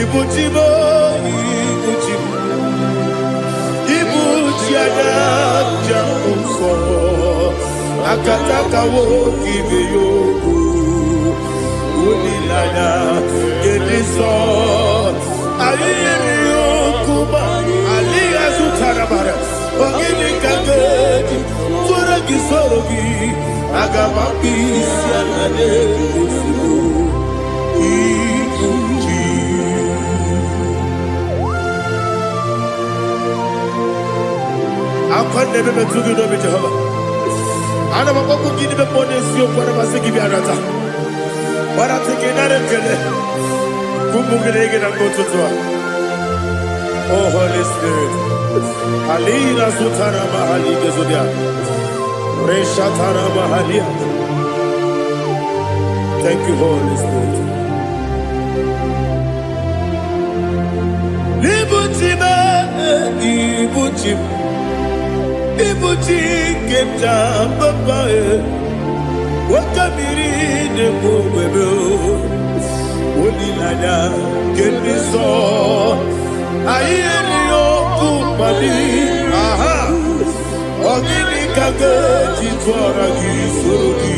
Ibu chi m, ibu chi m, ibu chi anya nja nsọ, akataka nwoke ibe ya okwu, olileanya nke ndị nsọ. Anyị nyere ya okwu ma alịghị azụtara mara. Ọ gịnị ka m ga-eji tụrụ gị, soro gị? Aga m akpụ isi ala na-ozugbo ibu chi. Akwa na-ebe metụ gị n'obi, Jehova. Ana m akpọkwu gị n'ime mmụọ n'eziokwu. Ana m asị gị bịa nata gbarata gị, nara ekele ụmụ gị na gị na mgbe ụtụtụ a. Oh Holy Spirit, alina sutara mahali gezodia reshatara mahalia. Thank you, Holy Spirit. Ibu chi m, ibu chi m, ibu chi nke m ji papa e, nwoke mmiri na-egbu ogbebe, olileanya nke ndị nsọ. Anyị erighị okwu mkpali aha. Ọ gịnị ka ga-eji tụọra gị, soro gị?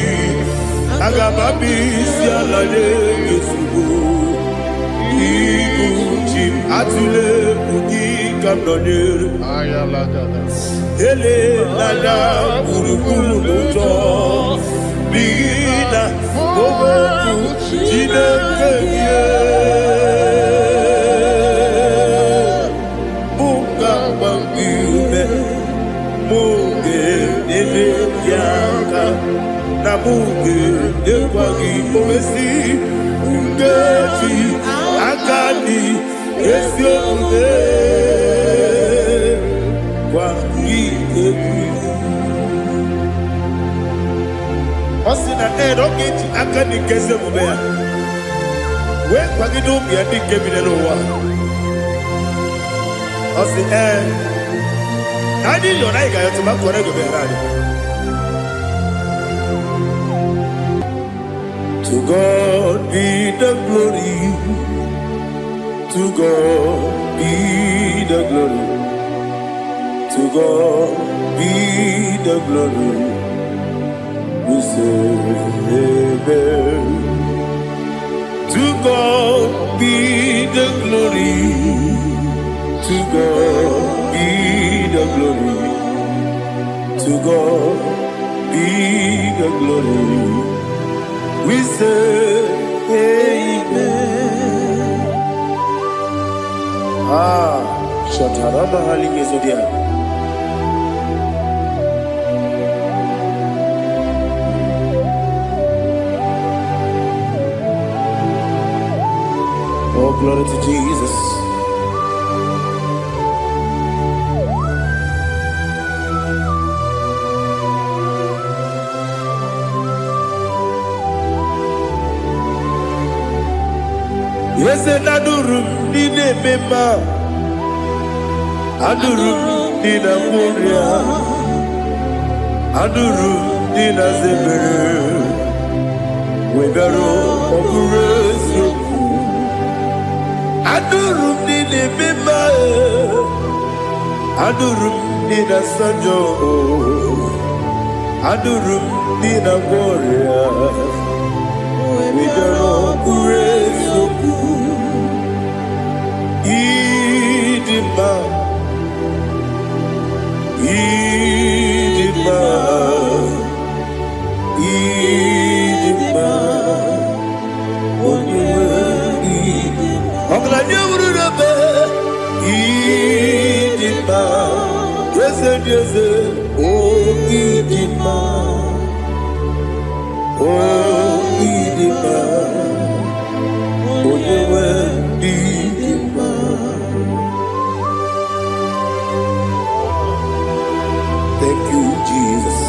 Aga m abịa isi ala nye gị ozugbo. Ibu chi m, atụla egwu, gị ka m nọnyere. Elela gburugburu n'ụjọ, n'ihi na okwu Chineke gị mụ ga-agba gị ume, mụ ga-enyere gị aka, na mụ ga-enyekwa gị owesi nkeji aka dị ezi omume gwa gị egwu. Ọ sị na ee, na ọ ga-eji aka dị nke ezi omume ya wee kwagide ụmụ ya ndị nke bi n'ụwa. Ọ sị ee, na anyị yọrọ, anyị ga-ayọtụ ma kọrọ ego bịara anyị. To God be the glory, to God be the glory, to God be the glory. We say amen. To God be the glory, to God be the glory, to God be the glory. We say amen. Ah, Shatarama Haligezodia. Oh, glory to Jesus. Eze na-adụrụ m ndị na-eme mma, adụrụ m ndị na-agwọ ọrịa, adụrụ m ndị na-aza ebere, wee bịara. Ọ bụrụ eziokwu, adụrụ m ndị na-eme mma, adụrụ m ndị na-asa njọ, adụrụ m ndị na-agwọ ọrịa, wee bịara. Ọ bụrụ eziokwu, ịdị mma, ịdị mma, ịdị mma, onye nwe ọgaranya wuru n'ebe. Ịdị mma, eze dị eze, o ịdị mma, o ịdị mma, onye nwe ịdị mma. Thank you, Jesus.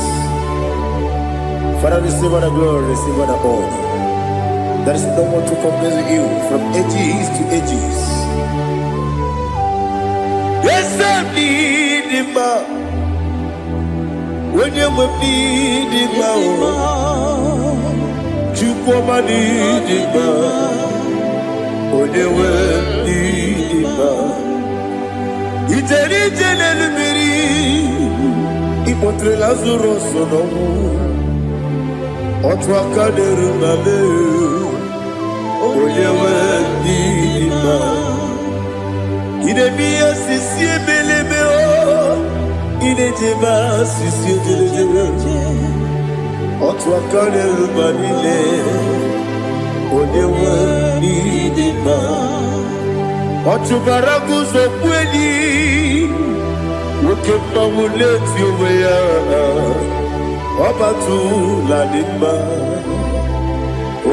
Father, receive all the glory, receive all the honor. There is no one to compare with you from ages to ages. Eze dị mma, onye nwe m dị mma o, Chukwu ọma dị mma, onye nwe m. Ije n'elu mmiri, ịkpọtere Lazarus n'ọnwụ. Otu aka na-eru na mee, onye nwe ndị mma. Ị na-eme ihe osisi ebelebe o, ị na-ejebe asịsị ejelejele. Otu aka na-eru mba niile, onye nwe ndị mma. Ọ chụbara guzo enyi, nwoke mmanwụ na-eti onwe ya. Ọbatụla dị mma,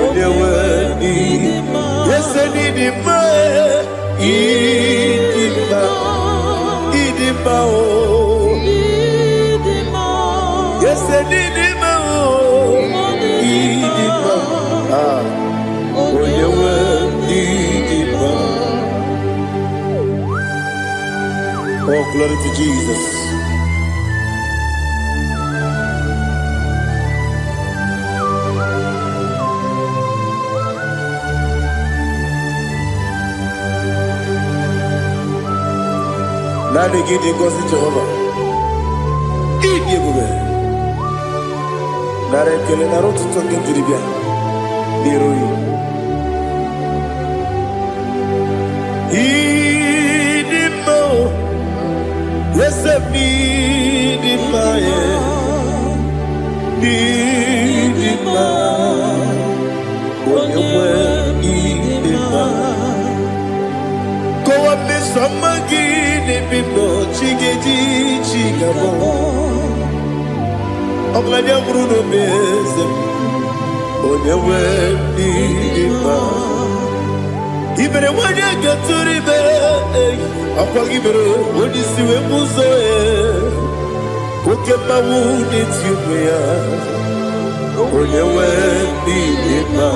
onye nwe ndị ese n'ịdị mma, ịdị mma, ịdị mma o. Ese n'ịdị mma o, ịdị mma. Ah, onye nwe ịdị mma. Oh, glory to Jesus. Naanị gị dị ngọzi, Jehova. Ịdị ebube. Nara ekele, nara ụtụtụ nke m jiri bịa n'iru gị. Ịdị mma o, eze m, ịdị mma ya. Ịdị mma, onye nwe, ịdị mma. Kọwa mmeso ọma gị n'ebe m nọ, chi ga-eji chi ga-abọ. Ọgaranya nwụrụ n'obe, eze m, onye nwe, ịdị mma. Ibere nwanyị ga-etụrụ ime, ọkwa gị mere onye isi wee mụ ụzọ ya. Oke mmanwụ na-eti onwe ya, onye nwe, ịdị mma.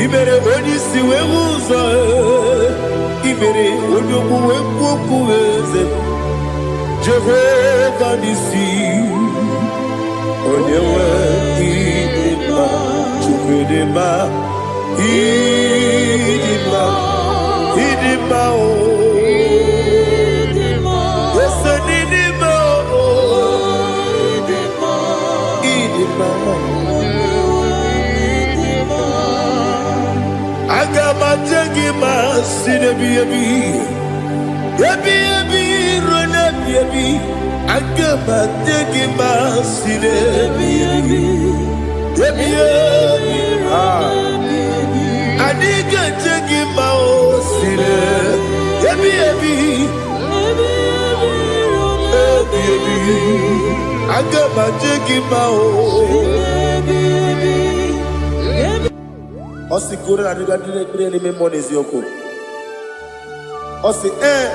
Ibere onye isi wee hụ ụzọ, ibere onye okwu wee kwuo okwu, eze Jehova n'isi, onye nwe, ịdị mma. Chukwu, ịdị mma, ịdị mma, ịdị mma o. Ese n'ịdị mma o, ịdị mma. Aga m aje gị ma si n'ebi ebi ebi ebi ruo n'ebi ebi. Aga m aje gị ma si n'ebi ebi ebi ebi. Ah. Anyị ga-eje gị ma o si n'ebi ebi ebi ebi. Aga m aje gị ma o. Ọ sị kụrụ na adịga ndị na-ekpere n'ime mmụọ n'eziokwu. Ọ sị ee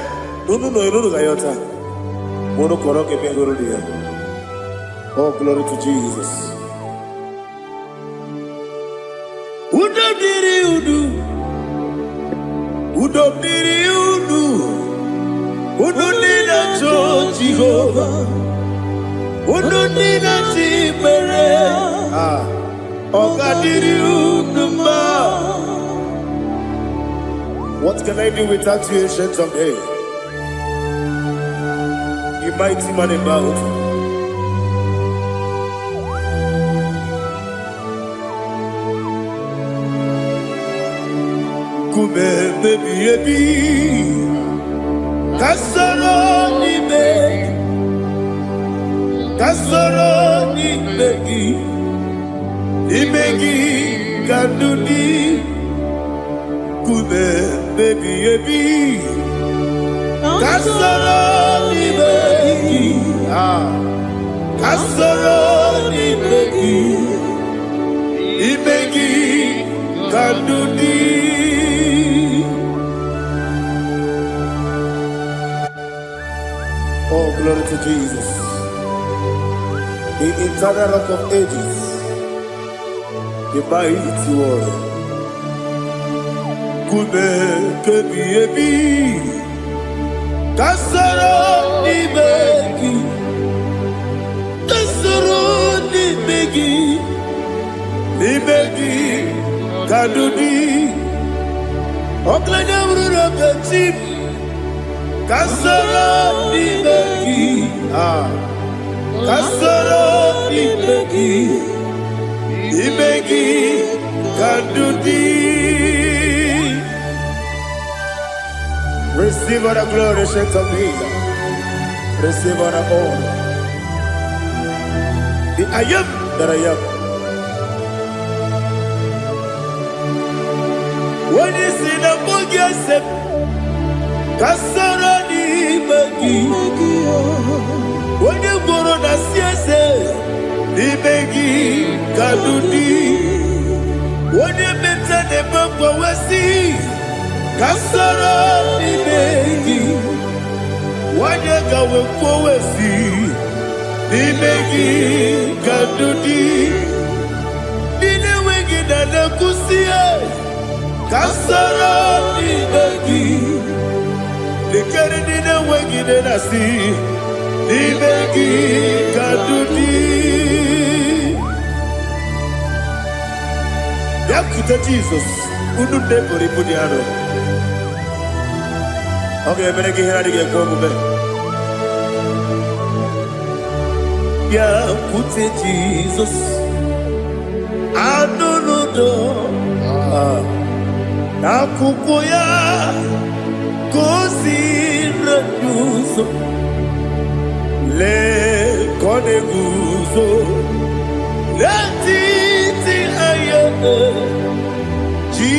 na unu nọ unu ga-ayọta ma unu kọrọ ka ebe hụrụ ya. Oh, glory to Jesus. Udo dịrị unu, udo dịrị unu, unu ndị na-achọ Jehova, unu ndị na-achọ ikpere. Ah, ọ ga-adịrị unu mma. What can I do without you, Ancient of Days? You mighty man in battle. Nkume ebi ebi, ka soro n'ime gị, ka soro n'ime gị, n'ime gị ka ndụ dị. Nkume ebi ebi, ka soro n'ime gị, ah, ka soro n'ime gị, n'ime gị ka ndụ dị. Oh, glory to Jesus. The eternal Rock of Ages, the mighty warrior. Nkume kebi ebi, ka soro n'ime gị, ka soro n'ime gị, n'ime gị ka ndụ dị. Ọgaranya bụrụ na chi m. Ka soro n'ime gị. Ah, ka soro n'ime gị, n'ime gị ka ndụ dị. Receive all the glory, Saint of Days. Receive all the honor. The I am that I am. Onye si na mbụ gị ese ka soro n'ime gị. Onye gworo na si eze n'ime gị ka ndụ dị. Onye meta na-eme mgbanwe ka soro n'ime gị. Onye ka wee kwuo si n'ime gị ka ndụ dị. Ndị na-enweghị na na-ekwusi ka soro n'ime gị. Lekere ndị na-enweghị nne na-asị n'ime gị ka ndụ dị. Bịakwute Jizọs, unu nne buru ibu dị arọ. Ọ ga-emere gị ihe na-adịghị ekwe omume. Bịakwute Jizọs, anụ n'udo n'akwụkwọ ya ka o si n'ụzọ. Lee ka ọ na-eguzo n'etiti anya ji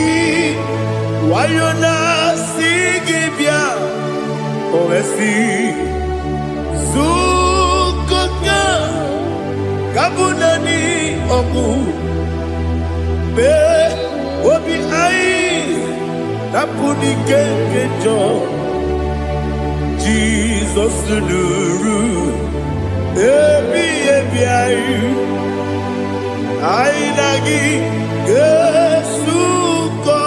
nwayọ na-asị gị bịa, o wee sị zukọta ka bụ naanị ọgwụ mee obi anyị napụ n'ike nke njọ. Jizọs nụrụ ebi ebi anyị, anyị na gị ga-esukọ.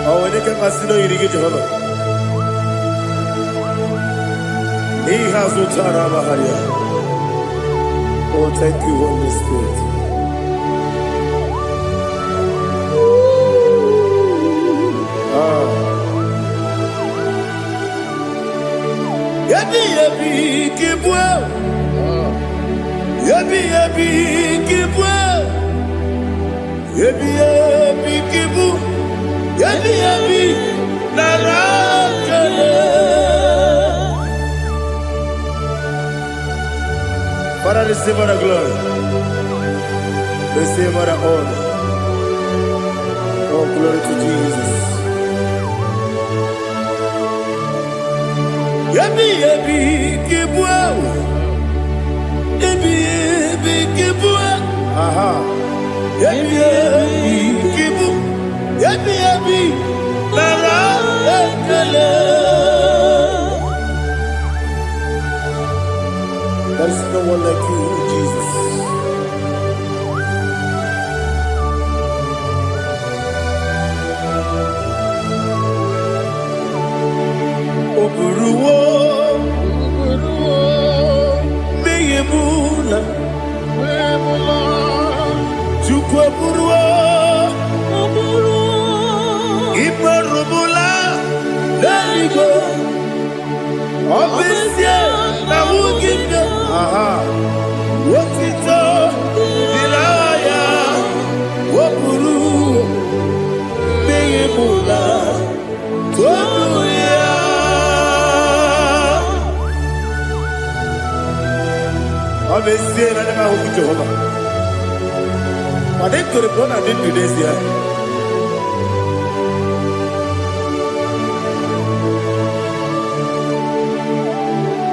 Ọ nwere ike mmasị na oyiri gị, Jehova, n'ihe azụ tara amagharị. Oh, thank you, Holy Spirit. Ah. Ebi ebi kibue, ebi ebi kibue, ebi ebi kibu, ebi ebi nara kele. Father, receive all the glory. Receive all the honor. Oh, glory to Jesus. Ebi ebi kibue, ebi ebi kibue, aha. Ebi ebi kibu, ebi ebi nara ekele. There is no one like you, Jesus. O buruwo mmehie m na Chukwu eburuwo imerụmụla n'eluigwe, ọ bụ ezie na ahụghị m gị. Aha. Otito dịrị aha ya, o buru mmehie m na tonu ya. Ọ bụ ezie na anya m ahụghị Jehova, mana ekwere m na ọ na-adị ndụ n'ezie.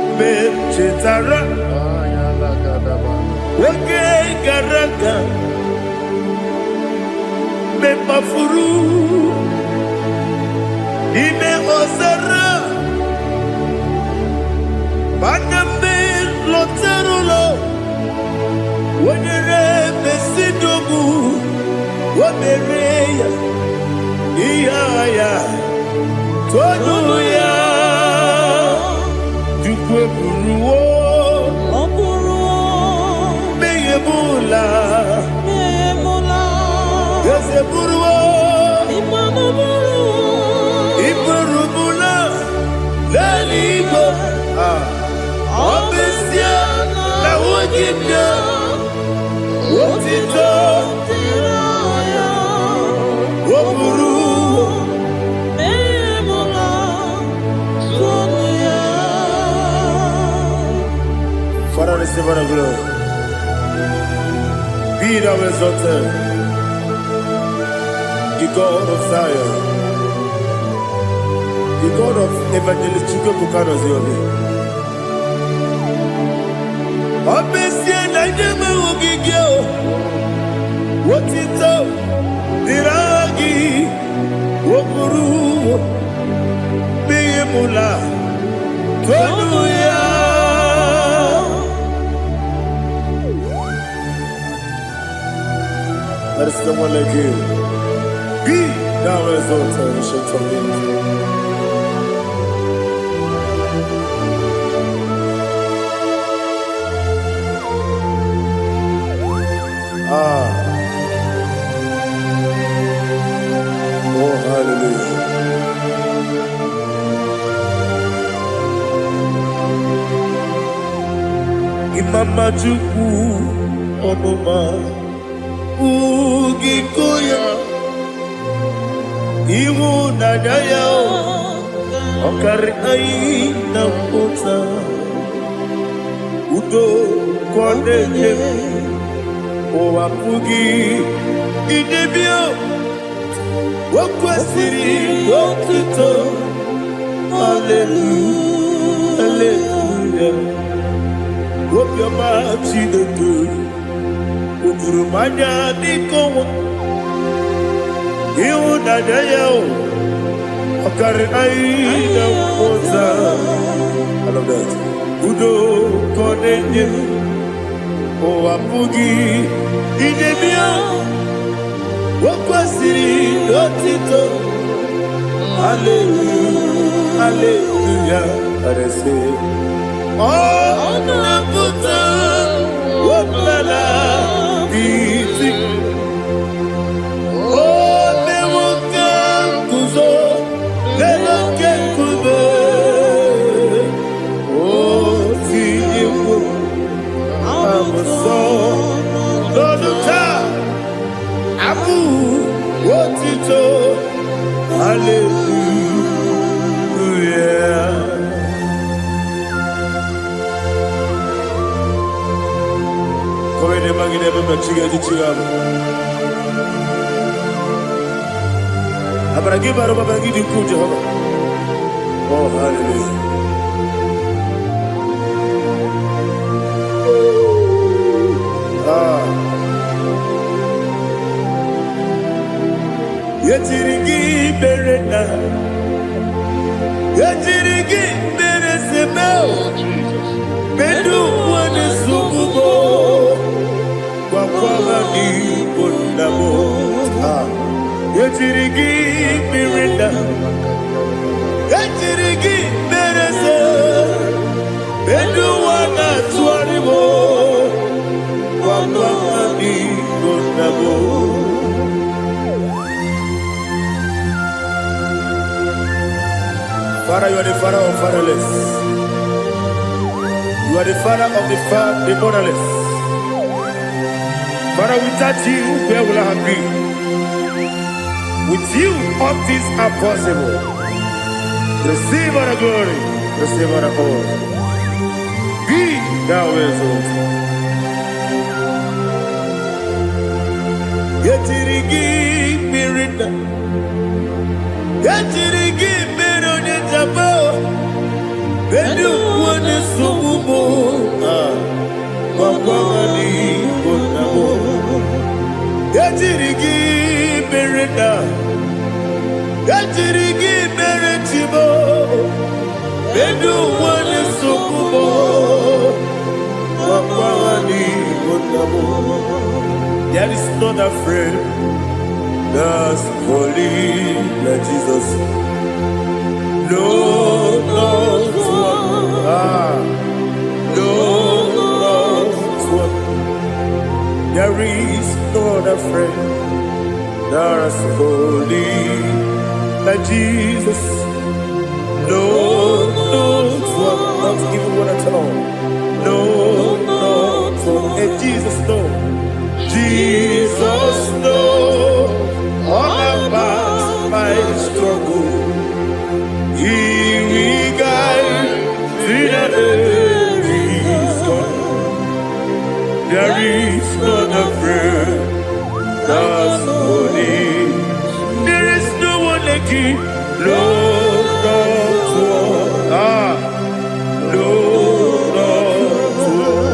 Mgbe m chetara oge gara aga, mgbe m kpafuru n'ime ọzara, mana mgbe m lọtara ụlọ, o nyere m ezinụlọ, o mere ya ihe agha ya, tonu ya. Chukwu eburuwo Ọ bụrụ mmehie m ụla mmehie m laa. Eze buru. Ah. Ọ bụ ezie na ahụghị m ya, otito o buru. Mmehie m na tụọnụ ya. Father, receive all the glory. Be thou exalted, the God of Zion, the God of Evangelist Chukwuebuka Obi. Ọ bụ ezie na nye m ahụghị gị o, otito dịrị aha gị, o buru mmehie m la tonu ya. There is no one like you. Be thou exalted, Ancient of Days. Ah, oh, hallelujah. Imama Chukwu ọmụma ugiko ya, ịhụnanya ya ọ karị anyị na mmụta, udo ka ọ na-enye m, ụwa apụghị idebe. O kwesịrị otuto, haleluya, haleluya. Obiọma Chineke o juru m anya dịka ọnwa, ịhụnanya ya o ọ karị anyị na mmụta. I love that. Udo ka ọ na-enye m, ụwa apụghị idebe ya. O kwesịrị otito, haleluya, haleluya. Arese ọ na-apụta ọbụla iti o mewo ka nguzo n'elu oke nkume, o tinyewo abụsọ n'ọnụ taa abụ otito, haleluya. Kọwede magide ebe mechiga echichi ahụ. Amara gị bara ụba, gị dị ukwuu, Jehova. Oh, hallelujah. Ah. Ejiri gị mere na ejiri gị mere seme. Oh, Jesus. Medu nwane sugubo gwakwa ha n'igbo nna m. Ah. Ejiri gị mere na ejiri gị mere se medu nwa na-atụgharị m gwakwa ha n'igbo nna m. Father, you are the father of fatherless. You are the father of the motherless. Father, without you, where will I have been? With you, all things are possible. Receive all the glory. Receive all the honor. Be thou exalted. Ejiri gị mmiri nna. Ejiri gị mmiri onye njaba. Bedu onye nsogbu m. Ah, gwakwa ha n'igbo nna m. Ejiri gị mere nna. Ejiri gị mere chibo. Bedu onye nsogbu m. Gwakwa ha n'igbo nna m. There is not a friend that's holy like Jesus. No, not one. Ah, no, not one. There is no other friend that's holy like Jesus. No, not one. Not even one at all. No, not one. And Jesus, no. Jesus, no. All about my struggle. He will guide till the day is gone. There is none afraid that's holy. There is no one like you. No, not one. Ah, no, not one.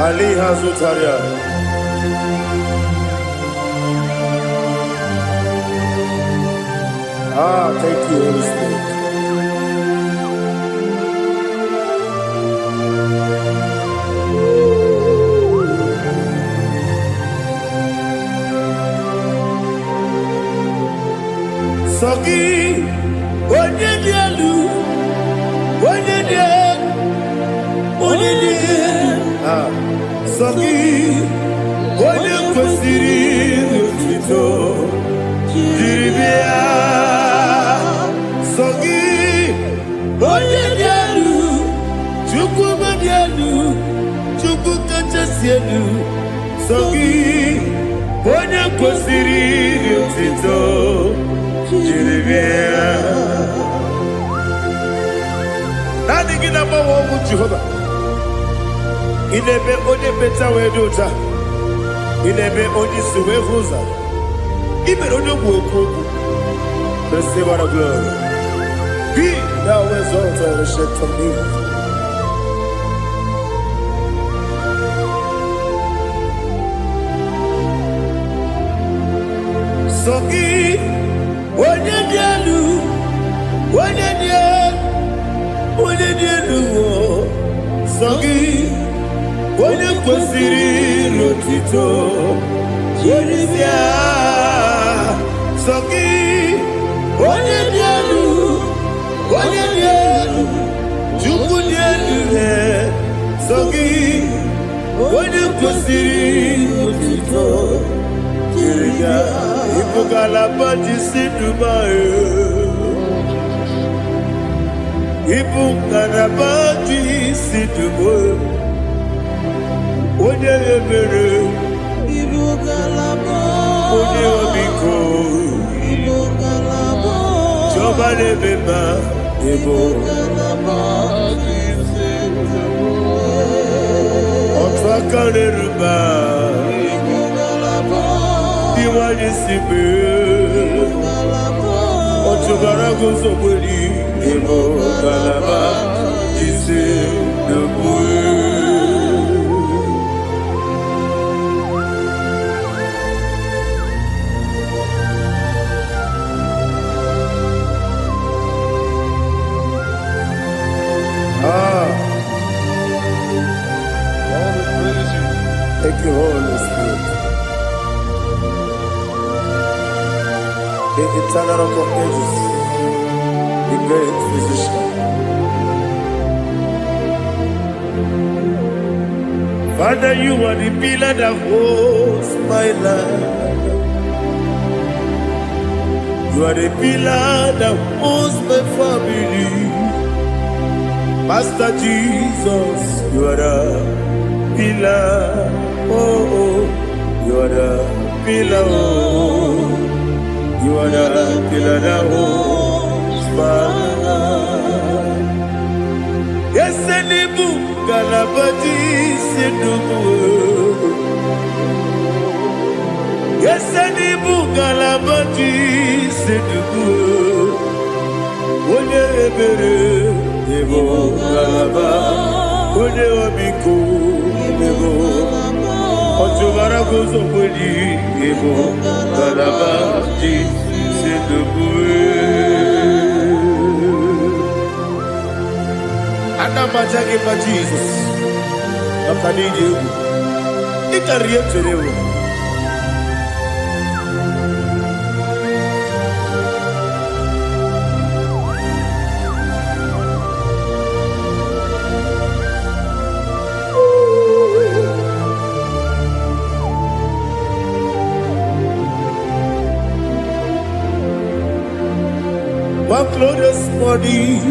Ali Hazutaria. Ah, thank you, Holy Spirit. Sọ gị, onye dị elu, onye dị elu, onye dị elu. Ah, sọ gị, onye kwesịrị otuto jiri bịa. Sọ gị, onye dị elu, Chukwu dị elu, Chukwu kachasị elu. Sọ gị, onye kwesịrị otuto jiri bịa. Naanị gị na-agbanwe ọnwụ Jehova. Ị na-eme onye mmecha wee dị ụcha. Ị na-eme onye isi wee hụ ụzọ. Ị mere onye ogbu okwu okwu. Receive all the glory. Be thou exalted, ancient of days. Sọ gị, onye dị elu, onye dị elu, onye dị elu, o. Sọ gị, onye kwesịrị n'otito jiri bịa. Sọ gị, onye dị elu, onye dị elu, Chukwu dị elu, e. Sọ gị, onye kwesịrị n'otito jiri bịa. Ịbụ ngalaba ji si Dubai. Ịbụ ngalaba ji si Dubai. Onye ebere, Ibu ngalaba. Onye ọmịiko, Ibu ngalaba. Chiọma na-eme mma, ịbụ Ngalaba. Otu aka na-eru mba, Ibu ngalaba. Iwanye si mee. Ngalaba. Ọchụbara guzogberi, ịbụ ngalaba ji si Dubai. Ah, Lord, we praise you. Thank you, Holy Spirit. The eternal rock of ages, the great physician. Father, you are the pillar that holds my life. You are the pillar that holds my family. Master Jesus, you are the pillar. Oh, you are the pillar. Oh, you are the pillar that holds my life. Yes, n'ịbụ ngalaba ji isi ndụ. Yes, n'ịbụ ngalaba ji isi ndụ. Onye ebere, ịbụ ngalaba. Onye ọmịiko, ịbụ ọchụbara guzogbeli, ịbụ ngalaba ji isi ndụ. Ana m aja gị mma, Jizọs, maka na ịdị egwu. Ị karịrị ihe m chere ewu. One glorious morning,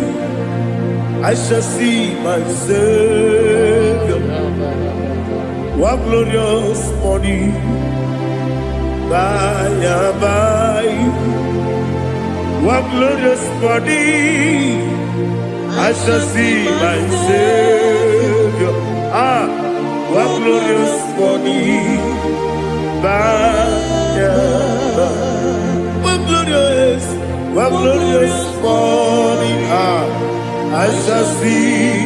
I shall see my Savior. One glorious morning, by and by. One glorious morning, I shall see my Savior. Ah, one glorious morning, by and by. One glorious morning. Ah, I shall see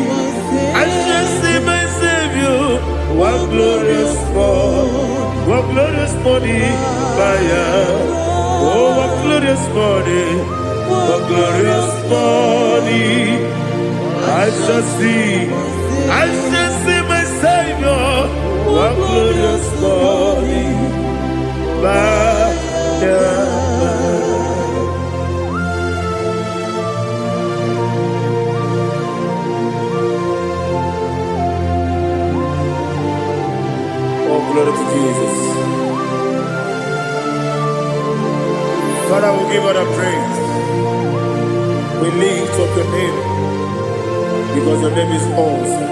my Savior. One glorious morning, one glorious morning, by and. Oh, what glorious morning, what glorious morning. I shall see my Savior. What glorious morning, by and by. Oh, glory to Jesus. Father, we give all the praise. We lift up your name because your name is awesome.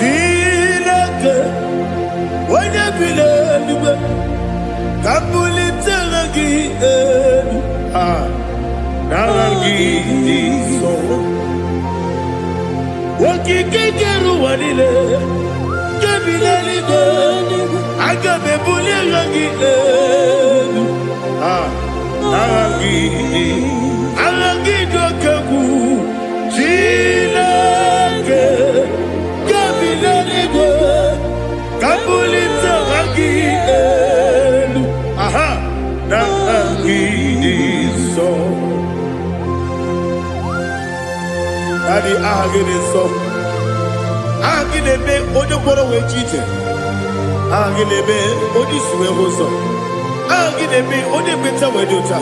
Chineke, onye bi n'eluigwe, ka m bulite gị elu. Ah, n'aha gị dị nsọ. Okike kere ụwa niile, nke bi n'eluigwe, aga m ebuli aha gị elu. Ah, aha gị dị, aha gị dị oke egwu. Chineke, nke bi n'eluigwe, ka m bulite aha gị elu. Aha, n'aha gị dị nsọ. Daddy, aha gị dị nsọ. Aha gị na-eme onye kwọrọ wee ji ije. Aha gị na-eme onye isi wee hụ ụzọ. Aha gị na-eme onye ekpenta wee dị ụta.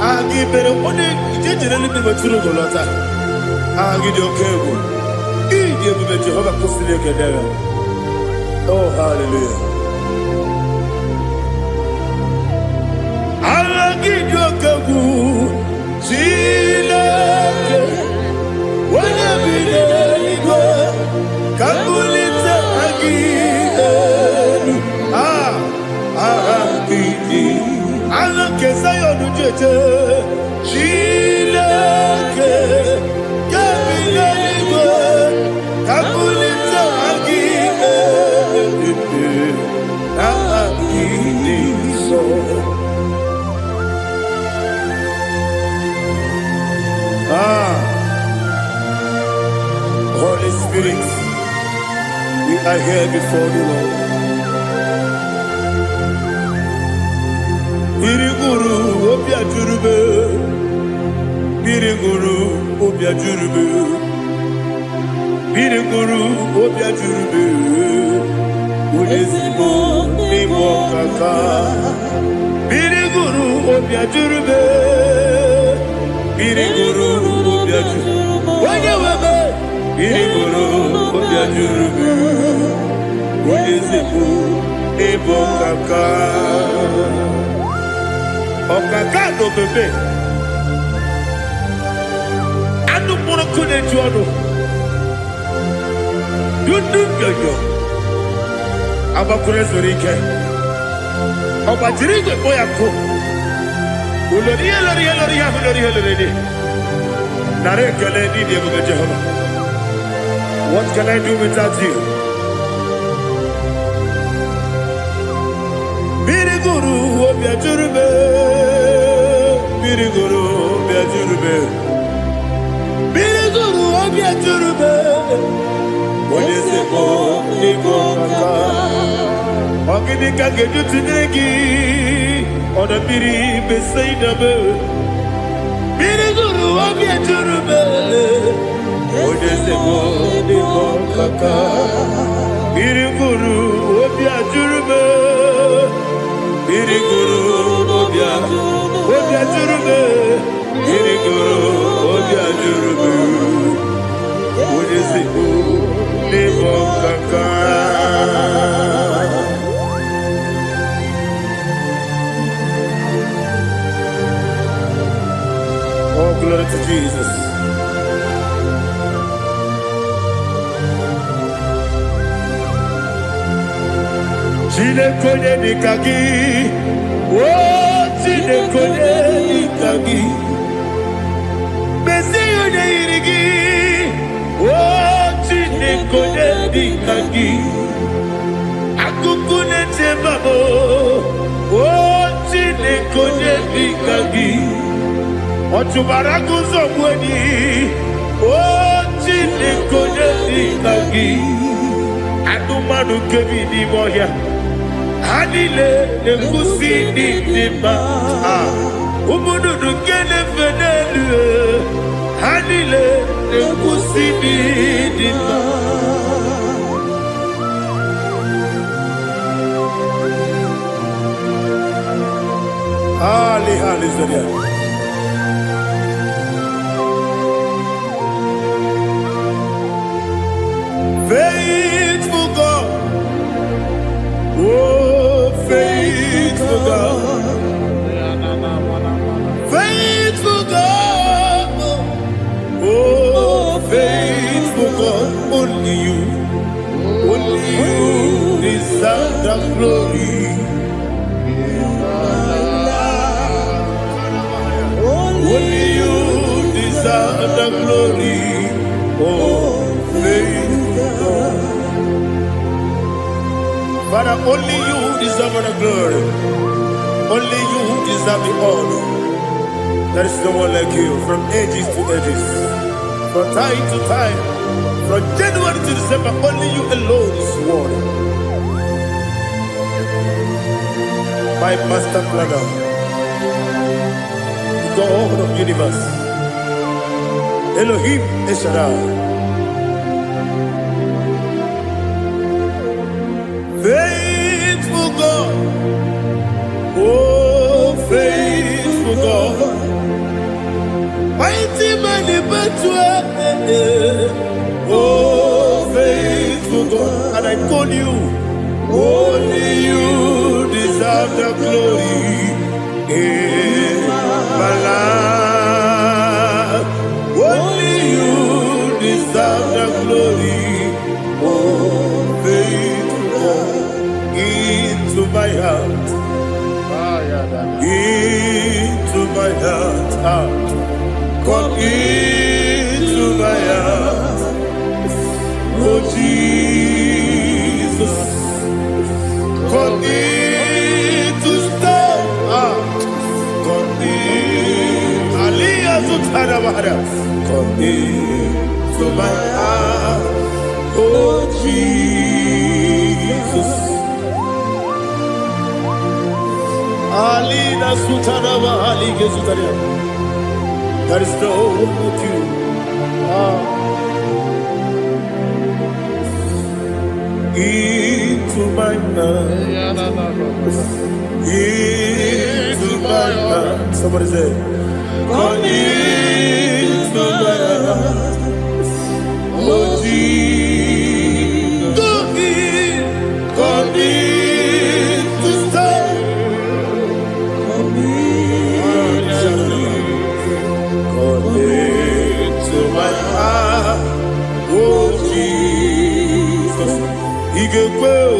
Aha gị mere onye ije jere eluigwe wetụrụ ugo lọta. Aha gị dị oke egwu. Ị dị ebube. Jehova kwụsịrị ekele ya. Oh, hallelujah. Aha gị dị oke egwu. Chineke, onye bi n'eluigwe, ka m bulite aha gị elu. Ah, aha gị dị, aha nke Zayọn jeje. Chineke, nke bi n'eluigwe, ka m bulite aha gị elu. Aha gị dị nsọ. Ah, Holy Spirit, we are here before the Lord. Mmiri gụrụ obi ajụrụbe, mmiri gụrụ obi ajụrụbe, mmiri gụrụ obi ajụrụbe, onye ezigbo n'ịbụ ọkaka. Mmiri gụrụ obi ajụrụbe, mmiri gụrụ obi ajụrụbe, onye webe, mmiri gụrụ obi ajụrụbe, onye ezigbo n'ịbụ ọkaka. Ọkaka na obebe anụ mkpụrụ nkụ na-eju ọnụ dudu nyonyo agbakwuru ezuru ike, ọ gbajiri igwe kpọ ya nkụ ulori ihe lori ihe lori ihe ahụ lori ihe lori dị. Nara ekele n'ịdị ebube Jehova. What can I do without you? Mmiri gụrụ obi ajụrụ m, mmiri gụrụ obi ajụrụ m, mmiri gụrụ obi ajụrụ m, onye ezigbo n'ịbụ ọkaka. Ọ gịnị ka ga-eji tụnyere gị, ọdọ mmiri Besaida m? Mmiri gụrụ obi ejuru m, onye ezigbo n'ịbụ ọkaka. Mmiri gụrụ obi ajụrụ m, mmiri gụrụ obi ajụrụ m, mmiri gụrụ obi ajụrụ m, onye ezigbo n'ịbụ ọkaka. Oh, glory to Jesus. Chineke onye dịka gị, o Chineke onye dịka gị, mezie onye yiri gị, o Chineke onye dịka gị, akụkụ na-eche mbabụ, o Chineke onye dịka gị, ọ chụbara gị ụzọ gbu enyi, o Chineke onye dịka gị, anụmanụ nke bi n'ime ọhịa, ha niile na-ekwusi ịdị dị mma. Ah, ụmụ nnụnụ nke na-efe n'elu, ha niile na-ekwusi ịdị dị mma. Ali, hallelujah. Faithful God, oh, faithful God, faithful God, oh, faithful God, only you deserve the glory. Only you deserve the glory. Oh, faithful God. Father, only you deserve the glory. Only you deserve the honor. There is no one like you from ages to ages, from time to time, from January to December. Only you alone is worthy. My master planner, the God of universe, Elohim El Shaddai. Faithful God, oh, faithful God, mighty man in battle, oh, faithful God, and I call you, only you deserve the glory in my life. Only you deserve the glory, oh, faithful God, into my heart, into my heart, ah, come into my heart, oh Jesus, come in to stay, ah, come in, Aliyah Zutara Bahara, come into my heart, oh Jesus. Alina Sutara Bahali Gezutaria. There is no one like you. Ah. Into my heart. Into my heart. Somebody say, come into my heart. Oh Jesus. Come in to stay. Come into my heart, oh Jesus. Ị ga-ekwe o,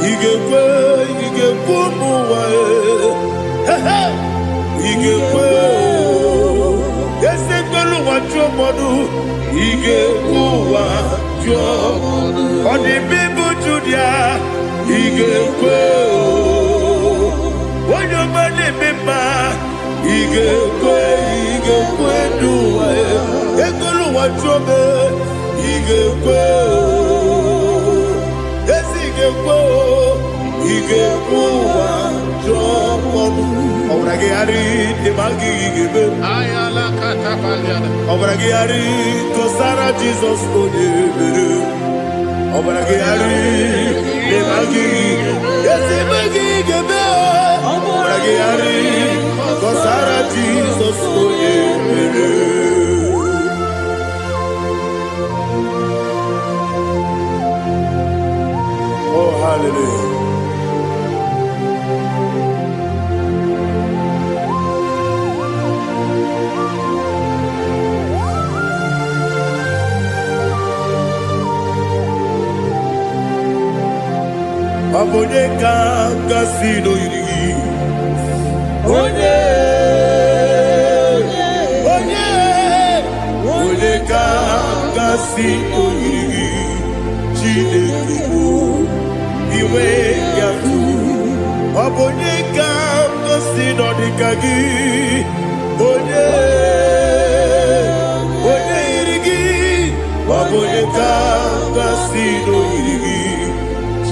ị ga-ekwe, ị ga-ekwe ụmụ ụwa e. He he. Ị ga-ekwe o, eze kwelu ụwa jụọ mmadụ, ị ga-ekwe ụwa jụọ. Ọ dị bụ Judia, ị ga-ekwe o. Onye ọma na-eme mma, ị ga-ekwe, ị ga-ekwe n'ụwa e. Ekwelu ụwa jụọ m, ị ga-ekwe o. Ezi ị ga-ekwe o, ị ga-ekwe ụwa jụọ ọnụ. Ọbara gị ghara dị ma gị ga-eme. Ọbara gị ghara kọsara Jizọs onye mere. Ọbara gị ghara dị ma gị ezi eme gị ga-eme. Ọbara gị ghara kọsara Jizọs onye mere. Oh, hallelujah. ka m gasị n'oyiri gị? Onye, onye, onye ka m gasị n'oyiri gị? Chineke bụ iwe ya tụ. Ọ bụ onye ka m gosi nọ dịka gị? Onye, onye yiri gị? Ọ bụ onye ka m gasị n'oyiri gị?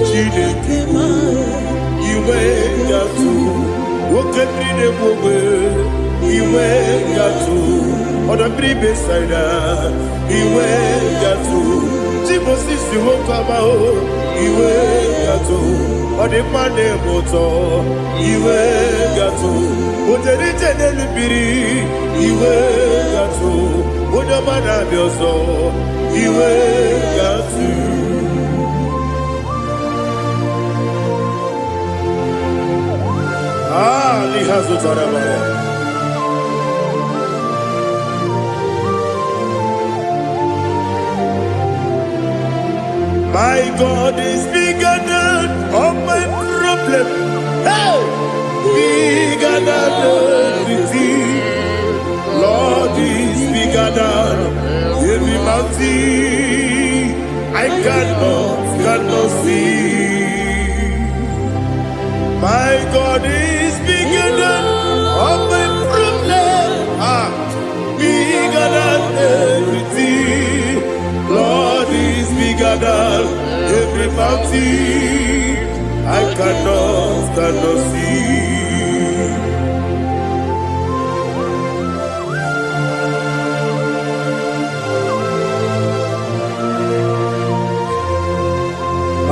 Chineke bụ iwe ya tụ. Oke mmiri na-egbu ogbe, iwe ya tụ. Ọdọ mmiri Besaida, iwe ya tụ. Chimosisi nwoke ọma o, iwe ya tụ. Ọ dị mma na-eme ụtọ, iwe gatụ. O jere ije n'elu mmiri, iwe gatụ. Onye ọma na-abịa ọzọ, iwe gatụ. Ah, n'ihe azụtara mara. My God is bigger than all my problem. Hey! Bigger than everything. Lord is bigger than every mountain. I cannot see. My God is bigger than all my problem. Ah, bigger than everything. Lord is bigger than every mountain. I cannot see.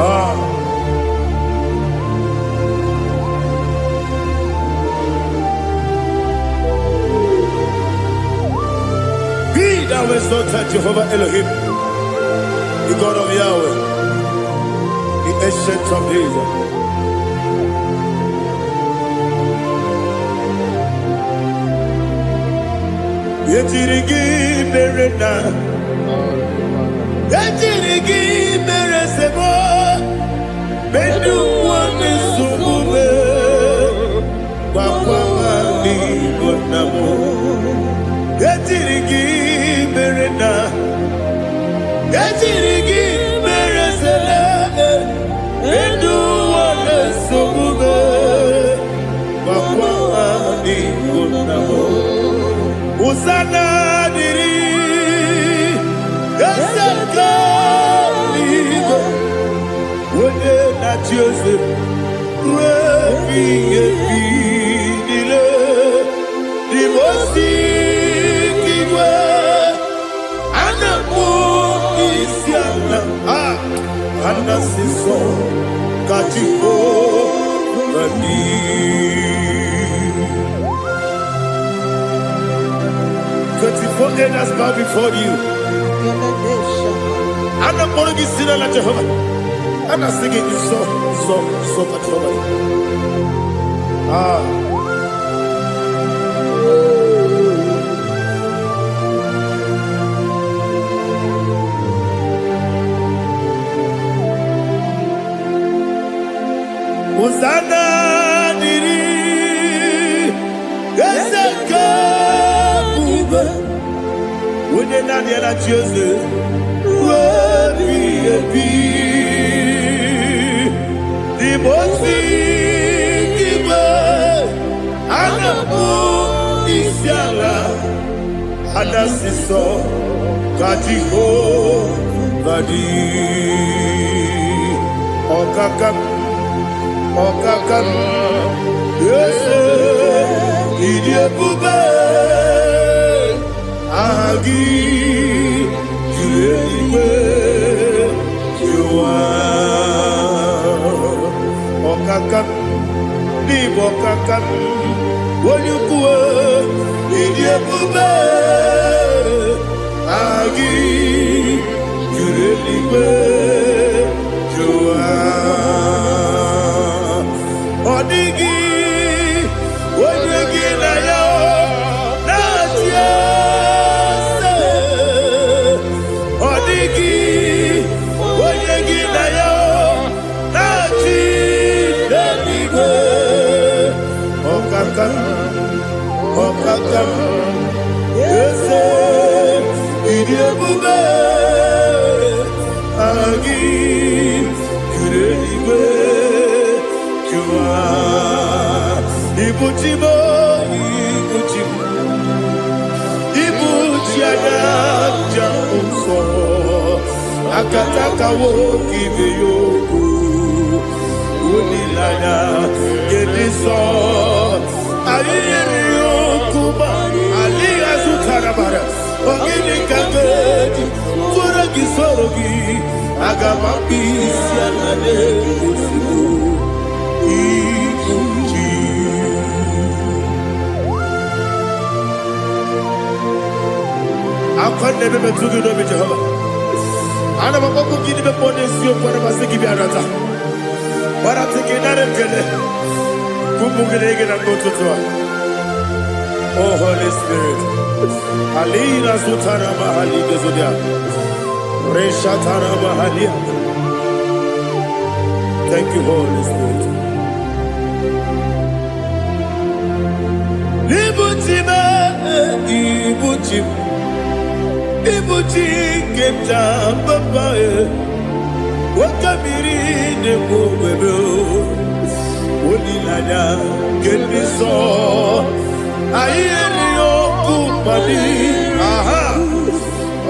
Ah, be thou exalted, Jehovah Elohim, the God of Yahweh, the Ancient of Days. Ejiri gị mere na ejiri gị mere sebo medu nwa nsogbu me gwakwa ha n'igbo nna m. Ejiri gị mere na ejiri gị mere sele medu nwa nsogbu me gwakwa ha n'igbo nna m. Hosanna dịrị eze nke eluigwe, onye na-achị eze ruo ebighị ebi niile. Dị osi igwe a na-akpọ isi ala, a ana-asị nsọ ka Jehova dị. 24 elders bow before you. A na-akpọrọ gị si n'ala Jehova. A na-asị gị nsọ, nsọ, nsọ ka Jehova dị. Ah. Hosanna dịrị eze nke ebube, onye naanị ya na-achị eze ruo ebighị ebi. N'ime ozi igwe a na-akpọ isi ala, a na-asị nsọ ka Jehova dị. Ọkaka m, ọkaka m, eze, ịdị ebube, aha gị juru eluigwe jụwa. Ọkaka m, n'ịbụ ọkaka m, onye ukwu, ịdị ebube, aha gị juru eluigwe jụwa. Ọ dịghị onye gị na ya na-achị eze. Ọ dịghị onye gị na ya na-achị Ọkaka m, eze, ịdị ebube, aha gị juru eluigwe jụwa. Ibuchi m, ibuchi m, ibuchi anya nja nsọ, akatakawo ibe ya okwu, olileanya nke dị nsọ. Anyị nyere ya okwu ma alịghị azụtara mara. Ọ gịnị ka ga-eji tụọrọ gị soro gị? Aga m akpụ isi ala na-ozugbo ibuchi. Akwa na-ebe metụ gị n'obi, Jehova. Ana m akpọkwu gị n'ime mmụọ n'eziokwu. Ana m asị gị bịa nata gbarata gị, nara ekele ụmụ gị na gị na mgbe ụtụtụ a. Oh Holy Spirit, alina zutara mahali gezodia reshatara mahalia. Thank you, Holy Spirit. Ibuchi m, ibuchi m, ibuchi nke m ja papa e, nwoke mmiri na-ekwu ogbebe, olileanya nke ndị nsọ. Anyị erighị ọkụ mmadụ aha.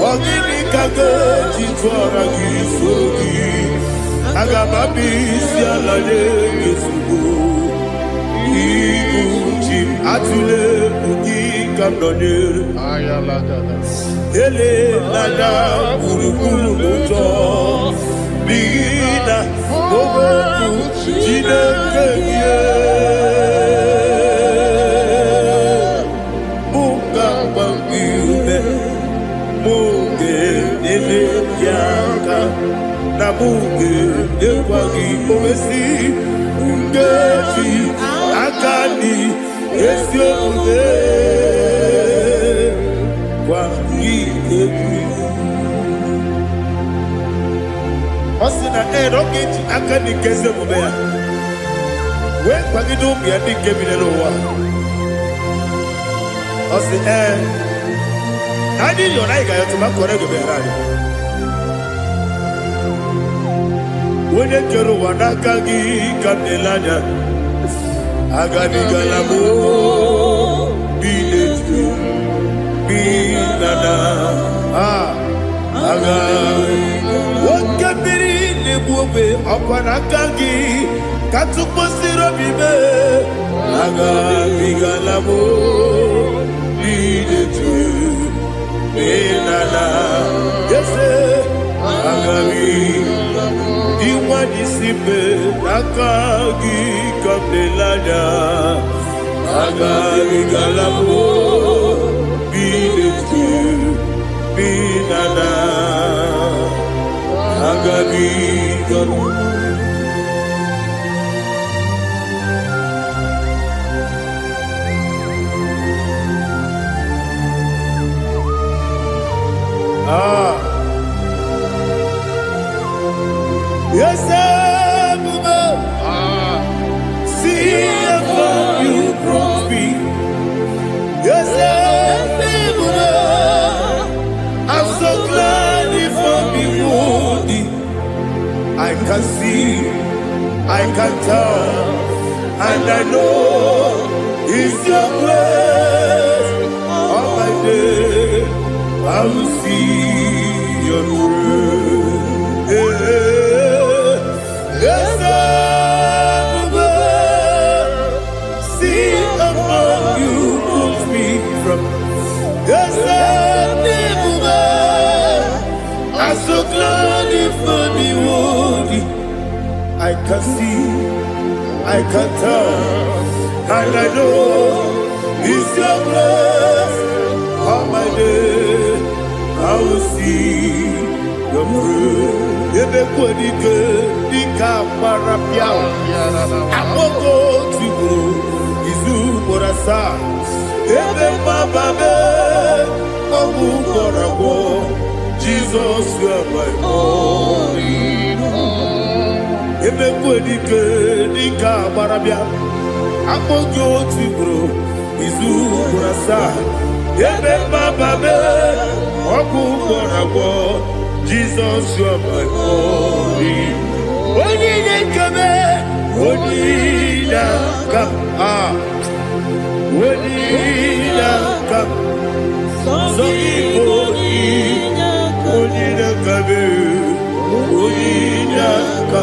Ọ gịnị ka ga-eji tụọra gị soro gị? Aga m abịa isi ala nye gị ozugbo. Ibu chi m, atụle egwu, gị ka m nọnyere. Elela gburugburu n'ụjọ, n'ihi na okwu Chineke gị mụ ga-agba gị ume, mụ ga-enyere gị aka, na mụ ga-enyekwa gị owesi nkeji aka dị ezi omume gwa gị egwu. Ọ sị na ee, na ọ ga-eji aka dị nke ezi omume ya wee kwagide ụmụ ya ndị nke bi n'ụwa. Ọ sị ee, na anyị yọrọ, anyị ga-ayọtụ ma kọrọ ego bịara anyị. Onye kere ụwa, n'aka gị ka m na-ele anya. Agabigala m bi n'etu bi na na a aga. Oke mmiri na-egbu ogbe, ọkwa n'aka gị ka tụkwasịrị obi mee. Agabigala m bi n'etu bi na na ese agabi. Iwádìí sí pé n'aka gị ka m na-ele anya. Agabigala m bi n'etu bi na na agabigala. Ah. Yes, ebube, see how far you brought me. Yes, ebube, I'm so glad you found me worthy. I can see, I can tell, and I know it's your grace. All my day, I will see your grace. Yes, ebube, see how far you brought me from. Yes, ebube, I'm so glad you found me worthy. I can see, I can tell, and I know it's your grace. All my day, I will see your grace. Ebe kwenike dịka gbara pịa akpọkọ tigburu izu ugboro asaa, ebe mgbaba mee ọgwụ gwọrọ agwọ. Jizọs, you are my all. Ebe kwenike dịka agbara bịa Akpọ gị otu ugboro, izu ugboro asaa. Ebe mmababe, ọgwụ gwọrọ agwọ. Jizọs, you are my only. Onye na-ekeme, onye na-aka, ah, onye na-aka, sọ gị bụ onye na-akabe, onye na-aka.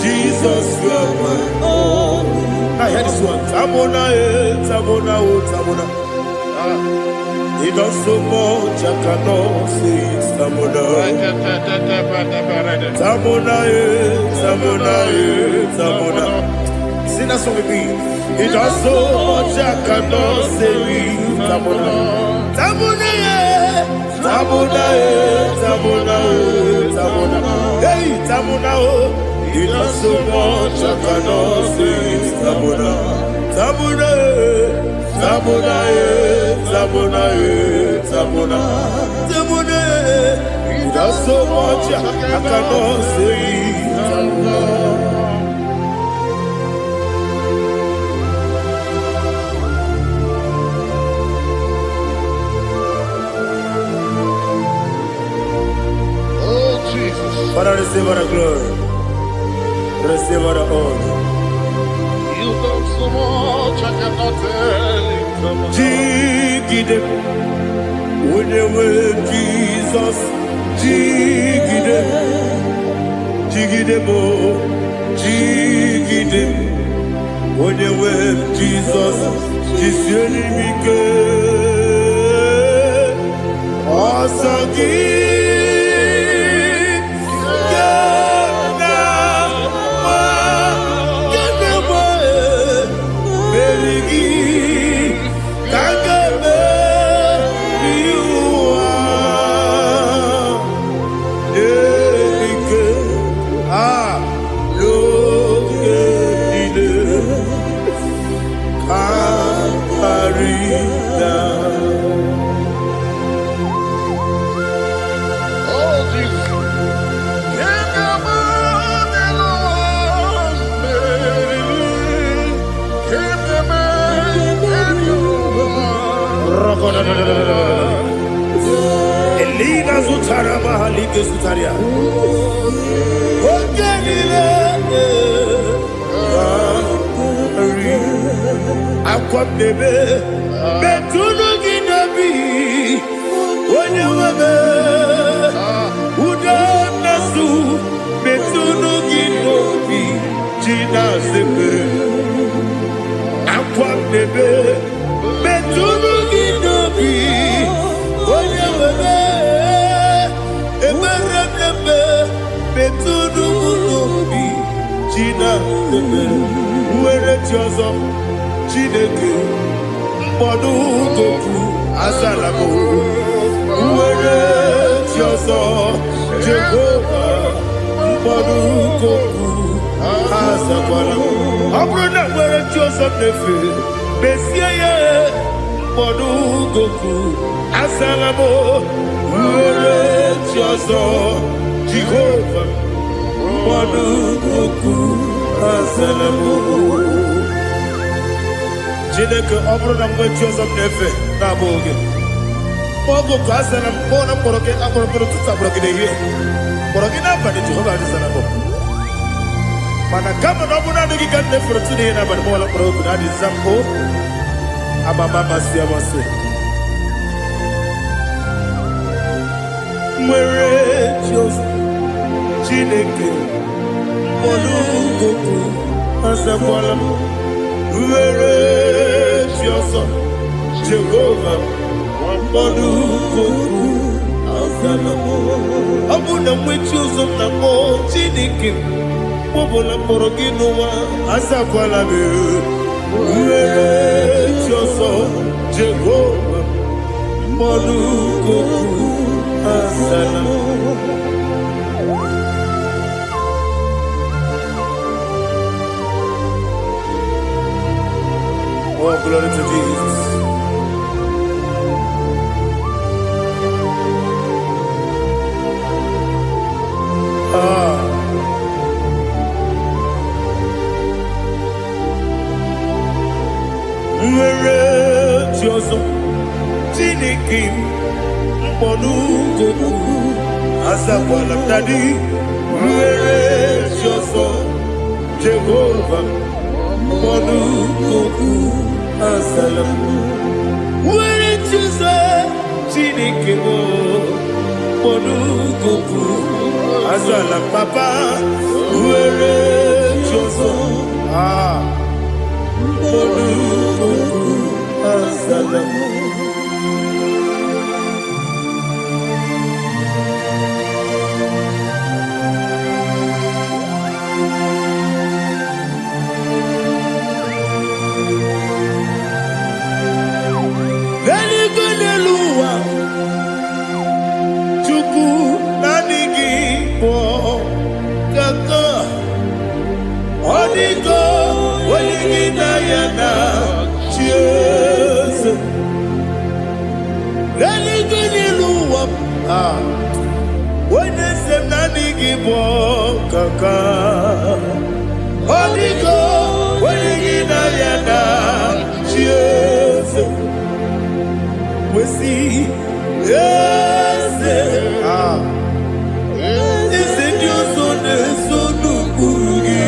Jesus, you are my. I hear this one. Tamona, eh, Tamona, oh, Tamona. Ah, he does so much, I cannot say it. Tamona. Tamona, eh, Tamona, eh, Tamona. Sing that song with me. He does so much, I cannot say it. Tamona. Tamona, eh, Tamona, eh, Tamona, eh, Tamona. Hey, Tamona, oh. He does so much, I cannot say it. Tamona. Tamona, eh, Tamona, eh, Tamona, eh, Tamona. Tamona, eh. He does so much, I cannot say it. Tamona. Oh, Jesus. Father, receive all the glory. Receive all the honor. You've done so much, I cannot tell it. Jigide, onye nwe Jizọs, jigide, jigide m, jigide, onye nwe Jizọs, jisie m ike. Ọsọ gị ga na-agba, ga na-agba, meri gị ka a ga-emeri ụwa. Ike a n'oge niile ka karịa. Oh, Jesus. King of all the King of all. Elina zụtara mahalike zụtara ya. Oge niile karị akwa m na-ebe metụnụ gị n'obi onye nwe m udo na-asụ metụnụ gị n'obi ji na-azepere akwa m na-ebe metụnụ gị n'obi onye nwe m ekpere m na-eme metụnụ m n'obi ji na-azepere nwere chi ọzọ Chineke mkpọdụ goku azala m nwere chi ọzọ Jehova mkpọdụ goku azakwala m. Ọ bụrụ na nwere chi ọzọ m na-efe mezie ya mkpọdụ goku azala m nwere chi ọzọ Jehova mkpọdụ goku azala m. Chineke, ọ bụrụ na mgbe chi ọzọ m na-efe na-abụghị gị oge oku asara m kpọọ na mkpọrọ gị akpọrọ gị n'ụtụtụ, akpọrọ gị n'ehihie, kpọrọ gị n'abalị, Jehova adịzara m. Mana kama na ọ bụrụ naanị gị ka m na-efere tụ n'ihe n'abalị mọla kpọrọ oku na adịza m o amama amasị amasị nwere chi ọzọ Chineke mkpọrọ goku azakwala m nwere chi ọzọ Jehova mkpọrọ goku azala m. Ọ bụ na mgbe chi ụzọ m na-akpọ Chineke mkpọbụla mkpọrọ gị n'ụwa azakwala m nwere chi ọzọ Jehova mkpọrọ goku azala m. Oh, glory to Jesus. Ah, Nwere chi ọzọ, Chineke m mkpọnugokwu azakwala m. Daddy, nwere chi ọzọ, Jehova mkpọnugokwu azala m. Nwere chi ọzọ, Chineke m mkpọnugokwu azala m. Papa, nwere chi ọzọ, ah, mkpọnugokwu azala m. N'eluigwe, n'elu ụwa, Chukwu, naanị gị bụ kaka. Ọ dịgo onye gị na ya na chi eze. N'eluigwe, n'elu ụwa, ah, onye eze m, naanị gị bụ kaka. Ọ dịgo onye gị na ya na chi eze. Kwesị eze, ah, eze ndị ọzọ na-eso n'ụkpụrụ gị.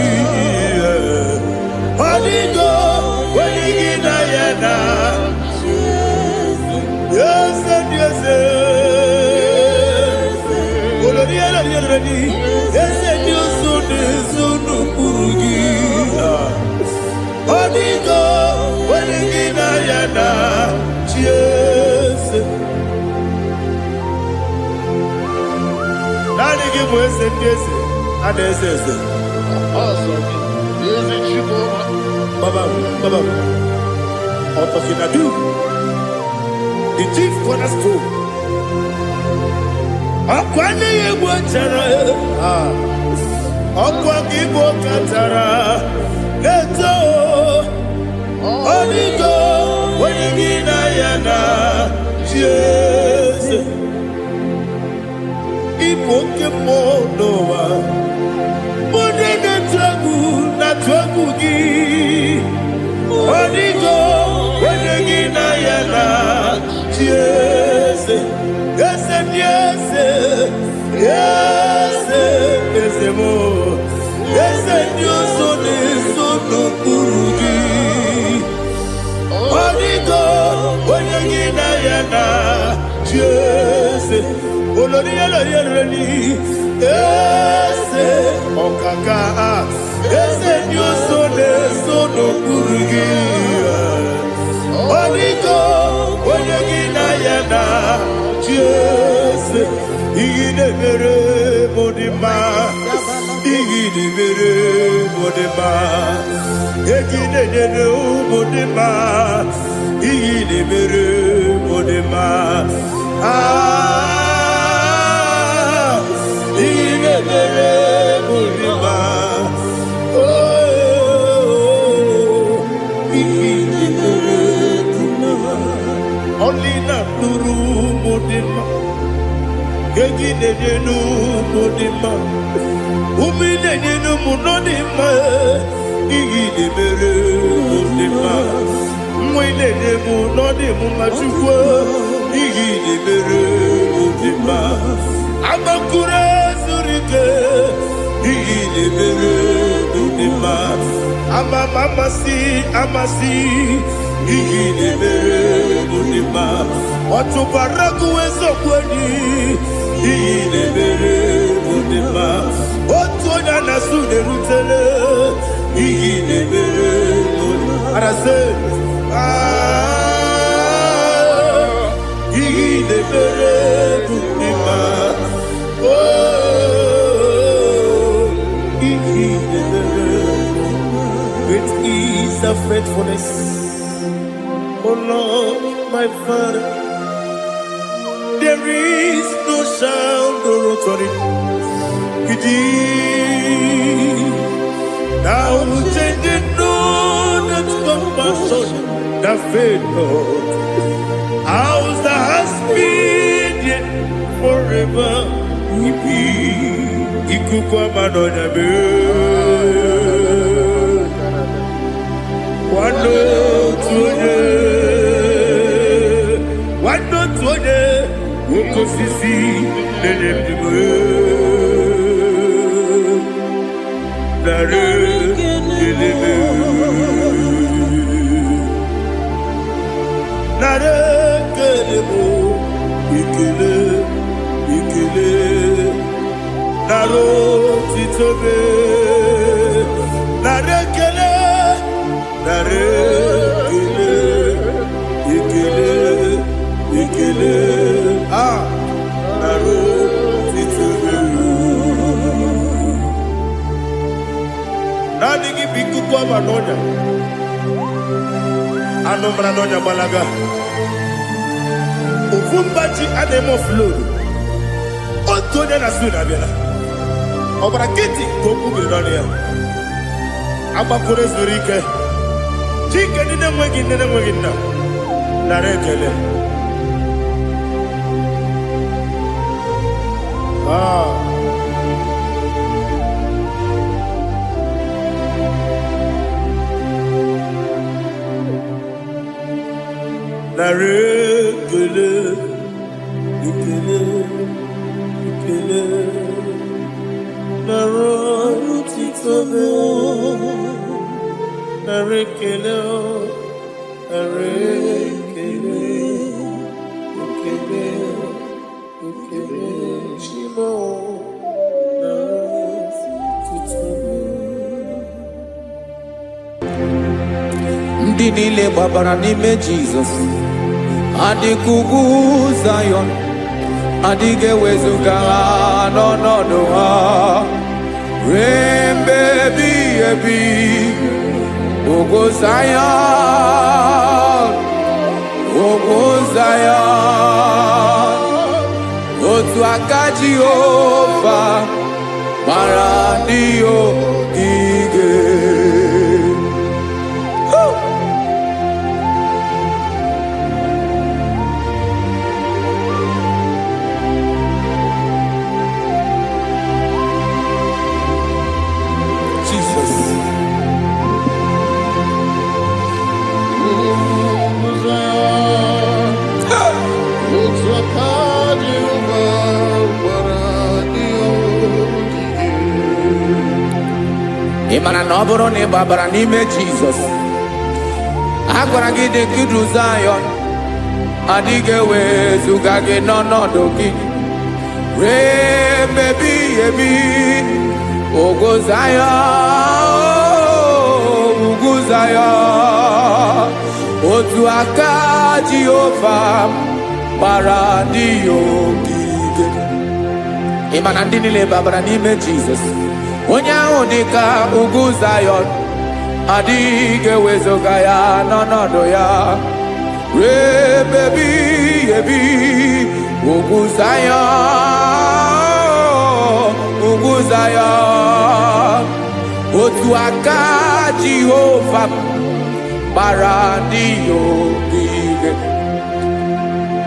Ọ dịgo onye gị na ya na eze ndị eze. Olori elori elori, eze ndị ọzọ na-eso n'ụkpụrụ gị. Ọ dịgo onye gị na ya na chi eze. Naanị gị bụ eze ndị eze a na-eze eze. Ọsọ gị, ezi Chukwu. Baba, Baba, Otokinadu, the chief cornerstone. Ọkwa nne ya egbu chara, ọkwa gị bụ katara na-eto. Ọdịgo onye gị na ya na chi eze. Ịbụ oke mmụọ n'ụwa, onye na-etu egwu na-atụ egwu gị. Ọdịgo onye gị na ya na chi eze. Eze ndị eze, eze, eze m, eze ndị ọzọ na-eso n'okpuru gị. Ọdịgo onye gị na ya na chi eze. Olori elori elori, eze ọkaka, eze ndị ọzọ na-eso n'okpuru gị. Ọdịgo onye gị na ya na chi eze. Ihe na-emere m dị mma, ihe na-emere m dị mma, egi na-enyere ụmụ dị mma, ihe na-emere m dị mma. Ah, ihe na-emere m dị mma. Oh, ihe na-emere m dị mma. Ọlị na-atụrụ ụmụ dị mma, egi na-enye n'ụmụ dị mma, ume na-enye n'ụmụ nọ dị mma. Ihe na-emere mụ dị mma, nwa ị na-enye m nọ dị m mma. Chukwu, ihe na-emere mụ dị mma. Agbakụrụ ezuru ike, ihe na-emere mụ dị mma. Ama m amasị amasị, ihe na-emere mụ dị mma. Ọtụbara gụ eziokwu enyi, ihe na-emere mụ dị mma. Otu onye a na-asụ na-erutele, ihe na-emere mụ dị mma. Arasị, ah, ihe na-emere mụ dị mma. Oh, ihe na-emere. Great is the faithfulness, oh Lord, my Father. There is no shadow of turning with thee. Thou changest not thy compassions, they fail not. As thou hast been, yet forever will be. Ikuku ama n'ọnya mee. Kwado. otu onye, nwanne otu onye, nwoke osisi na-enye ndụ m. Nara ekele m. Nara ekele m, ekele, ekele. Nara otito m. Nara ekele, nara ekele, ekele, ekele. Ah, nara otito m. Naanị gị bụ ikuku ọma n'ọnya. Anụ mara n'ọnya gbalaga. Ofu mba ji a na-eme oflodu. Otu onye na su na-abịala. Ọgbara nkịtị ka okwu biri n'ọnụ ya. Agbakọrọ zuru ike. Chike ndị na-enweghị nne na-enweghị nna. Nara ekele. Ah. Nara ekele, ekele, ekele. Nara otito m. Nara ekele, nara ekele, ekele, ekele. Chimo, nara otito m. Ndị niile gbabara n'ime Jizọs adịka ugwu Zayọn, adịghị ewezuga ha n'ọnọdụ ha ruo mgbe ebighị ebi. Ugwu Zayọn, ugwu Zayọn, otu aka Jehova gbara ndị ogige. Jesus. Otu aka Jehova gbara ndị ogige. Ị mara na ọ bụrụ na ị gbabara n'ime Jizọs, a gwara gị dị ka idu Zayọn, adịghị ewezuga gị n'ọnọdụ gị ruo mgbe ebighị ebi. Ugwu Zayọn, ugwu Zayọn, otu aka Jehova gbara ndị ya ogige. Ị ma na ndị niile babara n'ime Jizọs, onye ahụ dị ka ugwu Zayọn, adịghị ewezuga ya n'ọnọdụ ya ruo ebe ebighị ebi. Ugwu Zayọn, ugwu Zayọn, otu aka Jehova gbara ndị ya ogige.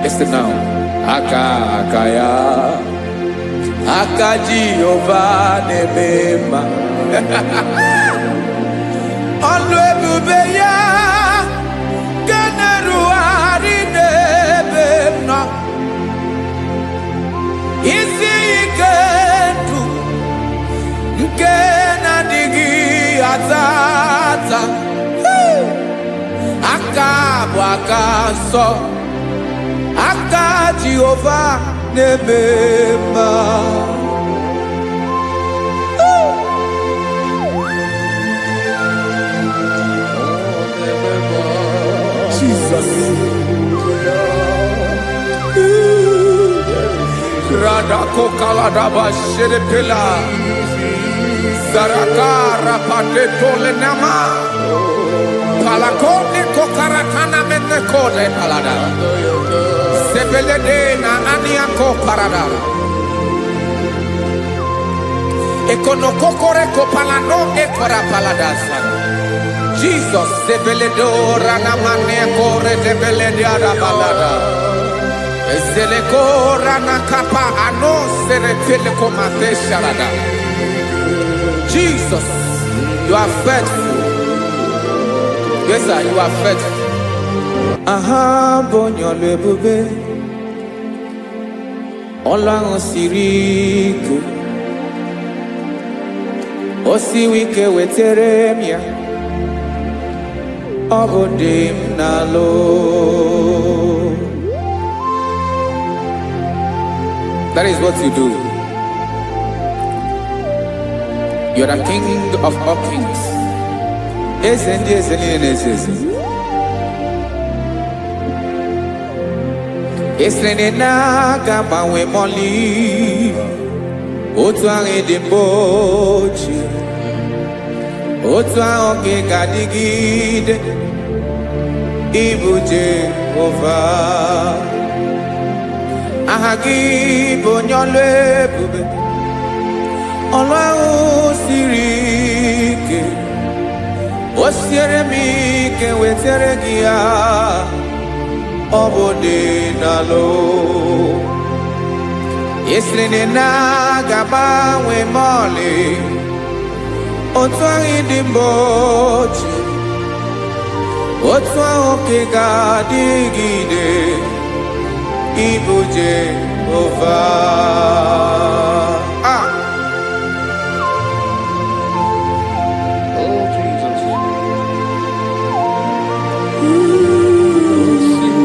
Listen now. Aka aka ya, aka Jehova na-eme mma. Ọlụ ebube ya nke na-erugharị n'ebe m nọ. Isi ike ndụ nke na-adịghị ata ata. Hey! Aka bụ aka nsọ, aka Jehova na-eme mma. Jesus. Radakokaladaba shedepela. Zaraka rapateto lenama. Palakone kokarakana menekode palada. Sebelede na aniako parada. Ekonokokore kopalano ekora paladasa. Jesus sebeledo ranamane kore debelede arabalada. Ezeleko ranakapa ano seretele komate sharada. Jesus, you are faithful. Yes, sir, you are faithful. Aha bụ onye ọlụ ebube, ọlụ ahụ siri ike, o siwi ike wetere m ya, ọ bụ dị m n'alụ. That is what you do. You're the king of all kings. Eze ndị eze niile na-eze eze. Esiri na ị na-aga agbanwe mọlị, otu ahụ ị dị mbụ ochie, otu ahụ ka ị ga-adịgide, ịbụ Jehova. Aha gị bụ onye ọlụ ebube, ọlụ ahụ siri ike, o siere m ike wetere gị ya, ọ bụ dị n'alụ. Esiri na ị na-aga agbanwe mọlị, otu ahụ ị dị mbụ ochie, otu ahụ ka ị ga-adịgide, ịbụ Jehova. Ah! Oh, Jesus. Oh, see.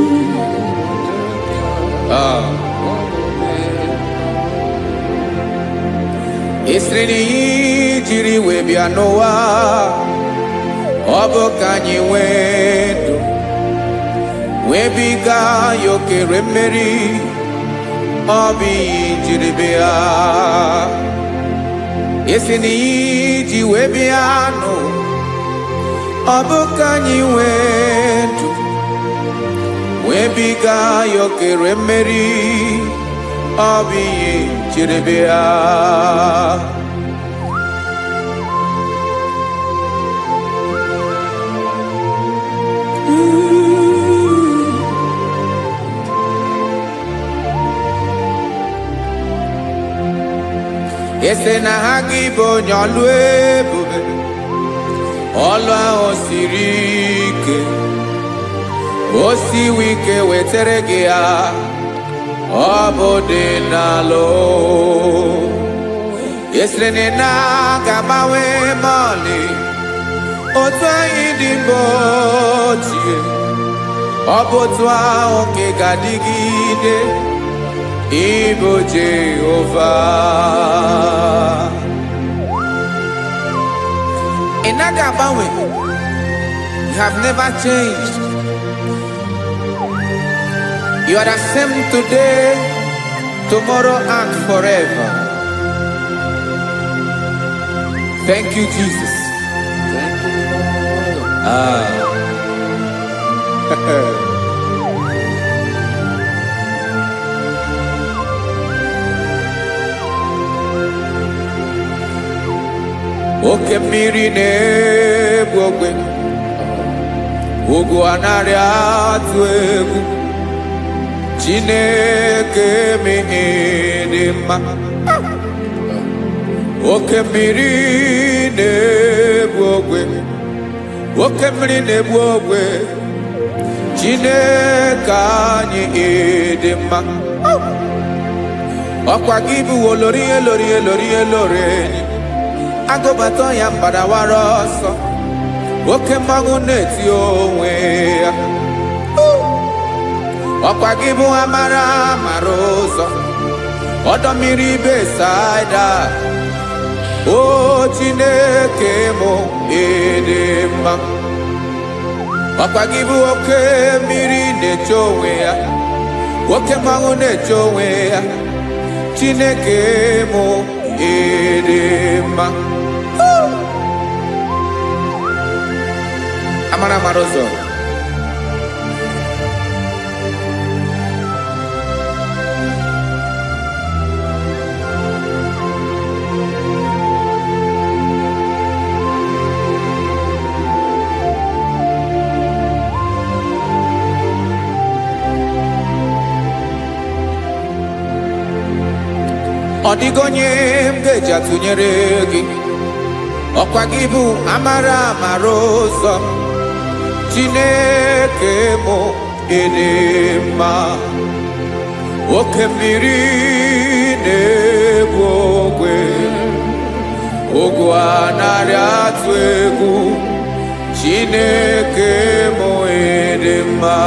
Ah. Esiri na ihe jiri wee bịa n'ụwa, ọ bụ ka anyị nwee ndụ, wee biga ya okere mmeri, ọ bụ ihe jiri bịa. Esi na ihe ji wee bịa nụ, ọ bụ ka anyị nwee ndụ, wee biga ya okere mmeri, ọ bụ ihe jiri bịa. Ese na ha gị bụ onye ọlụ ebube, ọlụ ahụ siri ike, o siwi ike wetere gị ya, ọ bụ dị n'alụ. Esiri na ị na-aga agbanwe mọlị, otu anyị dị mbụ ochie, ọ bụ otu ahụ ka ị ga-adịgide, ịbụ Jehova. Ị naghị agbanwe. You have never changed. You are the same today, tomorrow and forever. Thank you, Jesus. Thank you, Lord. Ah. Oke mmiri na-egbu ogwe, ugwu anaghị atụ egwu, Chineke dị mma. Oke mmiri na-egbu ogwe, oke mmiri na-egbu ogwe, Chineke anyị dị mma. Ọkwa gị bụ olori elori elori elori enyi, agụbata ya mgbadawara ọsọ, oke mmanwụ na-eti onwe ya. Ọkwa gị bụ amara mara ụzọ, ọdọ mmiri Besaida. O Chineke mụ, ịdị mma. Ọkwa gị bụ oke mmiri na-eche onwe ya, oke mmanwụ na-eche onwe ya, Chineke mụ, ịdị mma. Amara mara ụzọ. Ọ dịghị onye m ga-eji atụnyere gị. Ọkwa gị bụ amara amara ụzọ, Chineke mụ. Ịdị mma. Oke mmiri na-egbu ogwe, ogwu anaghị atụ egwu. Chineke mụ, ịdị mma.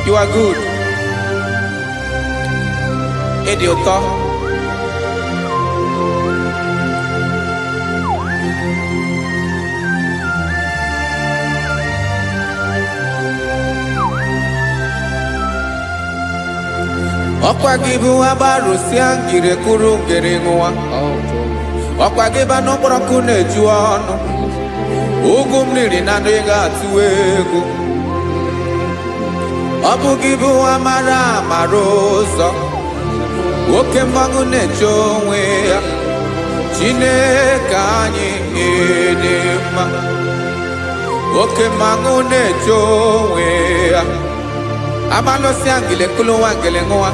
You are good. Ịdị ụtọ. Ọkwa gị bụ agbarụsịa ngire kụrụ ngere ṅụwa. Ọkwa gị bụ anụ kpọrọ nkụ na-eju ọnụ. Ugwu mmiri na ndụ ga-atụ egwu. Ọ bụ gị bụ amara amara ụzọ. Oke mmanwụ na-eche onwe ya. Chineke anyị, ịdị mma. Oke mmanwụ na-eche onwe ya. Amalụsịa ngile kụlụ nwa ngele ṅụwa.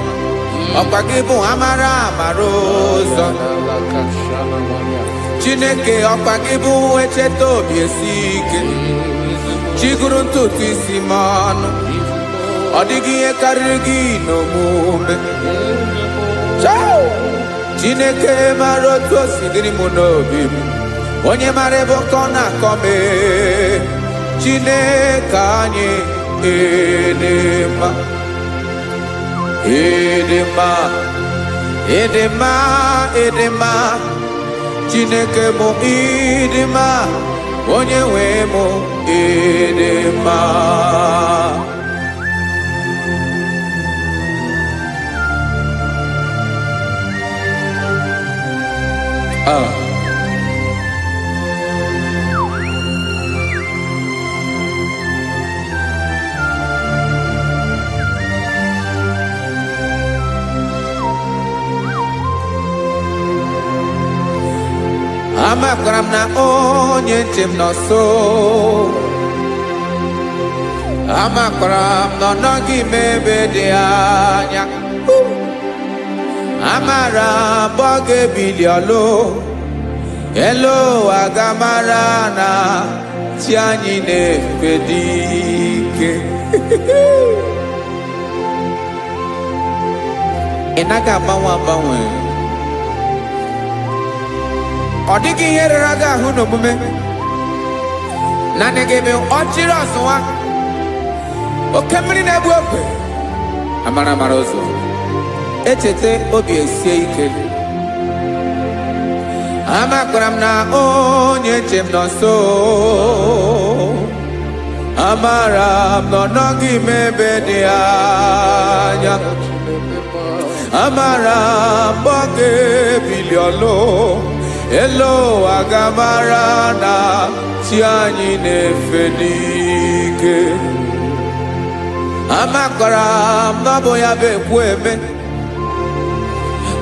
Ọkwa gị bụ amara amara ụzọ. Chineke, ọkwa gị bụ echeta obi esi ike. Chiguru ntutu isi m ọnụ. Ọ dịghị ihe karịrị gị n'omume. Chao! Chineke mara otu o si dịrị m n'obi m. Onye mara ebe ọkọ na-akọ m ee. Chineke anyị, ịdị mma, ịdị mma, ịdị mma, ịdị mma. Chineke mụ, ịdị mma. Onye nwe mụ, ịdị mma. Ah. Amakwara m na onye nche m nọ nso. Amakwara m na ọ nọghị m ebe dị anya. Amara m ọ ga-ebili ọlụ elu ụwa, ga-amara na chi anyị na-efe dị ike. Ị naghị agbanwe agbanwe. Ọ dịghị ihe rere gị ahụ n'omume. Naanị gị bụ ọchịrị ọzụwa, oke mmiri na-egbu ogwe, amara amara ụzọ. Echeta obi esie ike. Amakwara m na onye nche m nọ nso. Amara m na ọ nọghị m ebe dị anya. Amara m ọ ga-ebili ọlụ elu ụwa, ga-amara na chi anyị na-efe n'ike. Amakwara m na ọ bụ ya bụ ekwu eme.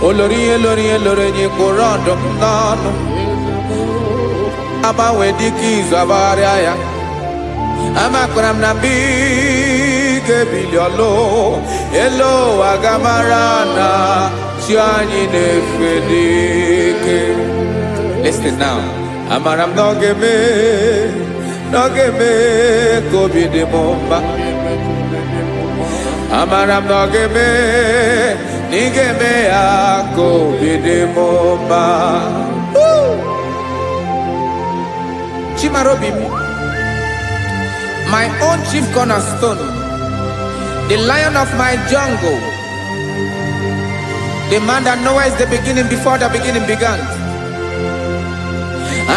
Olori ihe lori ihe lori enyi kpụrụ ọdụm n'ọnụ. Agbanwe dịka izu agbagharịa ya. Amakwara m na mgbe ị ga-ebili ọlụ elu ụwa, ga-amara na chi anyị na-efe n'ike. Listen now. Amara m na ọ ga-eme, na ọ ga-eme ka obi dị m mma. Amara m na ọ ga-eme, na ị ga-eme ya ka obi dị m mma. Woo! Chimarobi m, my own chief cornerstone, the lion of my jungle, the man that knows the beginning before the beginning began.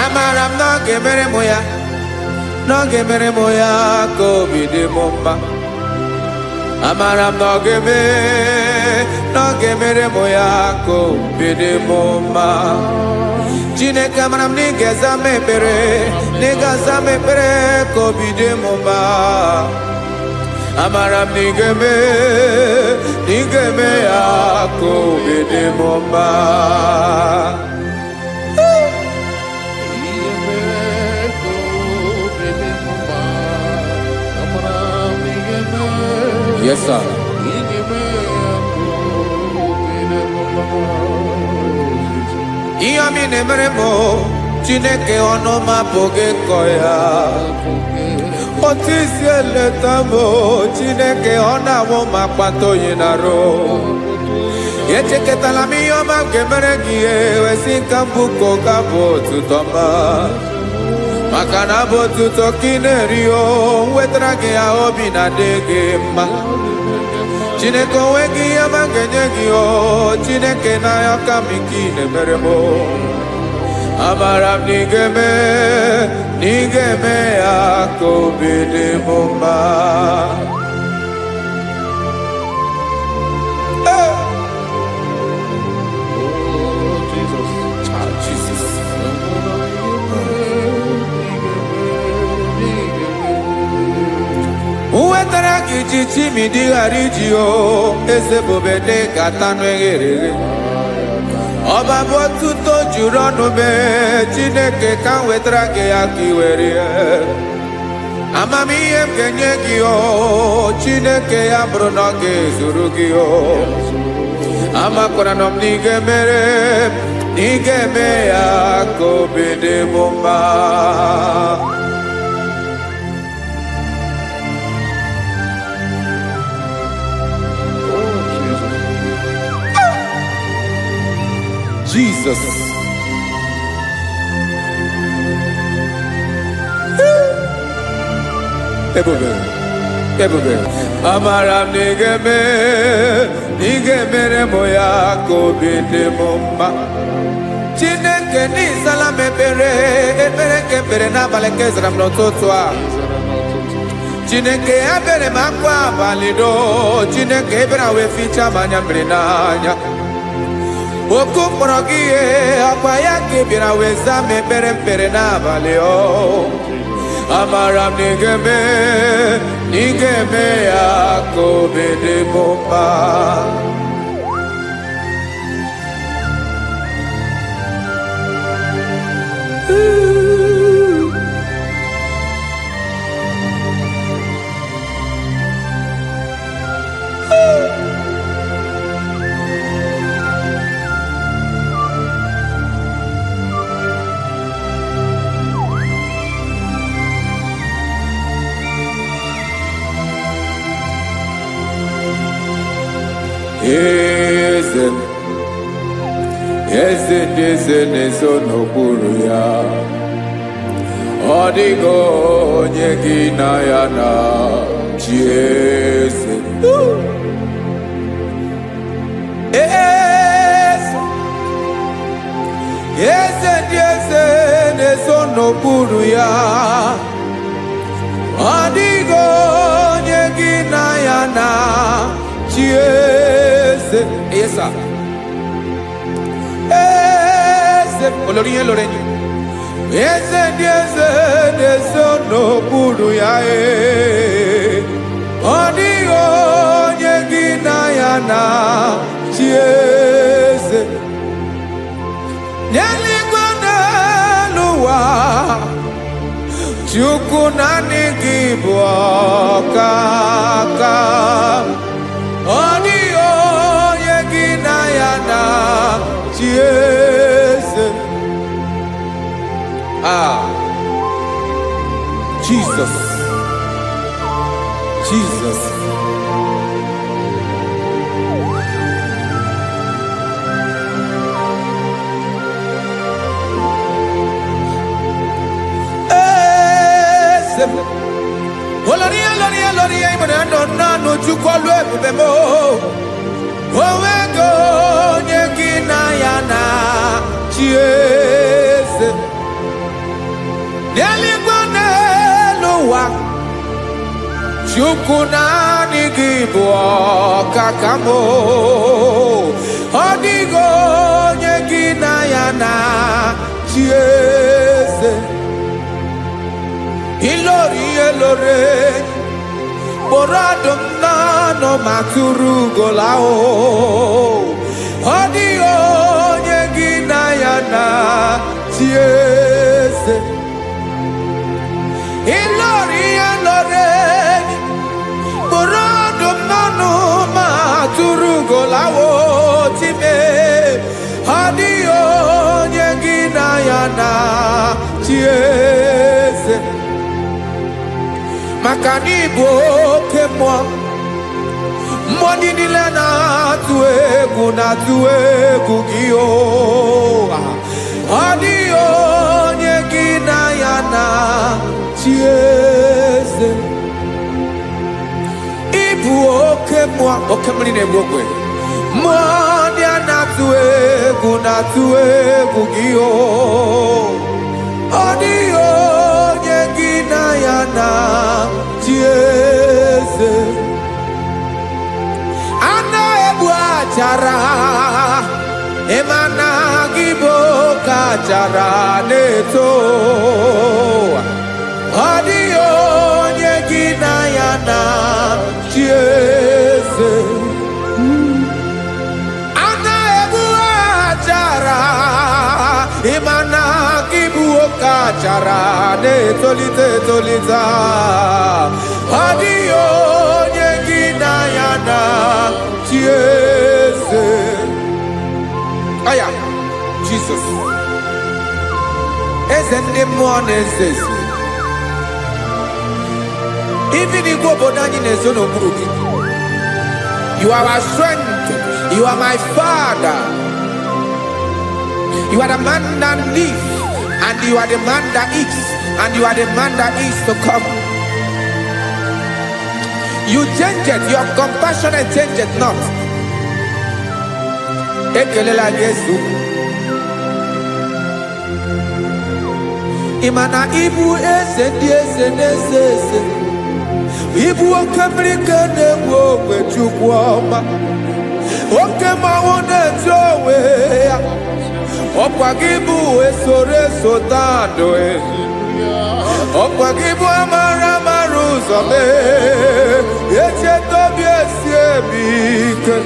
Amara m na ọ ga-emere m ya, na ọ ga-emere m ya ka obi dị m mma. Amara m na ọ ga-eme, na ọ ga-emere m ya ka obi dị m mma. Chineke, amara m na ị ga-eza m ekpere, na ị ga-aza m ekpere ka obi dị m mma. Amara m na ị ga-eme, na ị ga-eme ya ka obi dị m mma. Ihe mee ka obi dị m mma. Amara m ị ga-eme. Yes, sir. Ị ga-eme ya ka obi dị m mma. Ihe ọma ị na-emere m o, Chineke, ọnụ m apụghị ịkọ ya. Otu isi eleta m o, Chineke, ọ na-awụ m akpata oyi na-arụ. Echekọtala m ihe ọma m ga-emere gị, ihe wesị nka mbụ ka ụka bụ otuto ma maka na abụ otuto ka ị na-eri o nwetara gị ya, obi na-adị gị mma. Chineke, onwe gị ihe ọma m ga-enye gị o Chineke, n'anya ka m nke ị na-emere m o. Amara m na ị ga-eme, na ị ga-eme ya ka obi dị m mma. Hey! Oh, Jesus. Ah, Jesus. Nwetara gị ji chimidi ghara iji o eze bube dị ka tanụ eghere eghe. Ọba bụ otuto juru ọnụ mee Chineke, ka m wetara gị ya ka ị were ya. Amamihe m ga-enye gị o Chineke, ya bụrụ na ọ ga-ezuru gị o. Amakwara nọ m na ị ga-emere m, na ị ga-eme ya ka obi dị m mma. Oh, Jesus. Jesus. Ebube, ebube. Amara m na ị ga-eme, na ị ga-emere m ya ka obi dị m mma. Chineke, n'ịzala m ekpere, ekpere nke ekpere n'abalị nke zara m n'ụtụtụ a. Chineke, ebere m akwa abalị do. Chineke, ebere wee fichaa m anya mmiri n'anya. Oku mkpọrọ gị ihe ọkwa ya ka ị bịara wee zaa m ekpere mkpere n'abalị o. Amara m na ị ga-eme, na ị ga-eme ya ka obi dị m mma. Eze m, eze ndị eze na-ezo n'okpuru ya, ọ dịghị onye gị na ya na chi. Eze, eze, eze ndị eze na-ezo n'okpuru ya, ọ dịghị onye gị na ya na chi. Eze, yes sir. Eze olórí ihe lórí enyi, eze ndị eze na-ezo n'okpuru ya, ee. Ọ dịghị onye gị na ya na chi. Eze n'eluigwe, n'elu ụwa, Chukwu, naanị gị bụ ọkaka. Ọ dịghị onye gị na ya na chi. Eze. Ah, Jesus, Jesus. Eze m. Olórí, olórí, olórí, ìmọ̀ràn àná nánú Chukwu ọlụ ebube m. Onwego onye gị na ya na chi. Eze n'eluigwe, n'elu ụwa, Chukwu, naanị gị bụ ọkaka m. Ọ dịghị onye gị na ya na chi. Eze, ilori ihe lore kpụrụ ọdụm n'ọnụ ma tụrụ ugola o. Ọ dịghị onye gị na ya na chi. Eze, ilori ihe lore kpụrụ ọdụm n'ọnụ ma tụrụ ugola o. Time, ọ dịghị onye gị na ya na chi eze, maka na ịbụ oke mmụọ. Mmụọ ndị niile na-atụ egwu, na-atụ egwu gị o. Ọ dịghị onye gị na ya na chi eze. Ịbụ oke mmụọ, oke mmiri na-egbu ogwe. Mmụọ ndị a na-atụ egwu, na-atụ egwu gị o. Ọ dịghị onye gị na ya na chi eze. A na-egbu achara, ịma na gị bụ oke achara na-eto. Ọ dịghị onye gị na ya na chi eze. A na-egbu achara, ịma na gị bụ oke achara na-etolite etolite. Ọ dịghị onye gị na ya na chi eze. Aya, Jesus, eze ndị mmụọ na-eze eze. Even igwe obodo anyị na-ezo n'okpuru gị. You are our strength. You are my father. You are the man that lives, and you are the man that is, and you are the man that is to come. You change it, your compassion change it not. Ekelela Jesu. Ị ma na ịbụ eze ndị eze na-eze eze. Ịbụ oke mmiri ka na-egbu ogwe, Chukwu ọma. Oke mmanwụ na-eti onwe ya. Ọkwa gị bụ esoro eso tandụ. Ọkwa gị bụ amara amara ụzọ mee. Echeta obi esi emi ike.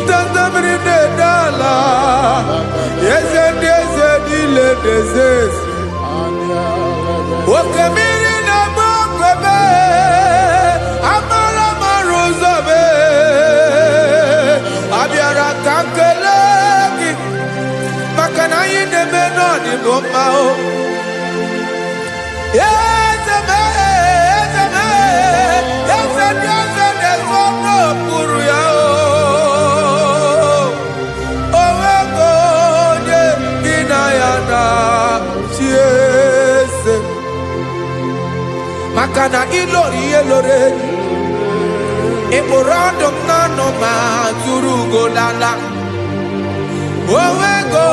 Ndanda mmiri na-ede ala. Eze ndị eze niile na-eze eze. Oke mmiri na-agba okwebe, amara amara ụzọ mee. Abịara ka m kelee gị maka na anyị na-eme n'ọdịbụ mma o. Eze m, eze m, eze ndị eze na-ezo n'okpuru ya o. O nwego onye gị na ya na chi eze. Maka na ịlọrọ ihe lọrọ enyi. Ị kpụrụ ọdụm n'ọnụ ma tụrụ ugo lala. O nwego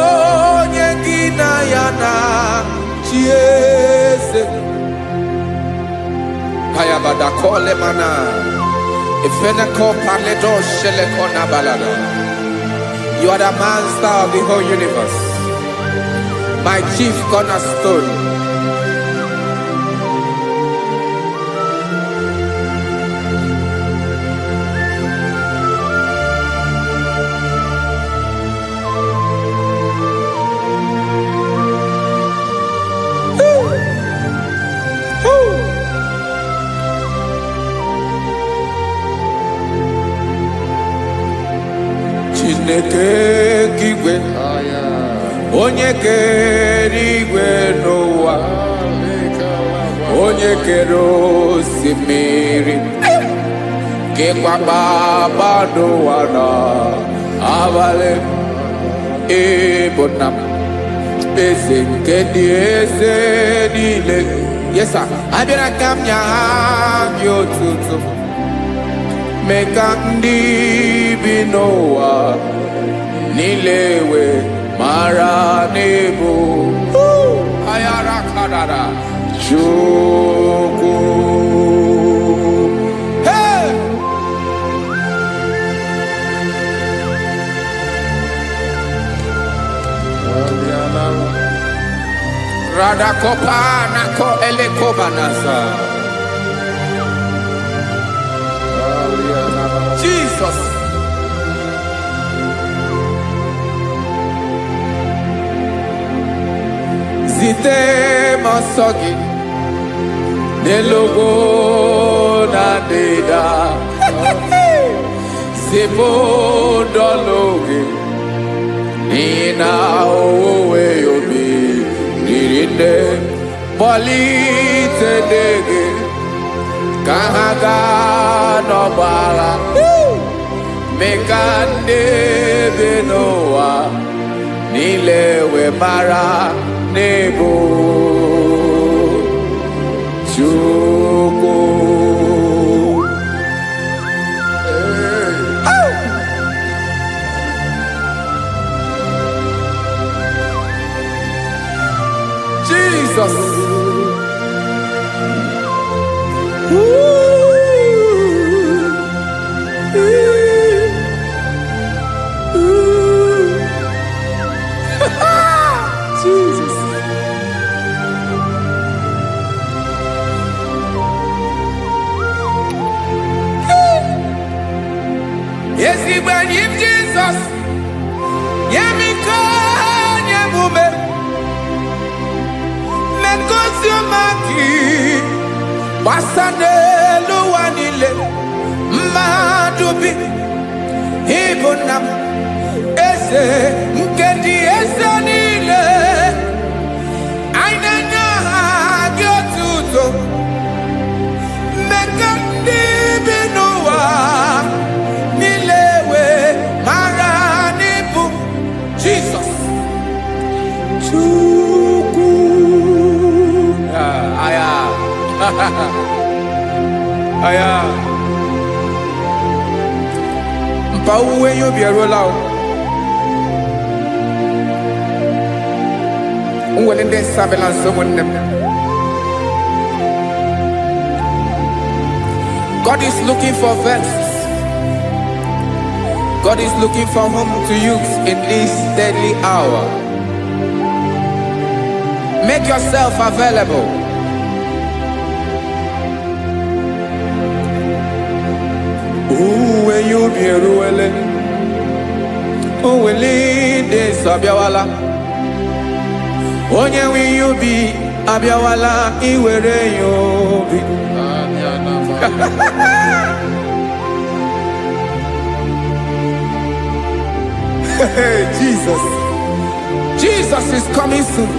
onye gị na ya na chi eze. Hayabada kole mana. Ifeneko paledo sheleko na balada. You are the master of the whole universe. My chief cornerstone. Woo! Chineke nke igwe, onye kere igwe n'ụwa, onye kere osimiri, kekwa kpakpando ụwa na abalị, ịbụ nna m, eze nke dị eze niile. Yes sir, abịara ka m nye gị otuto, mee ka ndị bi n'ụwa niile wee mara n'ịbụ ayara karara Chukwu. Hey! Radakopa nako elekobanasa. Jesus. Zite m ọsọ gị n'elu ugwu na ndịda. Zipụ ndọlụ gị n'ihi na owuwe ubi Chineke, kpọlite ndị gị ka ha gaa n'ọgbọ agha, mee ka ndị bi n'ụwa niile wee mara n'ịbụ Chukwu. Jesus. Ooh. Ooh. Ooh. Jesus. Ezigbo enyi m Jizọs, nye m ike, nye m ume, mee ọma gị gbasa n'elu ụwa niile. Mmadụ bi ịbụ nna m, eze nke ndị eze niile. Anyị na-enye aha gị otuto, mmekọ ndị bi n'ụwa niile wee mara n'ịbụ Jizọs Chukwu. Ah, aya. Aya. Mpa owuwe ihe ubi eruola o. M nwere ndị surveillance ụmụnne m. God is looking for vessels. God is looking for whom to use in this deadly hour. Make yourself available. Owuwe ihe ubi eruwele. Owele ndị nsọ abịawala. Onye nwe ihe ubi abịawala iwere ya obi. Hey, Jesus. Jesus is coming soon.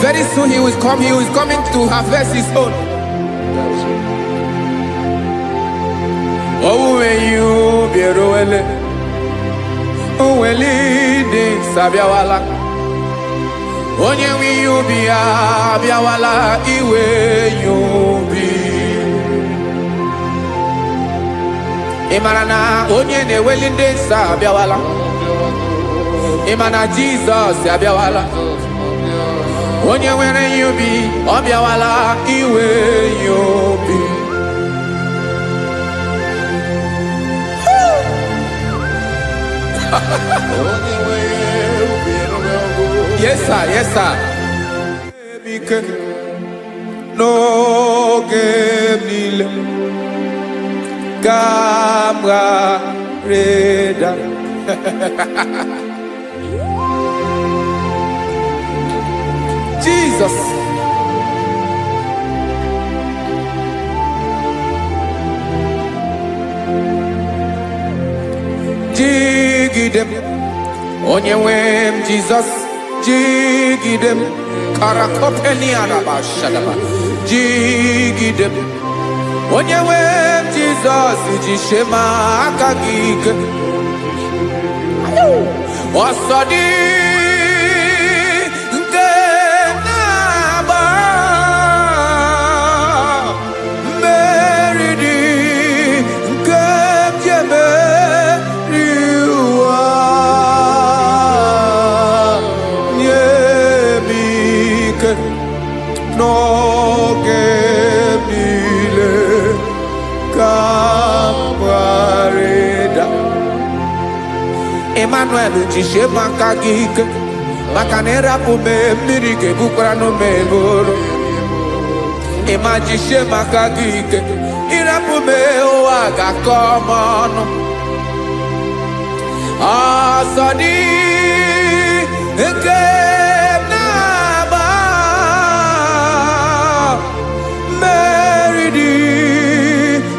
Very soon he will come. He is coming to harvest his own. Owuwe ihe ubi eruwele. Owele ndị nsọ abịawala. Onye nwe ihe ubi ya abịawala iwe ya obi. Ị mara na onye na-eweli ndị nsọ abịawala. Ị ma na Jizọs abịawala. Onye nwere ihe ubi ọ bịawala iwe ya obi. Yes sir, yes sir. Ike n'oge m niile ka m ghara ịda. Jesus. Jigide m, onye nwe m Jizọs, jigide m, karakopeniarabashadaba, jigide m, onye nwe m Jizọs, jisie m aka gị ike. Ọsọ dị nke na-agba, mmeri dị nke m ji emeri ụwa. Nye m ike n'oge m niile ka m ghara ịda. Emmanuel, jisie m aka gị ike, maka na ịrapụ m, mmiri ga-ebukwara m eburu. Ịma jisie m aka gị ike, ịrapụ m, ụwa ga-akọ m ọnụ. Ọsọ dị nke m na-agba, mmeri dị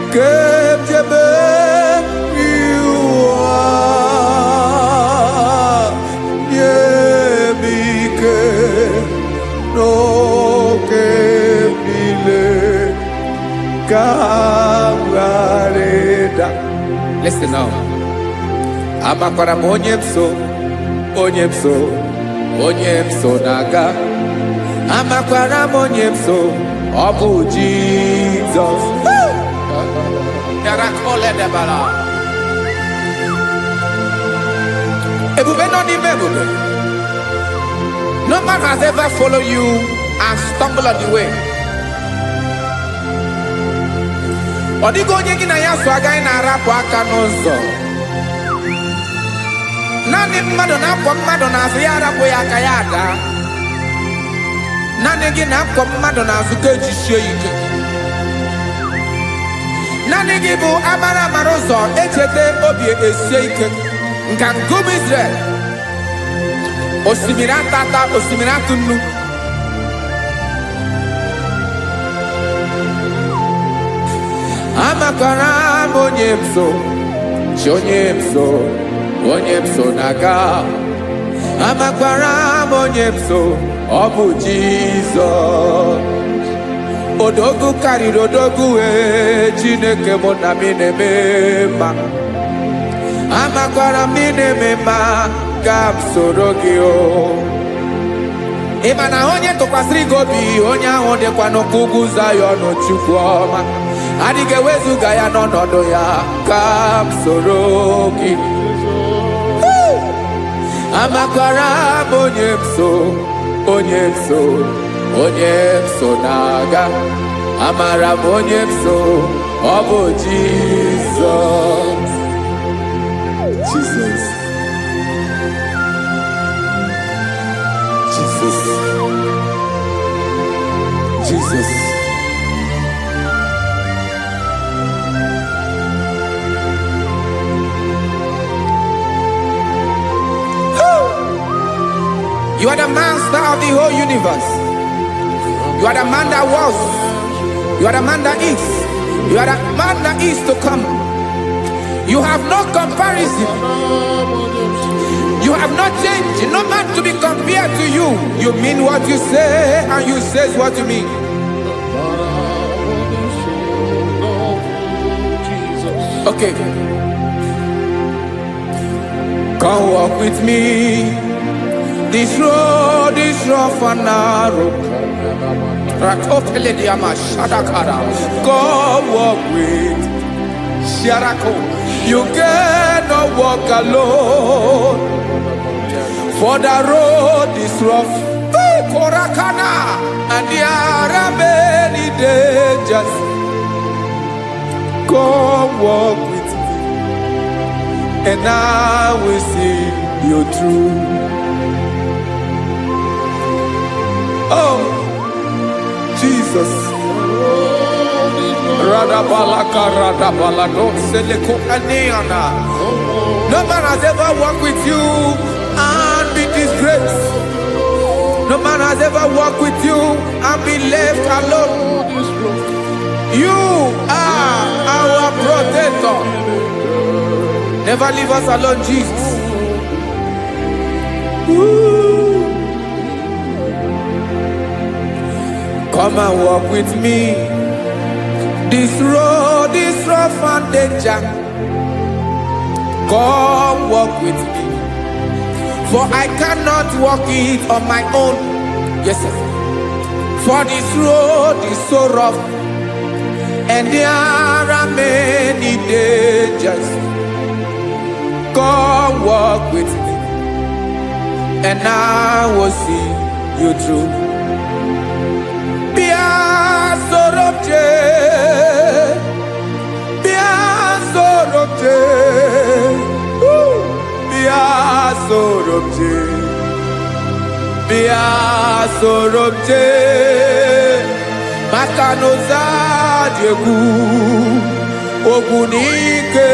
nke m ji emeri ụwa. Nye m Listen now. Amakwara m onye m so, onye m so, onye m so na-aga. Amakwara m onye m so, ọ bụ Jizọs. Bịara. Ebube nọ n'ime ebube. No man has ever followed you and stumbled on the way. Ọ dịghị onye gị na ya so agaghị na-arapụ aka n'ụzọ. Naanị mmadụ na-akwọ mmadụ n'azụ ya arapụ ya aka ya ada. Naanị gị na-akwọ mmadụ n'azụ ka ejisie ike. Naanị gị bụ amara amara ụzọ echeta obi esie ike. Nka nkume Israel. Osimiri atata, osimiri atụ nnu. Amakwara m onye m so, chi onye m so, onye m so na-aga. Amakwara m onye m so, ọ bụ Jizọs. Odogwu karịrị odogwu wee, Chineke mụ na m na-eme mma. Amakwara m ị na-eme mma, ka m soro gị o. Ị ma na onye tụkwasịrị gị obi, onye ahụ dịkwa n'ụkwụ ugwu Zayọn. Chukwu ọma adịghị ewezuga ya n'ọnọdụ ya, ka m soro gị. Amakwara m onye m so, onye m so, onye m so na-aga. Amara m onye m so, ọ bụ Jizọs. Jesus. Jesus. Jesus. You are the master of the whole universe. You are the man that was. You are the man that is. You are the man that is to come. You have no comparison. You have not changed. No man to be compared to you. You mean what you say, and you say what you mean. Okay. Come walk with me. This road is rough and narrow. Rakopelediama shadakara. Come walk with Sharako. You cannot walk alone, for the road is rough. Korakana, and there are many dangers. Come walk with me, and I will see you through. Oh, Jesus. Radabalaka radabalado seleko aneana. No man has ever walked with you and be disgraced. No man has ever walked with you and be left alone. You are our protector. Never leave us alone, Jesus. Ooh. Come and walk with me. This road is rough and danger. Come walk with me. For I cannot walk it on my own. Yes, sir. For this road is so rough, and there are many dangers. Come walk with me, and I will see you through. Bịa soro m jee, bịa soro m jee, woo! Bịa soro m jee, bịa soro m jee, maka na ụzọ dị egwu, ogwu na ike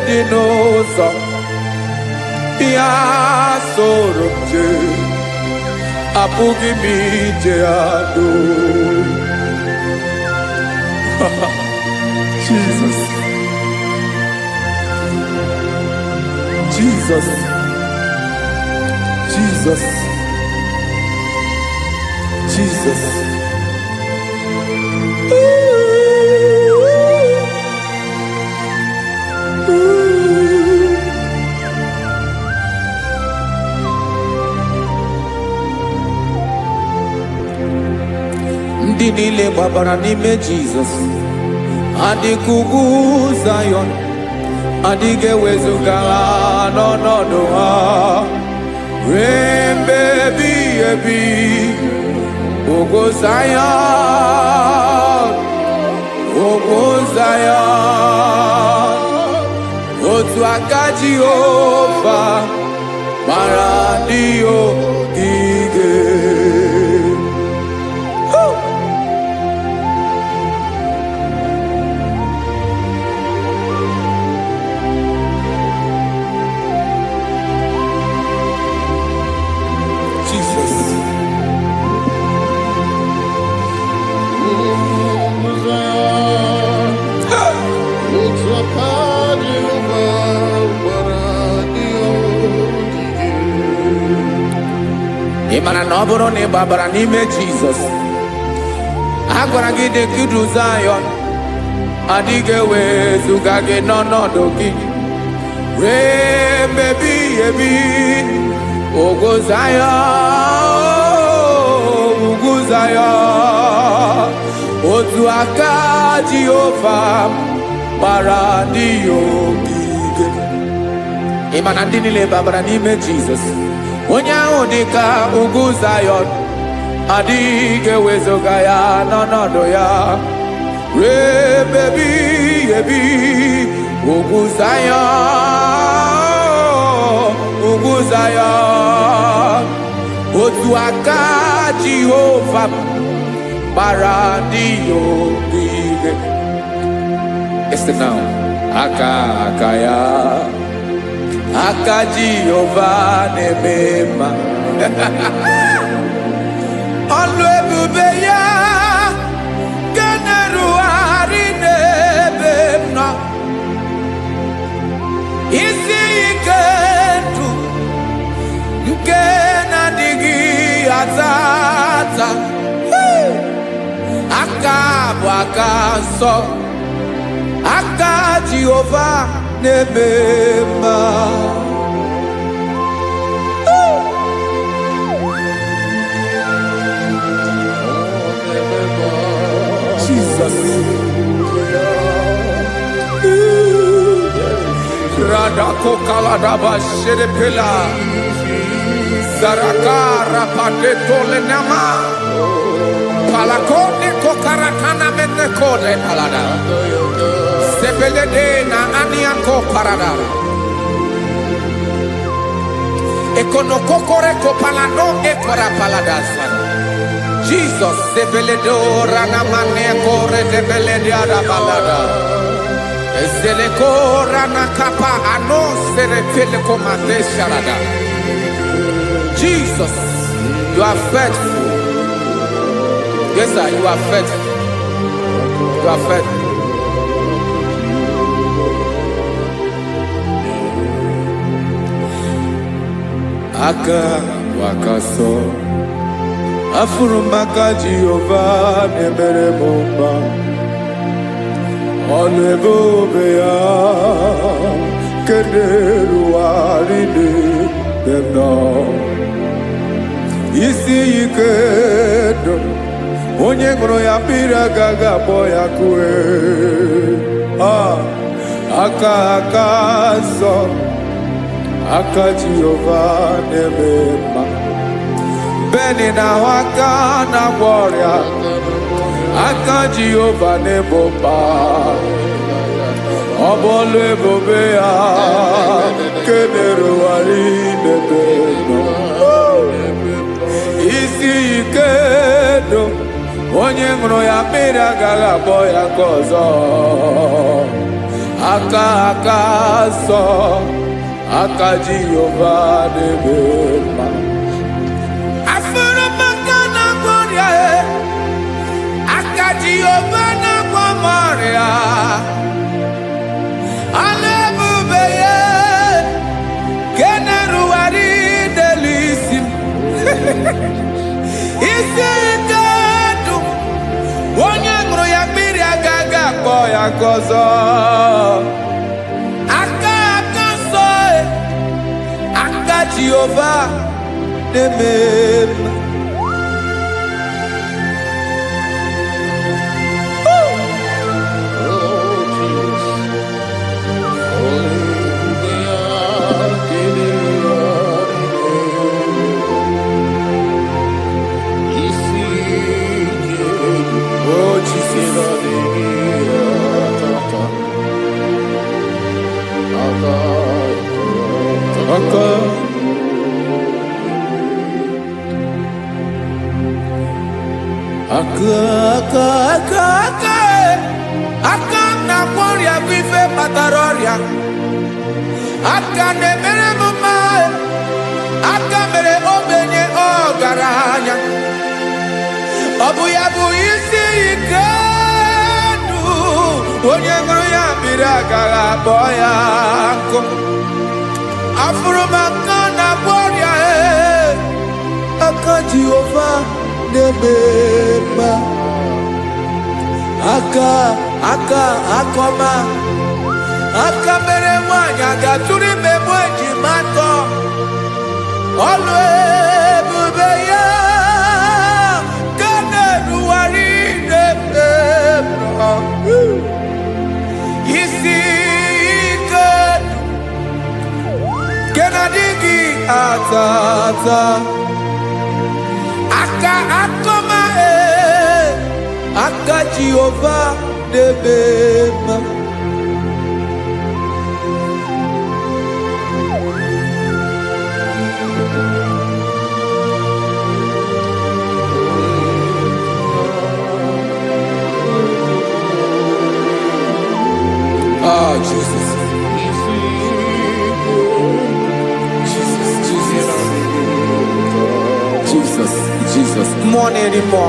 dị n'ụzọ. Bịa soro m jee, apụghị m ije ado. Jesus. Jesus. Jesus. Jesus. Ooh. Ooh. Ndị niile gbabara n'ime Jizọs adịka ugwu Zayọn, adịghị ewezuga ha n'ọnọdụ ha ruo mgbe ebighị ebi. Ugwu Zayọn, ugwu Zayọn, otu aka Jehova gbara ndị ogige. Woo! Jesus. Otu aka Jehova gbara ndị ogige. Ị mara na ọ bụrụ na ị gbabara n'ime Jizọs, a gwara gị dị ka Zayọn, adịghị ewezuga gị n'ọnọdụ gị ruo mgbe ebighị ebi. Ugwu Zayọn, ugwu Zayọn, otu aka Jehova gbara ndị ya ogige. Ị ma na ndị niile babara n'ime Jizọs, onye ahụ dị ka ugwu Zayọn, adịghị ewezuga ya n'ọnọdụ ya ruo ebe ebighị ebi. Ugwu Zayọn, ugwu Zayọn, otu aka Jehova gbara ndị ya ogige. Listen now. Aka aka ya, aka Jehova na-eme mma. Ọlụ ebube ya nke na-erugharị n'ebe m nọ. Isi ike ndụ nke na-adịghị ata ata. Hey! Aka bụ aka nsọ, aka Jehova na-eme mma. Jesus. Radako kaladaba sherepela. Zaraka rapateto lenama. Palakone kokarakana menekode palada. Sebelede na aniako parada. Ekonokokore kopalano ekora palada sana. Jesus sebeledo ranamane kore debelede balada. Ezeleko rana kapa ano serepele komande sharada. Jesus, you are faithful. Yes, sir, you are faithful. You are faithful. Aka wakaso afụrụ m aka Jehova na-emere m mma. Ọnụ ebe obe ya kederuwarị n'ebe m nọ. Isi ike ndụ, onye ṅụrụ ya mmiri agaghị akpọ ya kue. Ah, aka aka nsọ, aka Jehova na-eme mma. Beni na-ahụ aka na-agwọ ọrịa, aka Jehova na-ebo mkpa. Ọ bụ ọlụ ebube ya kenerụgharị n'ebe nọ. Isi ike ndụ, onye ṅụrụ ya mmiri agaghị akpọ ya ka ọzọ. Aka aka nsọ, aka Jehova na-eme mma. Afụrụ m aka na-agwọ ọrịa e, aka Jehova na-agwọ m ọrịa. Ala ebube ya ke na-erugharị n'elu isi m. Isi ike ndụ, onye ṅụrụ ya mmiri agaghị akpọ ya ka ọzọ. Aka aka nsọ e, aka Jehova na-eme mma. Aka, aka, aka, aka, aka m na-agwọ ọrịa bụ ife kpatara ọrịa. Aka na-emere m mma, aka mere ogbenye ọgaranya. Ọ bụ ya bụ isi ike ndụ, onye ṅụrụ ya mmiri agaghị akpọ ya nkụ. Afụrụ m aka na-agwọ ọrịa, ee, aka Jehova na-eme mma. Aka, aka, akọma, aka mere nwaanyị a ga-atụrụ ime mụ ejima atọ. Ọlụ ebube ya ka na-erugharị n'ebe m nọ. Isi ike nke na-adịghị ata ata. Aka akọma, ee, aka Jehova na-eme mma. Ah, Jesus, Jesus, Jesus, Jesus, Jesus. Mmụọ na-eri mmụọ,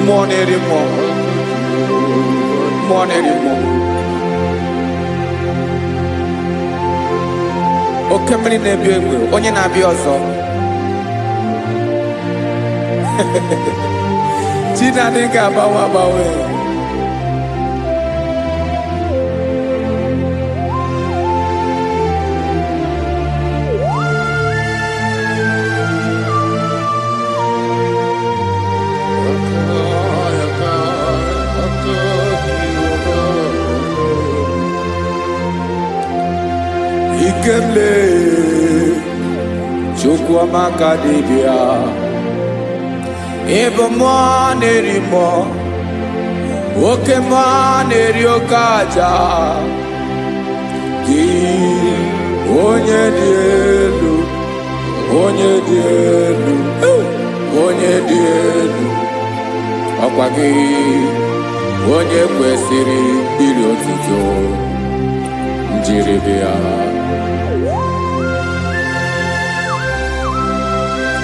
mmụọ na-eri mmụọ, mmụọ na-eri mmụọ. Oke mmiri na-ebi egbe, onye na-abịa ọzọ. Chi na-adịghị agbanwe agbanwe. Ikemle, Chukwuamaka dibịa. Ịbụ mmụọ na-eri mmụọ, oke mmụọ na-eri oke aja. Gị onye dị elu, onye dị elu, onye dị elu, ọkwa gị onye kwesịrị iri otuto njiribịa.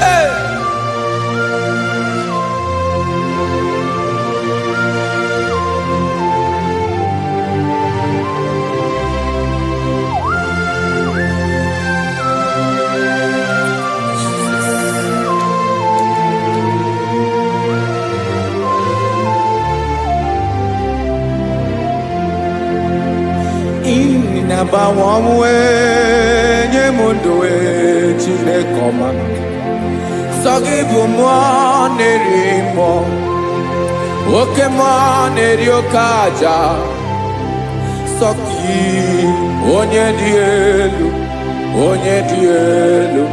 Hey! Ị na-agbanwe ọnwụ, ee, nye m ndụ, ee, Chineke ọma. Sọ gị bụ mmụọ na-eri mmụọ, oke mmụọ na-eri oke aja. Sọ gị onye dị elu, onye dị elu,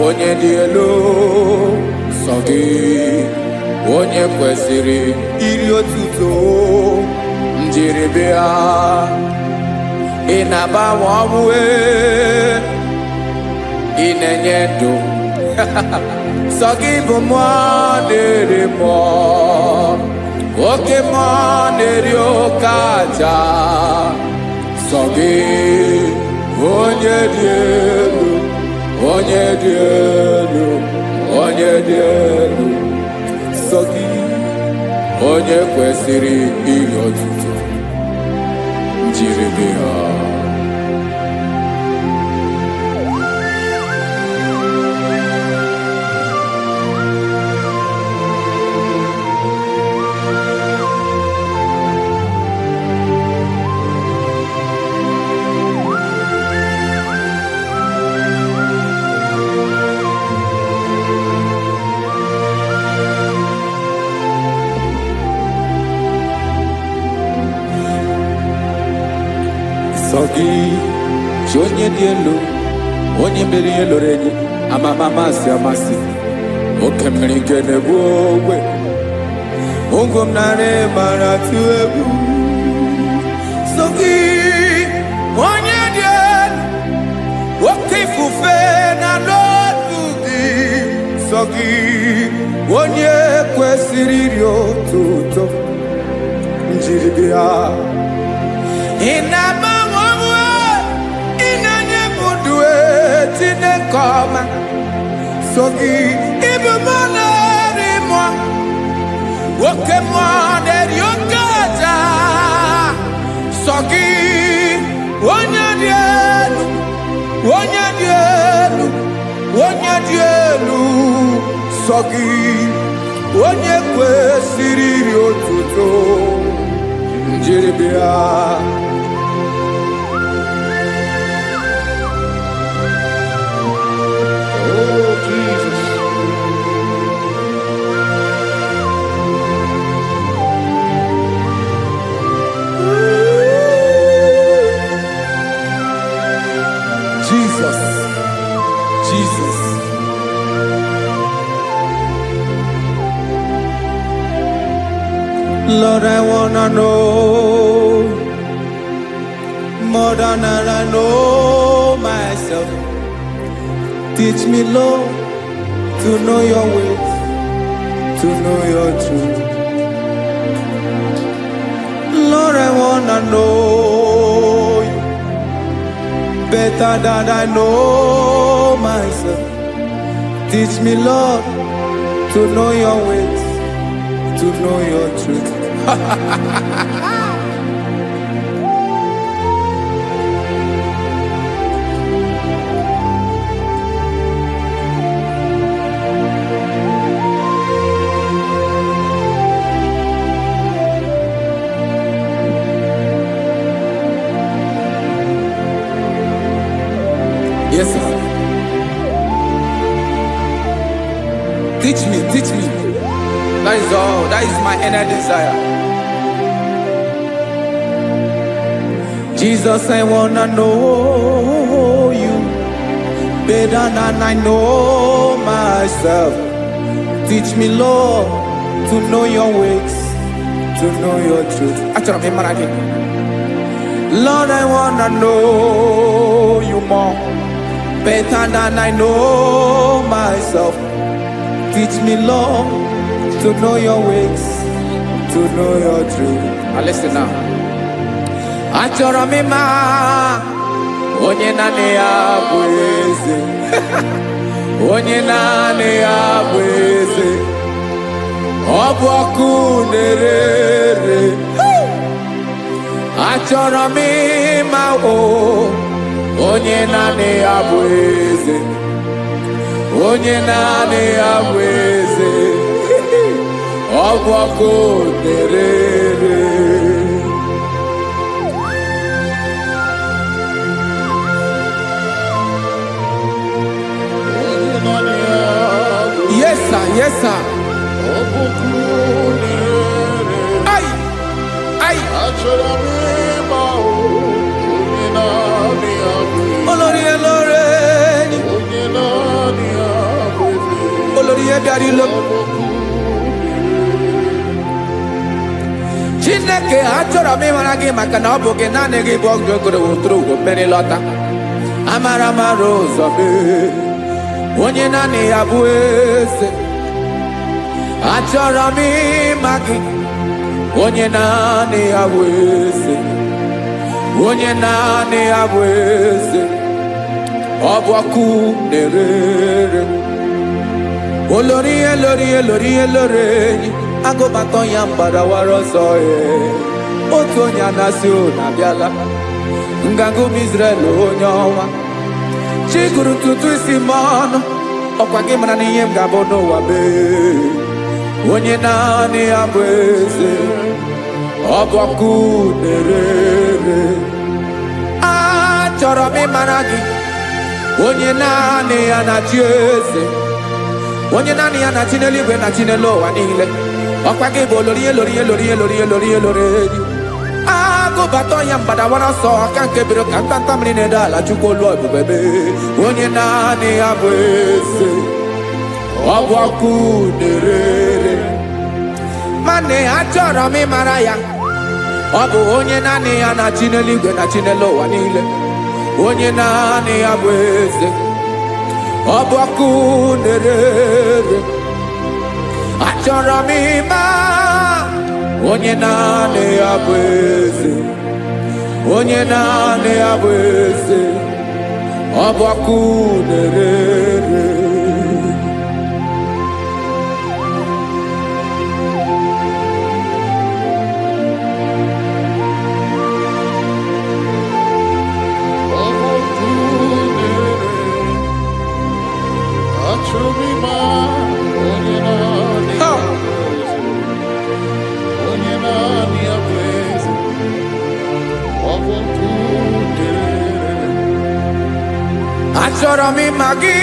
onye dị elu. Sọ gị onye kwesịrị iri otuto njiribịa. Ị na-agbanwe ọnwụ, ee, ị na-enye ndụ. Sọ gị bụ mmụọ na-eri mmụọ, oke mmụọ na-eri oke aja. Sọ gị onye dị elu, onye dị elu, onye dị elu. Sọ gị onye kwesịrị iri otuto njiribịa. Sọ gị chi onye dị elu, onye mere ihe lụrụ enyi, amama amasị amasị, oke mmiri nke na-egbu ogwe, ụgwọ m narị mara tụ egwu. Sọ gị onye dị elu, oke ifufe na n'otu gị. Sọ Sọ gị onye kwesịrị iri otuto njiri bịa. Ị na-agbanwe onwe, ị na-enye m ndụ e, Chineke ọma. So gị ịbụ mmụọ na-eri mmụọ, oke mmụọ na-eri oke aja. Sọ gị onye dị elu, onye dị elu, onye dị elu. Sọ gị onye kwesịrị iri otuto njiri bịa. Oh, Jesus. Jesus, Jesus. Lord, I wanna know more than I know myself. Teach me, Lord, to know your ways, to know your truth. Lord, I wanna know you better than I know myself. Teach me, Lord, to know your ways, to know your truth. Yes, sir. Teach me, teach me. That is all. That is my inner desire. Jesus, I wanna know you better than I know myself. Teach me, Lord, to know your ways, to know your truth. Achọrọ m ịmara gị. Lord, I wanna know you more, better than I know myself. Teach me, Lord, to know your ways, to know your truth. Now listen now. Achọrọ m ịma onye naanị ya bụ eze. Onye naanị ya bụ eze. Ọ bụ ọkụ na-ere. Achọrọ m ịma o onye naanị ya bụ eze. Onye naanị ya bụ eze. Ọ bụ ọkụ na-ere. Onye naanị ya bụ Yes, sir. Yes, sir. ọkụ na-ere. Ai, ai. Achọrọ m ịma onye naanị ya bụ Olórí elóore ni. onye naanị ya bụ eze. Olórí ihe bịara ilo. Ọkụ Chineke, achọrọ m ịmara gị maka na ọ bụ gị, naanị gị bụ ọgụ ogoro woturu ugo mmeri lọta. Amara mara ụzọ mee. Onye naanị ya bụ eze. Achọrọ m ịma gị. Onye naanị ya bụ eze. Onye naanị ya bụ eze. Ọ bụ ọkụ na-ere ere. Olórí elórí elórí elórí enyi agụbatọ ya mgbadawara ọsọ ee. Otu onye anasị unu abịala nganga ụmụ Israel, onye ọnwa chi gụrụ ntutu isi m ọnụ. Ọkwa gị mara na ihe m ga-abụ n'ụwa mee. Onye naanị ya bụ eze, ọ bụ ọkụ na-ere ere. Achọrọ m ịmara gị, onye naanị ya na-achị eze, onye naanị ya na-achị n'eluigwe na chi n'elu ụwa niile. Ọkwa gị bụ olori elori elori elori elori elori enyi agụbata ya mgbadawara ọsọ aka nke biro ka ntanta mmiri na-ede ala. Chukwu olu ebube mee, onye naanị ya bụ eze, ọ bụ ọkụ na-ere. Mana achọrọ m ịmara ya. Ọ bụ onye naanị ya na-achị n'eluigwe na chi n'elu ụwa niile, onye naanị ya bụ eze. Ọ bụ ọkụ na-ere. Achọrọ m ịma onye naanị ya bụ eze, onye naanị ya bụ eze. Ọ bụ ọkụ na-ere. Ọ bụ ọkụ na-ere. Achọrọ m ịma onye naanị ya bụ eze. Onye naanị ya bụ eze. Ọ bụ ọkụ na-ere. Achọrọ m ịma gị,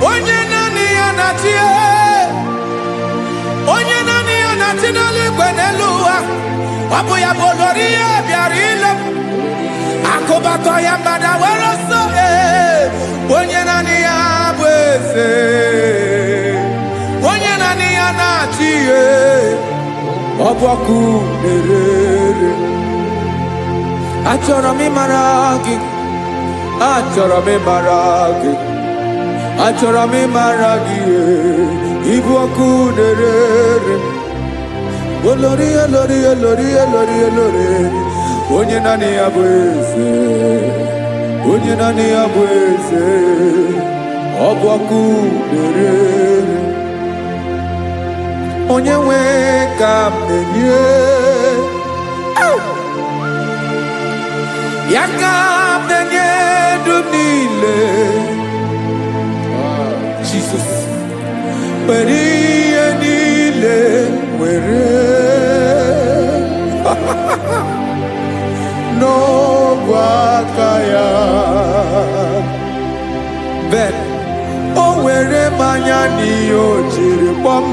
onye naanị ya na-achị, onye naanị ya na-achị n'eluigwe, n'elu ụwa. Ọ bụ ya bụ olori ihe bịara ile m akụbatọ ya mmadụ were ọsọ. Ee, onye naanị ya bụ eze, onye naanị ya na-achị ihe. Ọ bụ ọkụ na-ere. Achọrọ m ịmara gị, achọrọ m ịmara gị, achọrọ m ịmara gị. Ee, ịbụ ọkụ na-ere. Olori, olori, olori, olori, olori, onye naanị ya bụ eze, onye naanị ya bụ eze. Ọ bụ ọkụ na-ere. Onye nwe ka m na-enye ya, ka m na-enye ndụ m niile. Jesus, were ihe niile, were n'ogwe aka ya. Ben o were mmanya n'ihe o jiri kpọm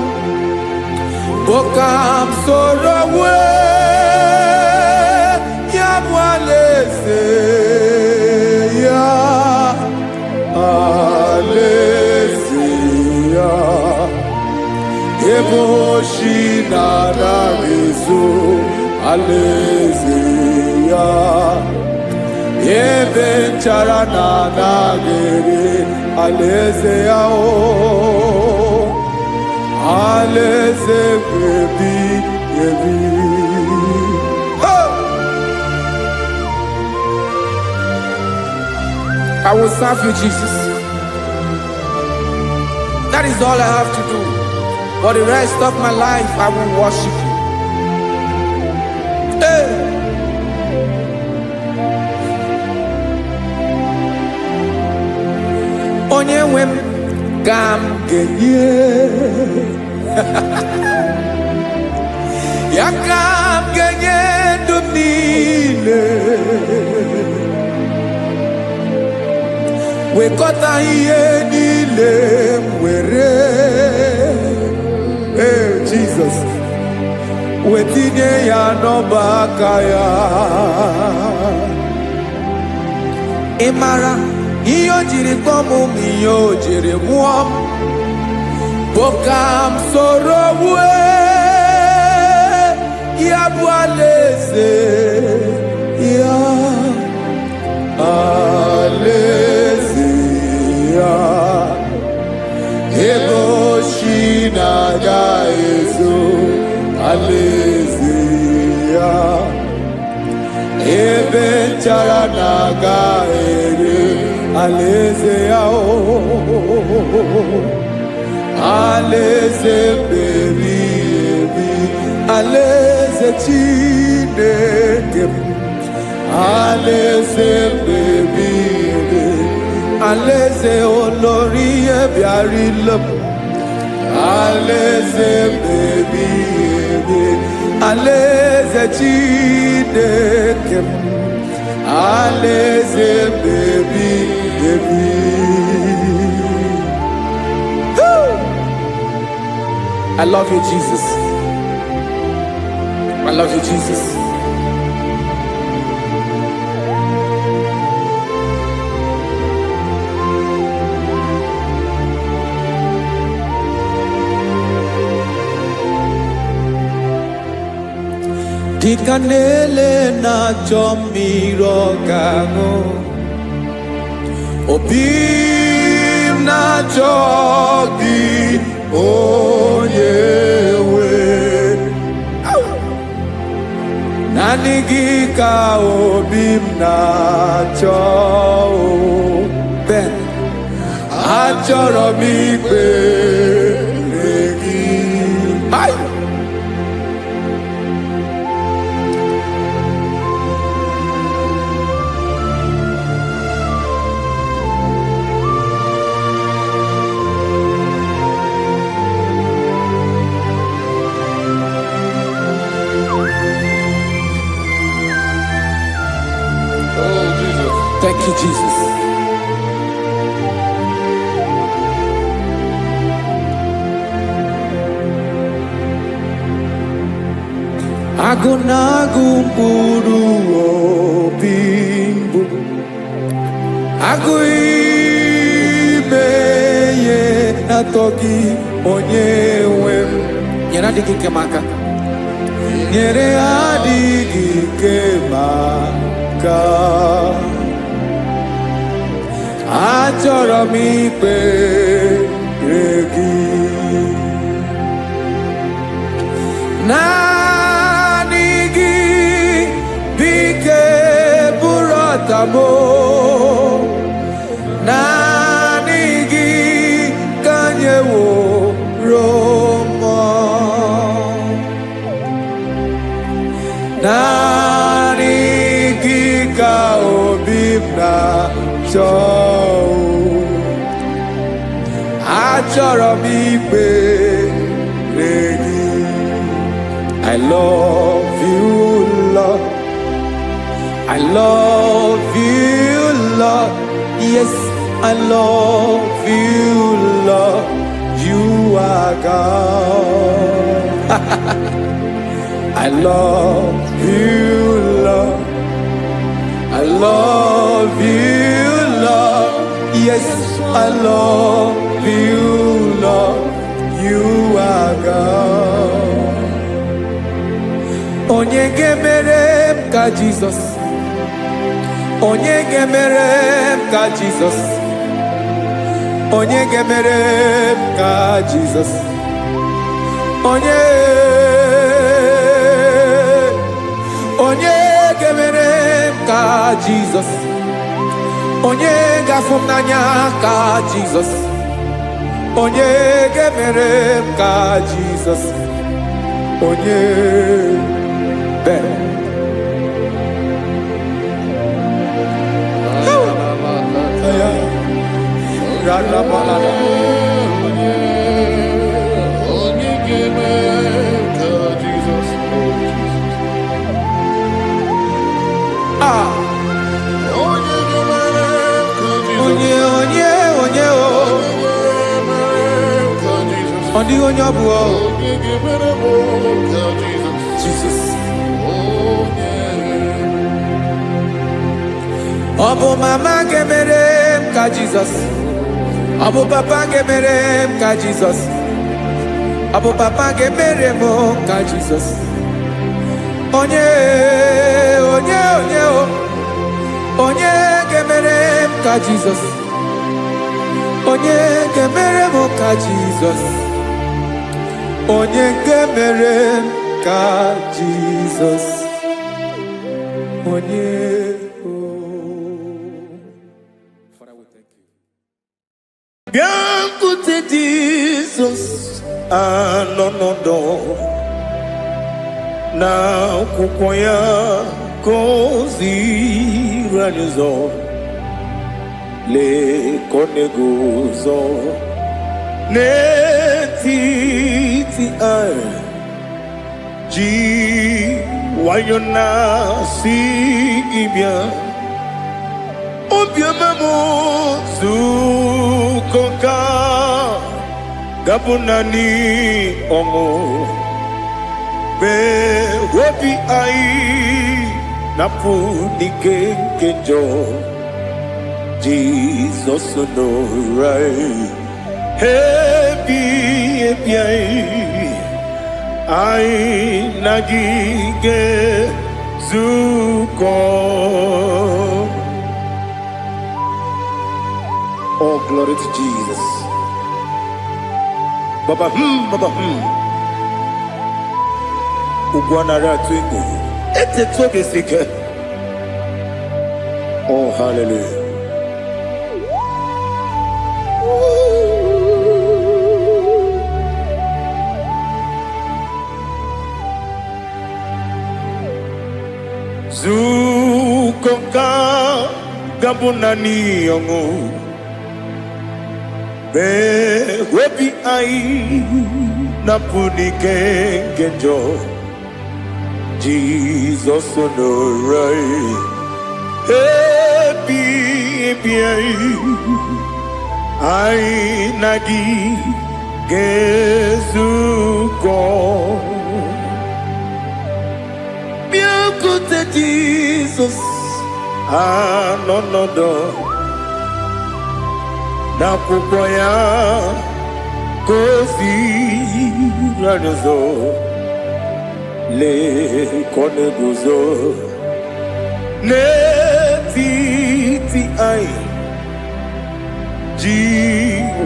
bụ ka m soro wee ya bụ alaeze ya, alaeze ya, ebe oshi na-anaghị ezo, alaeze ya, ebe nchara na-anaghị ere, alaeze ya o, alaeze ebi ebi. Hey! I will serve you, Jesus. That is all I have to do. For the rest of my life, I will worship you. Hey! Onye nwe m ka m ga-enye ya, ka m ga-enye ndụ m niile, wekọta ihe niile m were. Ee, Jizọs, wetinye ya n'ọba aka ya. Ị mara ihe o jiri kpọọ m ma ihe o jiri mụọ m bụ ka m soro wue ya bụ alaeze ya, alaeze ya, ebe oshi na-aga ezo, alaeze ya, ebe nchara na-aga ere, alaeze ya o, alaeze meri ebi, alaeze Chineke m, alaeze mmebi ebi, alaeze olori ihe bịara ile m, alaeze mmebi ebi, alaeze Chineke m, alaeze mmebi ebi. Woo! I love you, Jesus. I love you, Jesus. Dịka na-ele na-achọ mmiri ọ ga-aṅụ, obi m. na-achọ gị, onye nwe. Naanị gị ka obi m na-achọ o. Ben, achọrọ m ikpere gị. Hai! Oh, Jesus. Thank you, Jesus. Agụ na-agụ mkpụrụ obi mbụ, agụ ime ihe na-atọ gị, onye nwe m. Nyere adịghị ike m aka. Nyere adịghị ike m aka. Achọrọ m ikpere gị. Naanị gị bike bụrụ ọtamo. Naanị gị ka nyeworo mmụọ. Naanị gị ka obi m na-achọ. Achọrọ m ikpere gị. I love you, Lord. I love you, Lord. Yes, I love you, Lord. You are God. I love you, Lord. I love you, Lord. Yes, I love you, Lord. You are God. Onye ga-emere m ka Jizọs? Onye ga-emere m ka Jizọs? Onye ga-emere m ka Jizọs? Onye, onye ga-emere m ka Jizọs? Onye ga-afụ m n'anya ka Jizọs? Onye ga-emere m ka Jizọs? Onye bere. Aya. Radabalada. Onye ga-eme ka Jizọs, oh Jesus. Ah, Onye ga-emere ka Jizọs. Onye, onye, onye o. Onye ga-emere ka Jizọs. Ọ dịghị onye ọ bụ o. Onye ga-emere m ka Jizọs. Jizọs. Onye. Ọ bụ mama ga-emere m ka Jizọs? Ọ bụ papa ga-emere m ka Jizọs? Ọ bụ papa ga-emere m ka Jizọs? Onye, onye, onye o. Onye ga-emere m ka Jizọs? Onye ga-emere m ka Jizọs? Onye ga-emere m ka Jizọs? Onye o. Father, we thank you. Bịakwute Jizọs, anọ n'ọdọ na akwụkwọ ya ka o ziri anyị ụzọ. Lee ka ọ na-eguzo n'etiti anyị, ji nwayọ na-asị gị bịa. Obiọma m, zukọ ka gabụ naanị ọṅụ mee obi anyị napụ n'ike nke njọ. Jizọs nọrọ anyị ebi ebi, anyị anyị na gị ga-ezukọ. All glory to Jesus. Baba baba. Ugwu anaghị atụ egwu. Etetu obi si ike. Oh, hallelujah. Zukọ nka ga-abụ naanị ọṅụ. Mee obi anyị na-apụ n'ike nke njọ. Jizọs nọrọ anyị. Ebi ebi anyị. Anyị na gị ga-ezukọ. Bịakwute Jizọs anọ nọdụ n'akwụkwọ ya ka o ziri anyị ụzọ. Lee ka ọ na-eguzo n'etiti anyị ji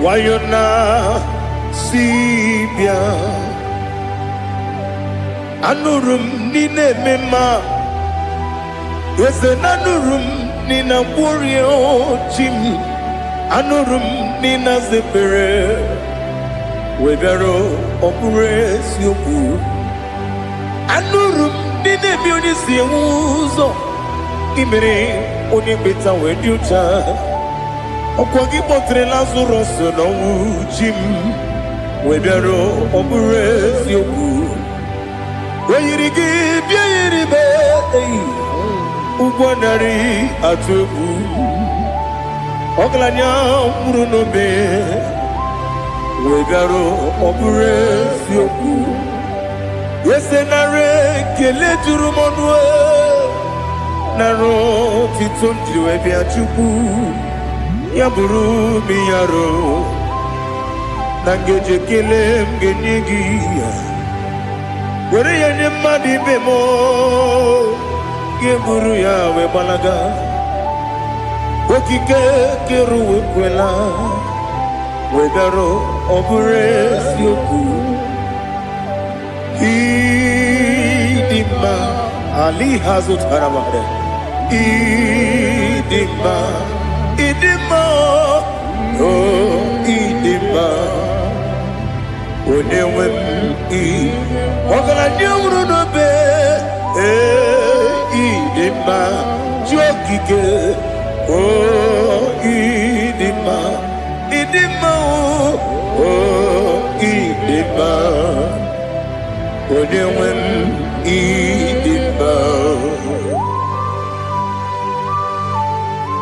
nwayọ na si bịa. Anụrụ m n'ị na-eme mma, eze na anụrụ m n'ị na-agwọrị chi m. Anụrụ m n'ị na-aza ekpere wee bịara, ọ bụrụ eziokwu. Anụrụ m n'ị na-eme onye si enwe ụzọ imere onye mkpeta wee dị ụcha. Ọkwa gị kpọtere Lazarọs n'ọnwụ, chi m, wee bịara, ọ bụrụ eziokwu. O yiri gị bịa yiri be eyi ụgwọ narị atụ egwu. Ọgaranya nwụrụ n'obe wee bịara, ọ bụrụ eziokwu. Eze, nara ekele juru m ọnụ, nara otito m jiri wee bịa. Chukwu, ya bụrụ m yaro na ngeji ekele m ga-enye gị ya, were ya nye mmadụ ibe m, ga-eburu ya wee gbalaga. Okike kere uwe kwela wee bịara, ọ bụrụ eziokwu. Ịdị mma ali ha zụtara mmadụ. Ịdị mma, ịdị mma, o ịdị mma, onye nwe m. Ị ọgaranya nwụrụ n'obe, ee, ịdị mma, chi okike, o ịdị mma, ịdị mma, o ịdị mma, onye nwe m, ịdị mma.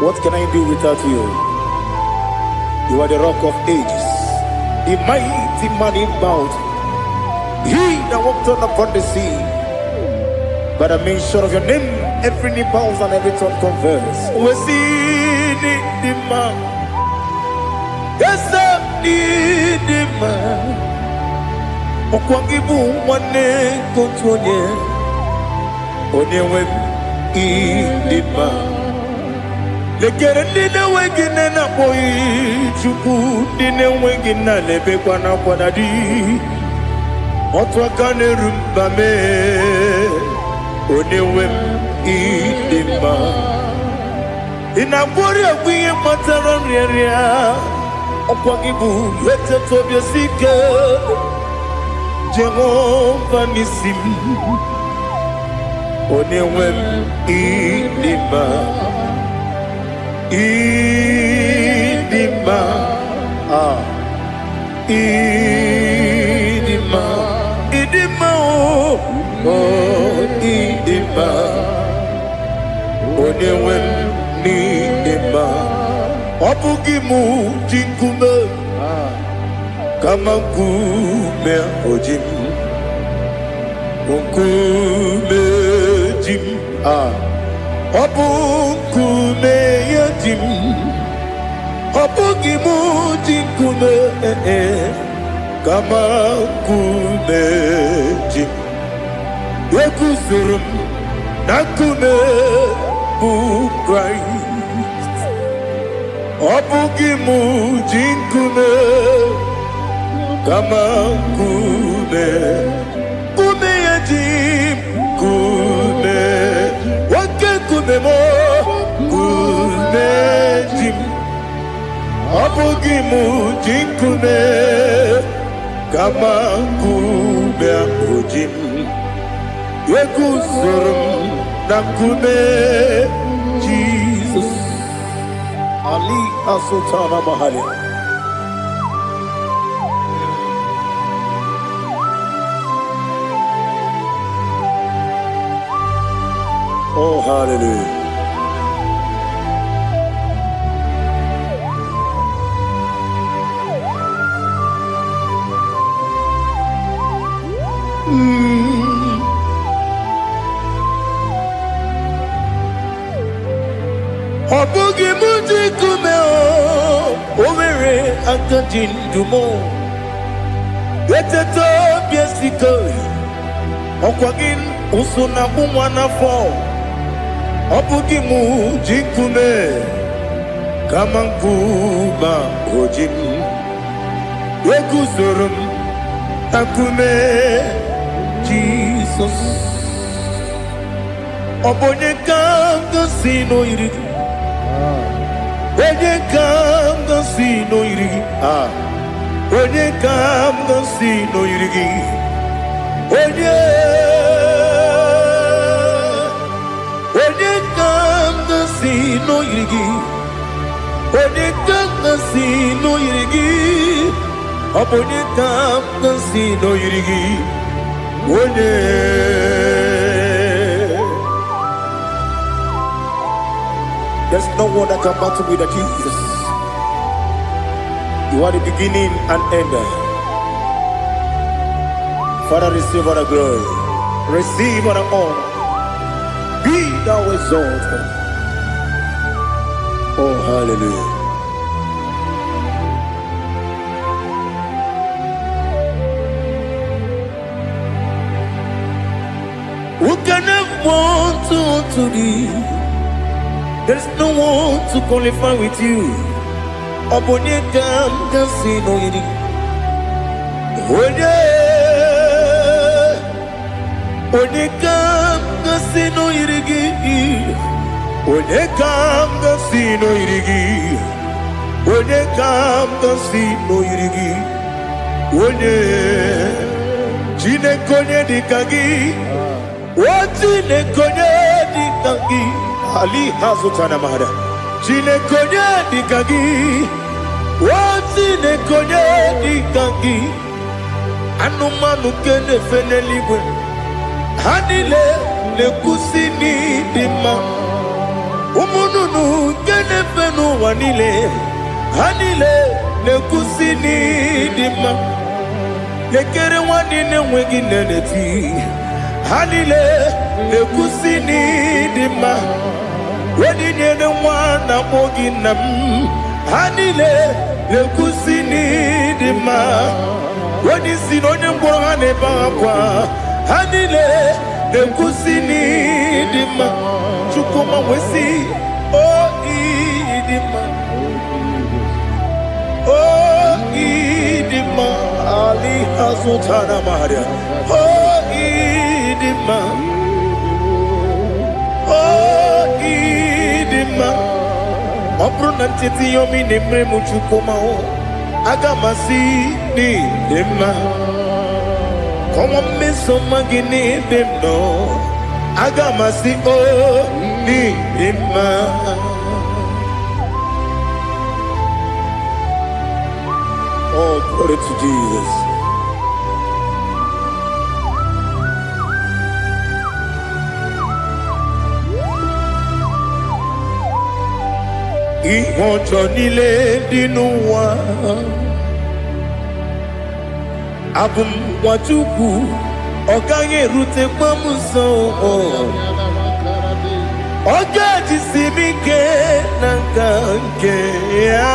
What can I do without you? You are the Rock of Ages, the mighty man in battle, he that walked on upon the sea. By the mention of your name, every knee bows and every tongue confess. We see the man. Yes, the man. Ọkwa gị bụ nwanne nke otu onye, onye nwe m, ịdị mma. Lekere ndị na-enweghị nne na-akpọghị Chukwu, ndị na-enweghị nna na-ebekwa n'akwa na di. Otu aka na-eru mba mee, onye nwe m, ịdị mma. Ị na-agwọrị ọgwụ ihe kpatara nrịanrịa. Ọkwa gị bụ eteta obi esi ike, Jehova n'isi m, onye nwe m, ịdị mma, ịdị mma, ah, ịdị mma, ịdị mma, o oh, ịdị mma, onye nwe m, n'ịdị mma. Ọ bụghị mụ ji nkume, kama nkume o ji m, nkume ji m, ah, ọ bụ nkume ya ji m. Ọ bụghị mụ ji nkume, eh, eh, kama nkume ji m. Eguzoro m na nkume bụ Kraịst. Ọ bụghị m ji nkume, kama nkume, nkume ya ji m, nkume, oke nkume m, nkume ji m. Ọ bụghị m ji nkume, kama nkume ahụ ji m. Eguzoro m na nkume Jizọs. Ali Asultana Mahali. Oh, hallelujah. Ọ bụghị m ji nkume o, o nwere aka ji ndụ m. Eteta obi esiko, ọkwa gị ụsụ na agbụ nwa n'afọ. Ọ bụghị m ji nkume, kama nkume o ji m. Eguzoro m na nkume Jizọs. Ọ bụ onye ka m gosi n'oyiri gị? Onye ka m gosi n'oyiri gị? Ah. Onye ka m gosi n'oyiri gị? Onye? Onye ka m gosi n'oyiri gị? Onye ka m gosi n'oyiri gị? Ọ bụ onye ka m gosi n'oyiri gị? Onye? There's no one that can battle with the Jesus. You are the beginning and end. Father, receive all the glory. Receive all the honor. Be thou exalted. Oh, hallelujah. Who can have one to thee? There's no one to qualify with you. Ọ bụ onye ka m ga-asị n'oyiri? Onye? Onye ka m ga-asị n'oyiri gị? Onye ka m ga-asị n'oyiri gị? Onye ka m ga-asị n'oyiri gị? Onye? Chineke, onye dị ka gị? O Chineke, onye dị ka gị? Ali hazụtara mara. Chineke, onye dị ka gị? O Chineke, onye dị ka gị? Anụmanụ nke na-efe n'eluigwe, ha niile na-ekwusi n'ịdị mma. Ụmụ nnụnụ nke na-efe n'ụwa niile, ha niile na-ekwusi n'ịdị mma. Lekere nwanne na-enweghị nne na-eti, ha niile na-ekwusi n'ịdị mma. Onye nyere nwa na-akpọ gị nna m, ha niile na-ekwusi n'ịdị mma. Onye isi na onye ngwọrọ, ha na-ebe akwa, ha niile na-ekwusi n'ịdị mma. Chukwuma wee o ịdị mma, o ịdị mma. Ali azụtara maria. O ịdị mma, o ịdị mma. Ọ bụrụ na ncheta ihe ọma ị na-emere m, Chukwuma o, aga m asị n'ịdị mma. Kọwa mmeso ọma gị n'ebe m nọ, aga m asị o n'ịdị mma. Oh, glory to Jesus. Ihe ọjọọ niile dị n'ụwa, abụ m nwa Chukwu, ọ gaghị erutekwa m nso. Ọ ga-ejisi m ike na nka nke ya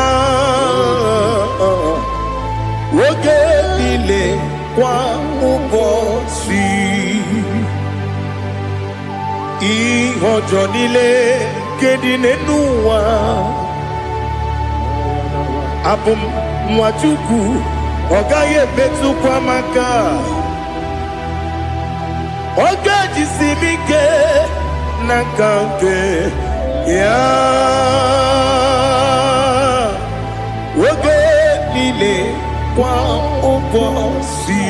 oge niile, kwa ụbọchị. Ihe ọjọọ niile nke dị n'ụwa. Abụ m nwa Chukwu, ọ gaghị emetụkwa m aka. Ọ ga-ejisi m ike n'aka nke ya oge niile, kwa ụbọchị.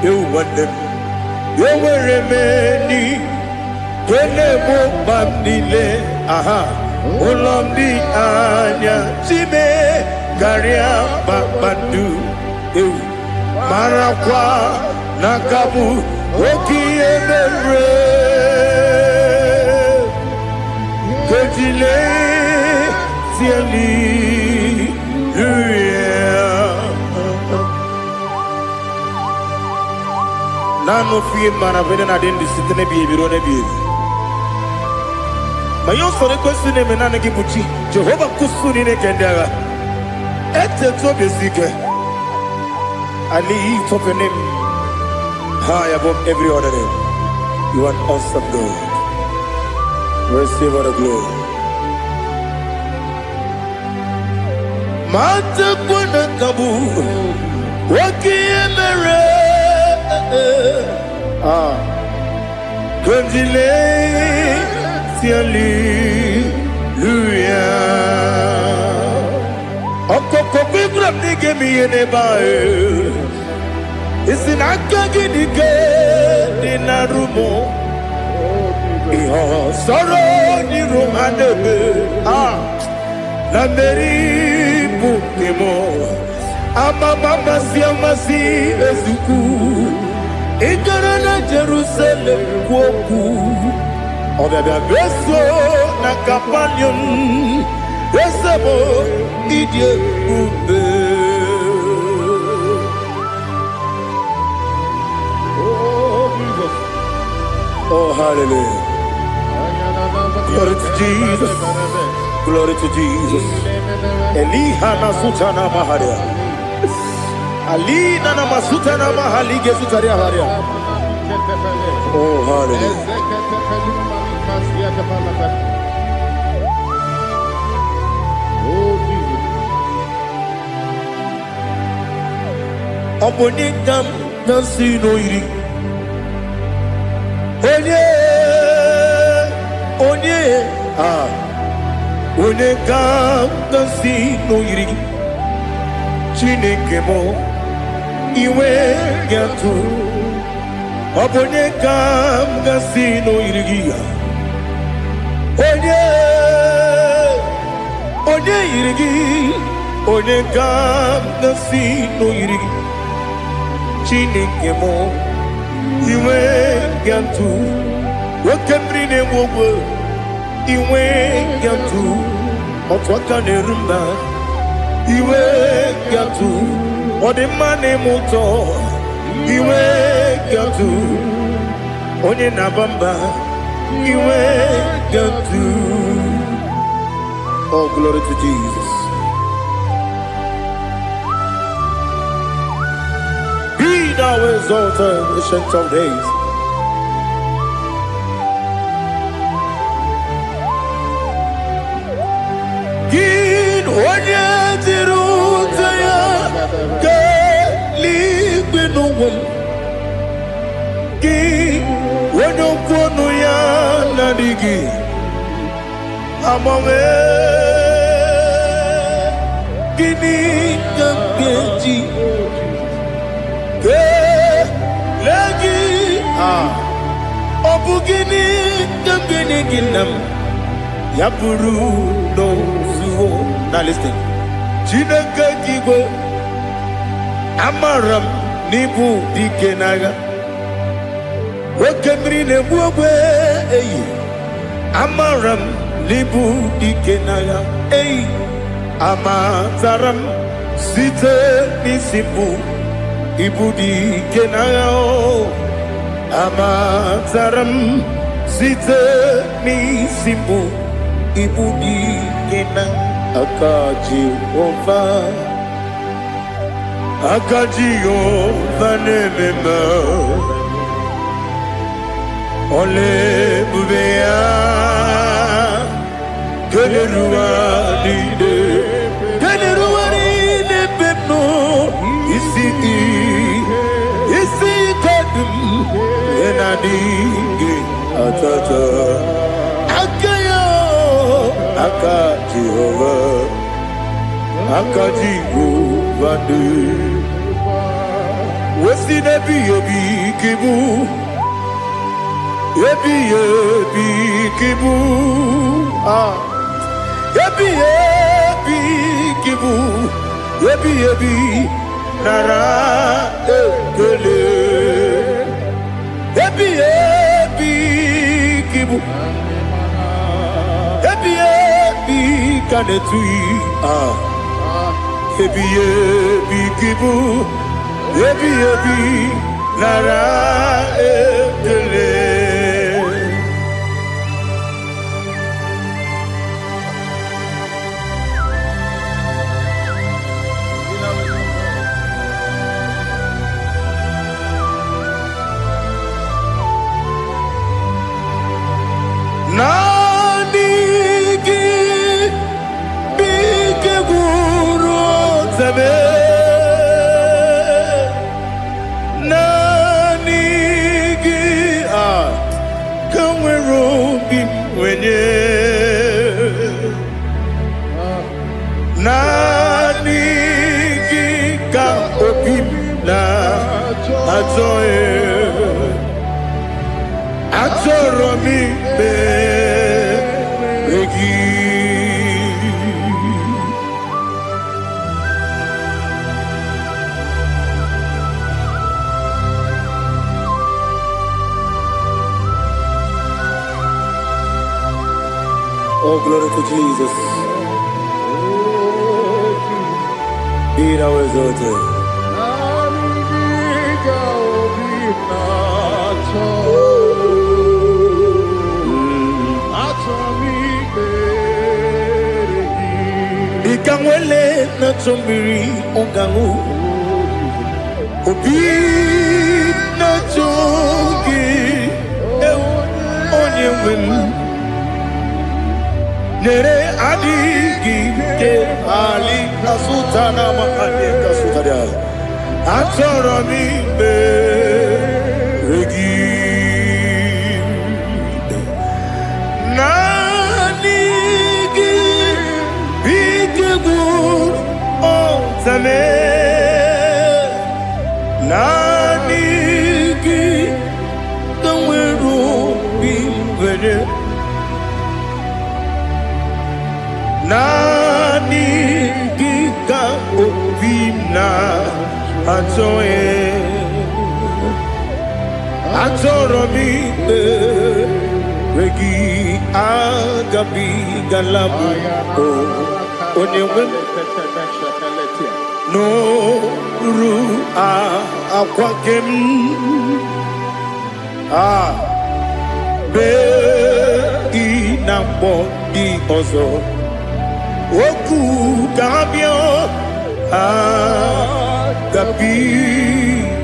Ewu nwanne m, enwere m enyi nke na-egbo mkpa m niile. Aha ụlọ m dị anya chime karịa kpakpando. Ewu, marakwa na nka bụ oke ihe mere kejile tieli. Naanị ofu ihe mara bụ na adị ndụ site n'ebighị ebi ruo n'ebighị ebi. Ma ihe usoro ekwesị na-eme, naanị gị bụ chi Jehova nkwụsụ niile nke ndị agha. Etetu obi esi ike. I lift up your name high above every other name. You are an awesome God. Receive all the glory. Ma tekwa na kabu oke ihe mere. Ah, Kondile hallelujah. Ọkọkọ gbígbà m n'ige m ihe n'ebe ahụ. Isi na aka gị dị ike dị na rumo. Ihe ọsọrọ n'iru ha na-eme. Ah, na mmeri bụ nke m. Amama amasị amasị ezukwu. Ị gara na Jerusalem kwuo okwu. Ọbịabịa beso na Kapanion. Eze m, ịdị ebube. Oh, Jesus. Oh, hallelujah. Glory to Jesus. Glory to Jesus. Eliha na sutana maharia. Alina na masutana mahalige sutaria haria. Oh, hallelujah. Oh, Jesus. Ọ bụ onye ka m na-asị n'oyiri. Onye, onye, ah, onye ka m na-asị n'oyiri gị. Chineke m, iwe ga-atụ. Ọ bụ onye ka m ga-asị n'oyiri gị ya. Onye, onye yiri gị, onye ka m ga-asị n'oyiri gị. Chineke m, iwe ga-atụ. Oke mmiri na-egbu ogwe, iwe ga-atụ. Otu aka na-eru mba, iwe ga-atụ. Ọ dị mma na-eme ụtọ, iwe ga-atụ. Onye na-aba mba, iwe ga-atụ. Oh, glory to Jesus. Be thou exalted, Ancient of Days. Gị onye jiri ute ya keeluigwe n'ụwa m. Gị onye okwu ọnụ ya na-adịghị agbanwe. Gịnị ka m ga-eji kelee gị? Ah, ọ bụ gịnị ka m ga-enye gị, nna m, ya bụrụ n'ozuo? Now listen. Chineke gị igwe, amara m n'ịbụ dike n'agha. Oke mmiri na-egbu ogbe eyi, amara m n'ịbụ dike n'agha. Eyi, amatara m site n'isi mbụ, ịbụ dike n'agha o. Amatara m site n'isi mbụ, ịbụ dike na aka Jehova. Aka Jehova na-eme mma. Ọla ebube ya keneruwa niile. na-adịghị atata. Aka ya, aka Jehova, aka Jehova dị wesi n'ebighị ebi ka ịbụ, ebighị ebi ka ịbụ, ah, ebighị ebi ka ịbụ, ebighị ebi, nara ekele. Ebighị ebi ka ịbụ, ebighị ebi ka na-etughị, ah, ebighị ebi ka ịbụ, ebighị ebi, nara ekele. Naanị gị bụ ike gwụrụ otebe. Naanị gị a ka nwere obi m nwenye. Naanị gị ka obi m na-achọ. Achọrọ m ikpere gị. Oh, glory to Jesus. Be thou exalted. Naanị gị ka obi m na-achọ. Achọ m ikpere gị. Dịka nwele na-achọ mmiri ọ ga-aṅụ, obi na-achọ gị, ewu, onye nwe m. Nyere adịghị ike ali kasụta na makadị kasụtara. Achọrọ m ikpere gị. Naanị gị bụ ike gwụrụ ọtame. Naanị gị ka nwere obi nwere. Naanị gị ka obi m na-achọ. Achọrọ m ikpere gị. Agabigala m onye nwe m n'oru akwa gị m a bee ị na mkpọ dị ọzọ okwu ga-abịa.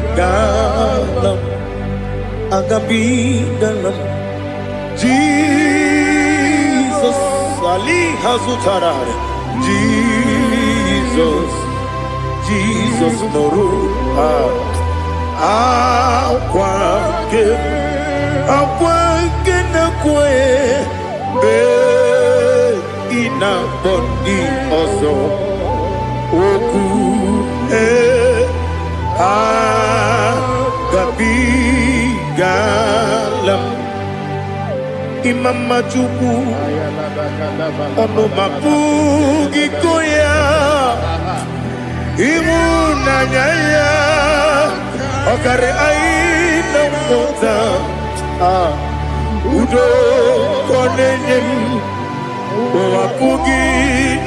Agabigala m, agabigala m. Jizọs ali ha zụtara. Jizọs, Jizọs nụrụ akwa nke akwa nke na-ekwe bee ị na-akpọ ndị ọzọ okwu ee. Agabigala m. Ịma mma Chukwu, ọnụ ma pụghị kọ ya. Ịhụnanya ya ọkarị anyị na mmụta. Ah, udo ka ọ na-enye m, ụwa pụghị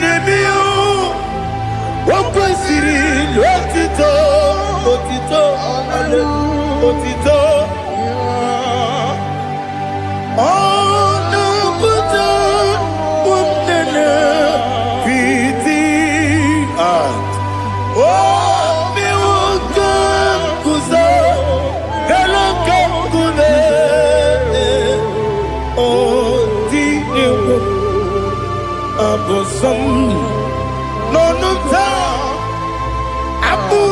n'ebe ya. O kwesịrị otito, otito, otito. Ọ na-apụta ụmụnne piti. Ah, o mewo ka m guzo elu ka m guzo. O tinyewo abụ nsọ m n'ọnụ m taa, abụ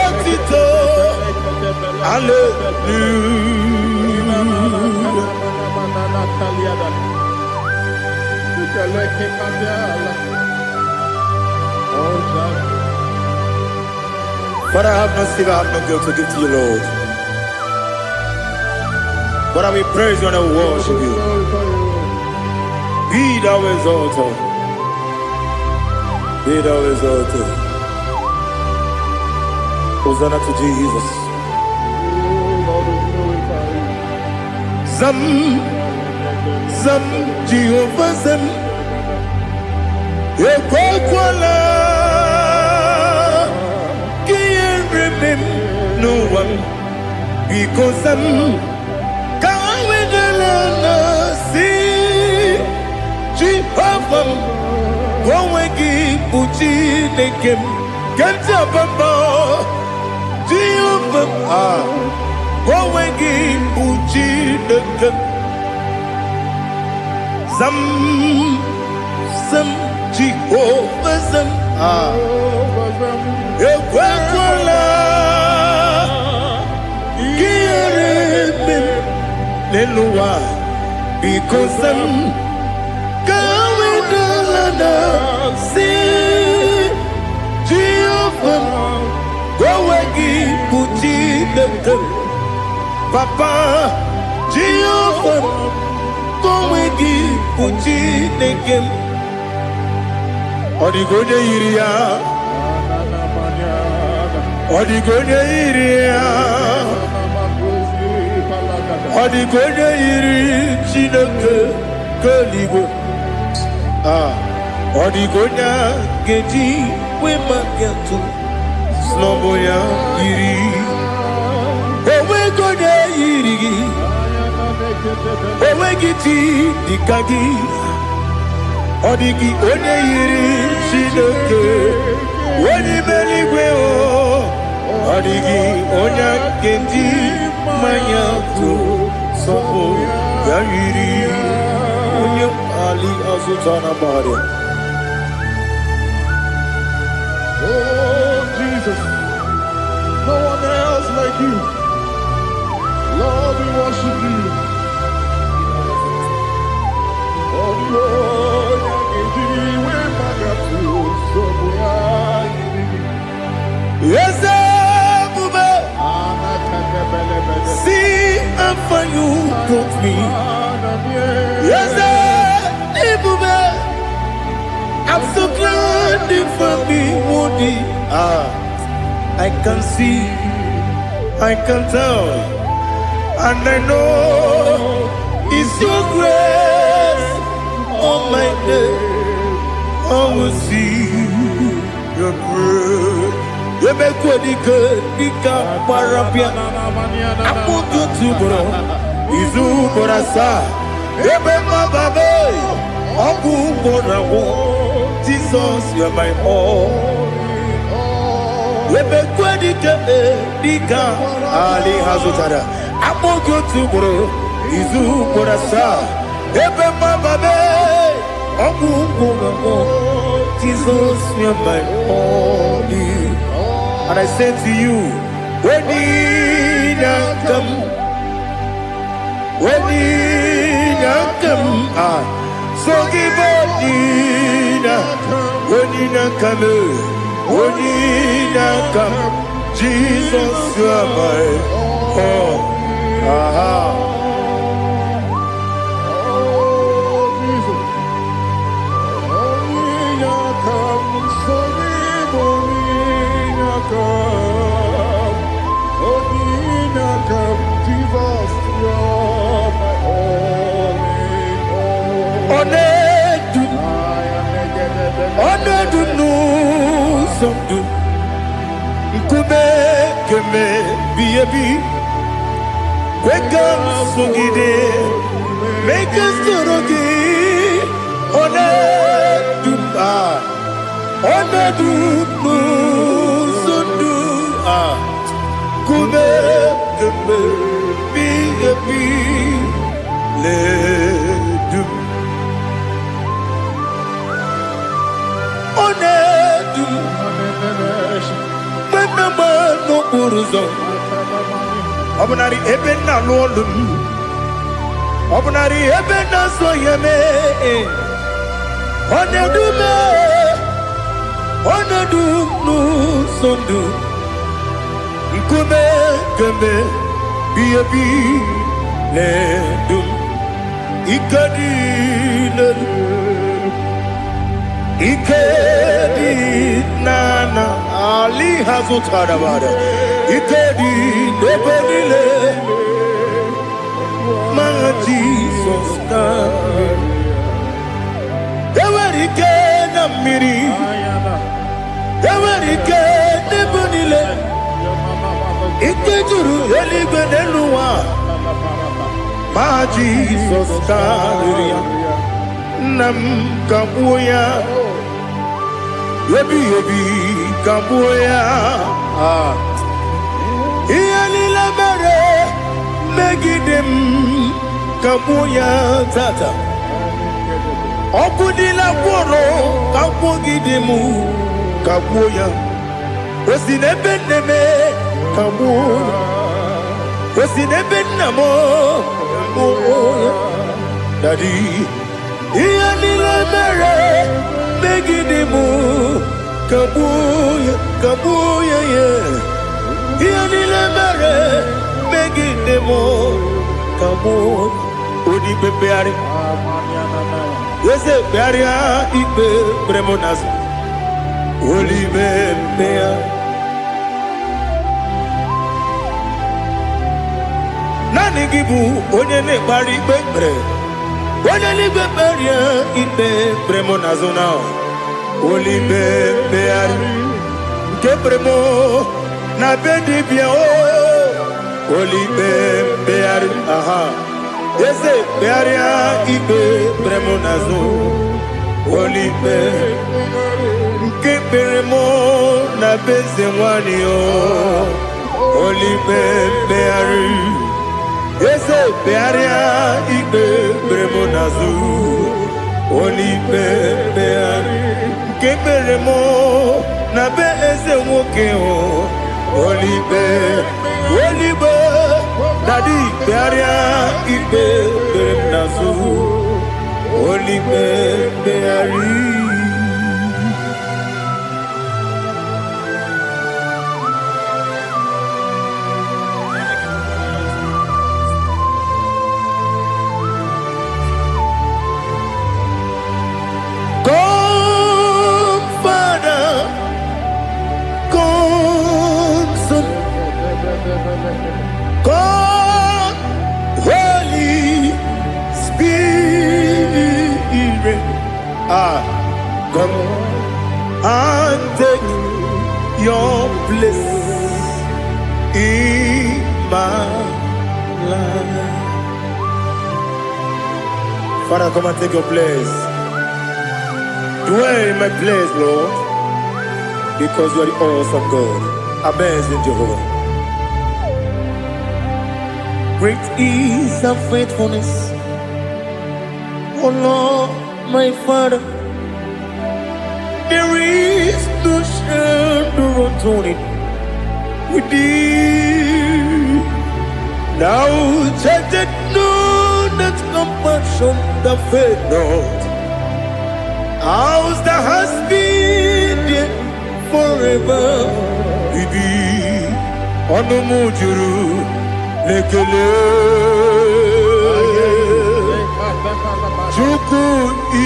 otito. Hallelujah. Father, I have no silver, I have no gold to give to you, Lord. But I will praise you and I will worship you. Be thou exalted. Be thou exalted. Hosanna to Jesus. Zam, Zam, Jehovah Zam. Ekwekwala ka ihere mee m n'ụwa m. Biko zam, ka ha wedala na si Jehova m, ka onwe gị bụ Chineke m. Ke ntị abamba Jehova m, ah, ka onwe gị bụ Chineke m. Zam, zam, Jehova zam, ah, ekwekwala ka ihere mee m n'elu ụwa. Biko zam, ka ha wedala na si Jehova m, ka onwe gị bụ Chineke m. Papa, Jehova m, ka onwe gị bụ Chineke m. Ọ dịghị onye yiri ya. Ọ dịghị onye yiri ya. Ọ dịghị onye yiri Chineke nke eluigwe. Ah, ọ dịghị onye a ga-eji wee maka atụ n'ọbụ ya yiri. Onweghị onye yiri gị. Onweghị chi dịka gị. Ọ dịghị onye yiri Chineke onye ime eluigwe o. Ọ dịghị onye a ga-eji mmanya tụ sọpụ ya yiri onye ali azụta na mmadụ. Oh, Jesus, no one else like you. Lord, we worship you. Oh, Lord, Eze ebube, see how far you brought me. Eze ebube, I'm so glad you found me worthy. Ah, I can see, I can tell, and I know it's your grace on my day. I will see your grace. Emekwedike dịka gbara bịa akpụkpọ otu ugboro izu ugboro asaa ebe mmababe ọgwụ ugboro agwụ. Jesus, you're my all. Emekwedike dịka ali ha zụtara akpọghị otu ugboro izu ugboro asaa ebe mmababe ọgwụ ugboro agwụ. Jesus, you're my all. And I say to you, when you come, when you come, ah, so give Odina, when you come, when you come, Jesus, you are my all. Aha. Oh, Jesus. Onye come, onye come, onye come, Jesus, you're my all in all. Ọ na-edu, I am ọ na-edu n'ụzọ ndụ, nkume kemebi ebi, kwe ka m sogide, mee ka m soro gị. Ọ na-edu m, ah, ọ na-edu n'ụzọ ndụ, ah, nkume kemebi ebi, ledu m. Ọ na-edu m mgbe m na-agba n'okporo ụzọ. Ọ bụnarị ebe nna alụ ọlụ m, ọ bụnarị ebe nna so ya mee. Ọ na-edu m, ọ na-edu m n'ụzọ ndụ. Nkume kemgbe bi ebi na-edu m. Ike dị n'elu, ike dị n'ana ali ha zụtara bara. Ike dị n'ebe niile ma Jizọs na enwere ike na mmiri, enwere ike n'ebe niile. Ike juru eluigwe n'elu ụwa ma Jizọs karịrị ya. Nna m, kagbuo ya. Ebighị ebi, kagbuo ya. Ah. Ihe niile mere megide m, kagbuo ya tata. Ọkụ dịla gwọrọ kagbuogide m, kagbuo ya. O si n'ebe nne m, kagbuo ya. O si n'ebe nna m, kagbuo ya. Daddy, ihe niile mere megide m, kagbuo ya, kagbuo ya. Ya ihe niile mere megide m, kagbuo. Onye ikpe mkpegharị, eze, kpegharịa ikpe kpere m n'azụ. Olibe mkpegharị. Naanị gị bụ onye na-ekpegharị ikpe kpere. Onye eluigwe, kperie ikpe kpere m n'azụ na olibe mkpegharị nke kpere m na be dibịa o. Olibe mkpegharị, aha, eze, kpegharịa ikpe kpere m n'azụ. Olibe nke kpere m na be eze nwanyị o. Olibe mkpegharị, eze, kpegharịa ikpe kpere m n'azụ. Olibe mkpegharị nke kpere m na be eze nwoke o. Olibe, olibe, daddy, kpegharịa ikpe kpere m n'azụ. Olibe mkpegharị. Come, Father, come, Son, come, Holy Spirit. Ah, come and take your place in my life. Father, come and take your place. Dwell in my place, Lord, because you are the awesome God, amazing Jehovah. Great is thy faithfulness, O Lord, my Father. There is no shadow of turning with thee. Thou changest not thy compassions, they fail not. As thou hast been there forever be. Ọnụ m juru n'ekele. Chukwu,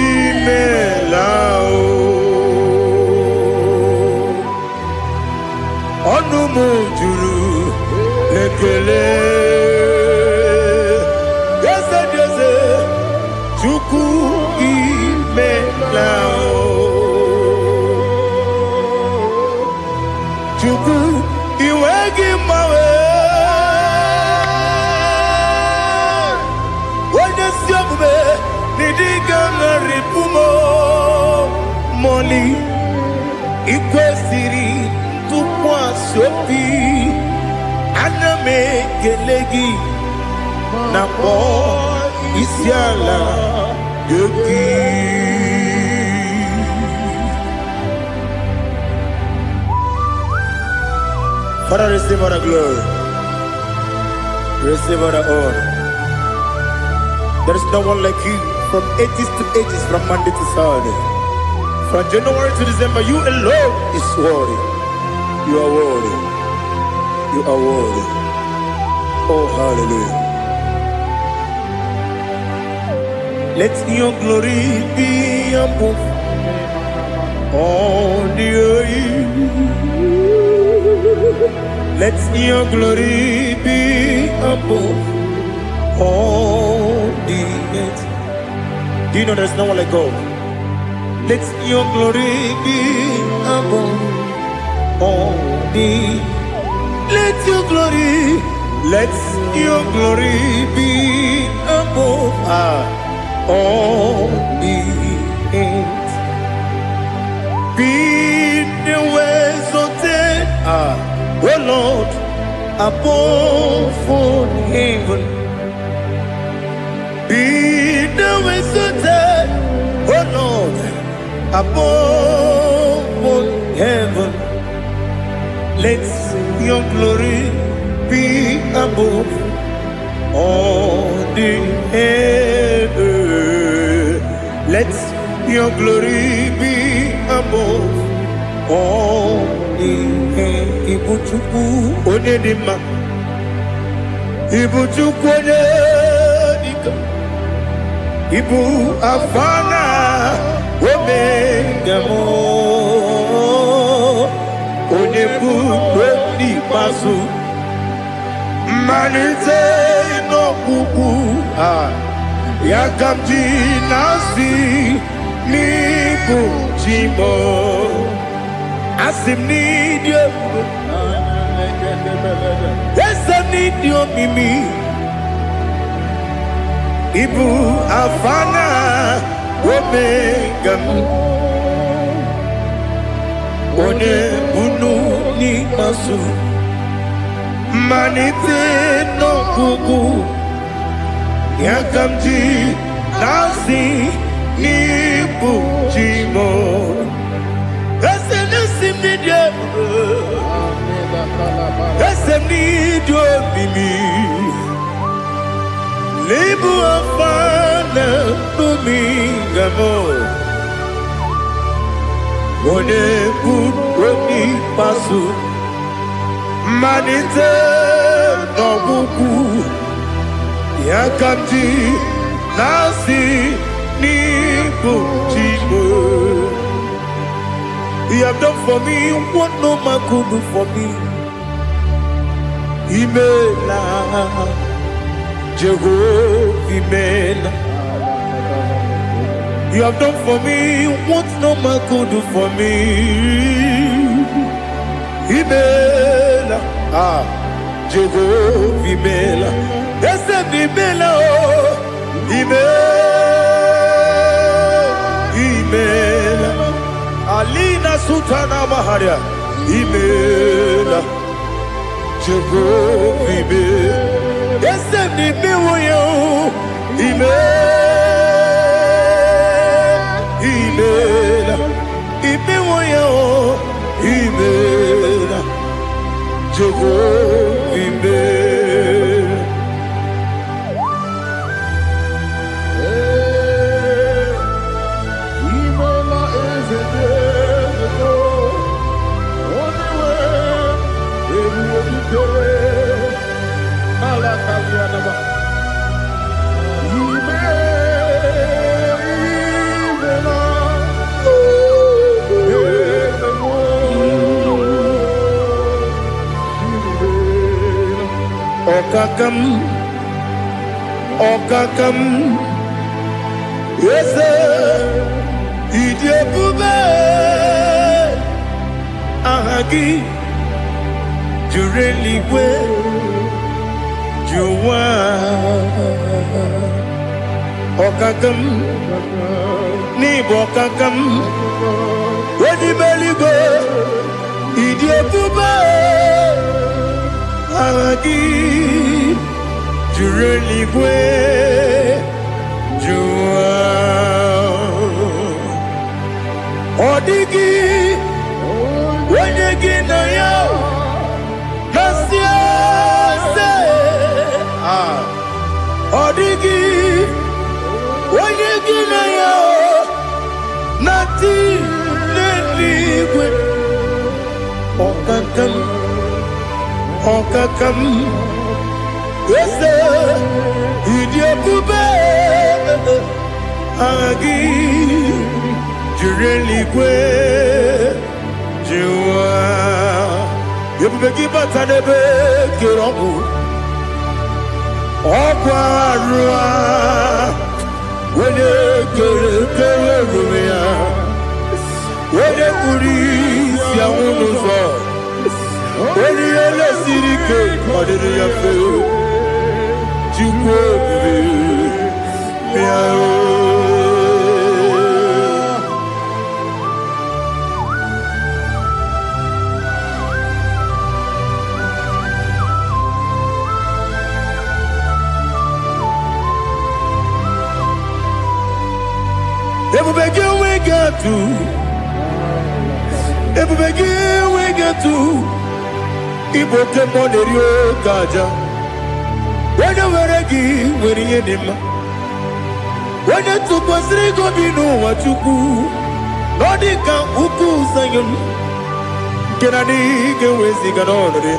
imela o. Ọnụ m juru n'ekele. Eze dị eze, Chukwu, imela o. Chukwu, iwe gị mgbanwe. Onye si omume n'ịdị ga-aṅarịpụ m mọli. Ikwesịrị ntụkwasị obi, ana m ekele gị na kpọọ isi ala gị. Father, receive all the glory. Receive all the honor. There is no one like you from ages to ages, from Monday to Saturday. From January to December, you alone is worthy. You are worthy. You are worthy. Oh, hallelujah. Let your glory be above all the earth. Let your glory be above all the earth. Do you know there's no one like God? Let your glory be above all the. Let your glory be above all the earth. Be thou exalted, O Lord, above all heaven. Be thou exalted, O Lord, above all heaven. Let your glory be above all the heaven. Let your glory be above all the heaven. Ibu Chukwu onye dị mma. Ibu Chukwu onye dike. Ibu Alfa na Omega m. Onye bụ n'ikpeazụ. Mmalite n'ọgwụgwụ a ya ka m ji na-asị n'ịbụ chi m. Asị m n'ịdị ebube, eze m n'ịdị omimi. Ịbụ Alfa na Omega m, onye bunu n'ikpeazụ, mmalite n'ọgwụgwụ ya ka m ji na-asị n'ịbụ chi m. Eze na-esi m n'ịdị ebube, eze m n'ịdị omimi. N'ịbụ Alfa na Omega m, onye bụ onye ikpeazụ, mmalite n'ọgwụgwụ ya ka m ji na-asị n'ịbụ chi m. You have done for me what no man could do for me. Imela, Jehovah, Imela. You have done for me what no man could do for me. Imela, ah, Jehovah, Imela. Eze m, Imela, oh, Imela, Imela. Alina Sultana Maharia, Imela, Jehovah, Imela. Eze m, imewo ya, oh, Imela, Imela, imewo ya, oh, Imela, Jehovah, Imela. Imela, eze dị eze, onye nwe ebube dike ala kalianaba. Ime imela, eze m, imela. Ọkaka m, ọkaka m, eze, ịdị ebube, aha gị juru eluigwe ju ụwa. Ọkaka m, n'ịbụ ọkaka m, onye ime eluigwe, ịdị ebube, aha gị juru eluigwe ju ụwa. Ọ dịghị onye gị na ya na-asị eze. Ọkaka m, ọkaka m, eze, ịdị ebube, aha gị jiri eluigwe jụwa. Ebube gị bata n'ebe kere ọgwụ, ọgwụ arụ a, onye kere kere ruru ya, onye kpuru isi anwụ n'ụzọ, onye ihe lesiri ike ọ dịrị ya mfe. Chukwu ebube, bịa o. Ebube gị enweghị atụ, ebube gị enweghị atụ. Ịbụ oke mmụọ na-eri oke aja. Onye nwere gị nwere ihe dị mma. Onye tụkwasịrị gị obi n'ụwa, Chukwu, na ọ dị ka ukwu Zayọn nke na adịghị ga-eweziga n'ọnọdụ ya.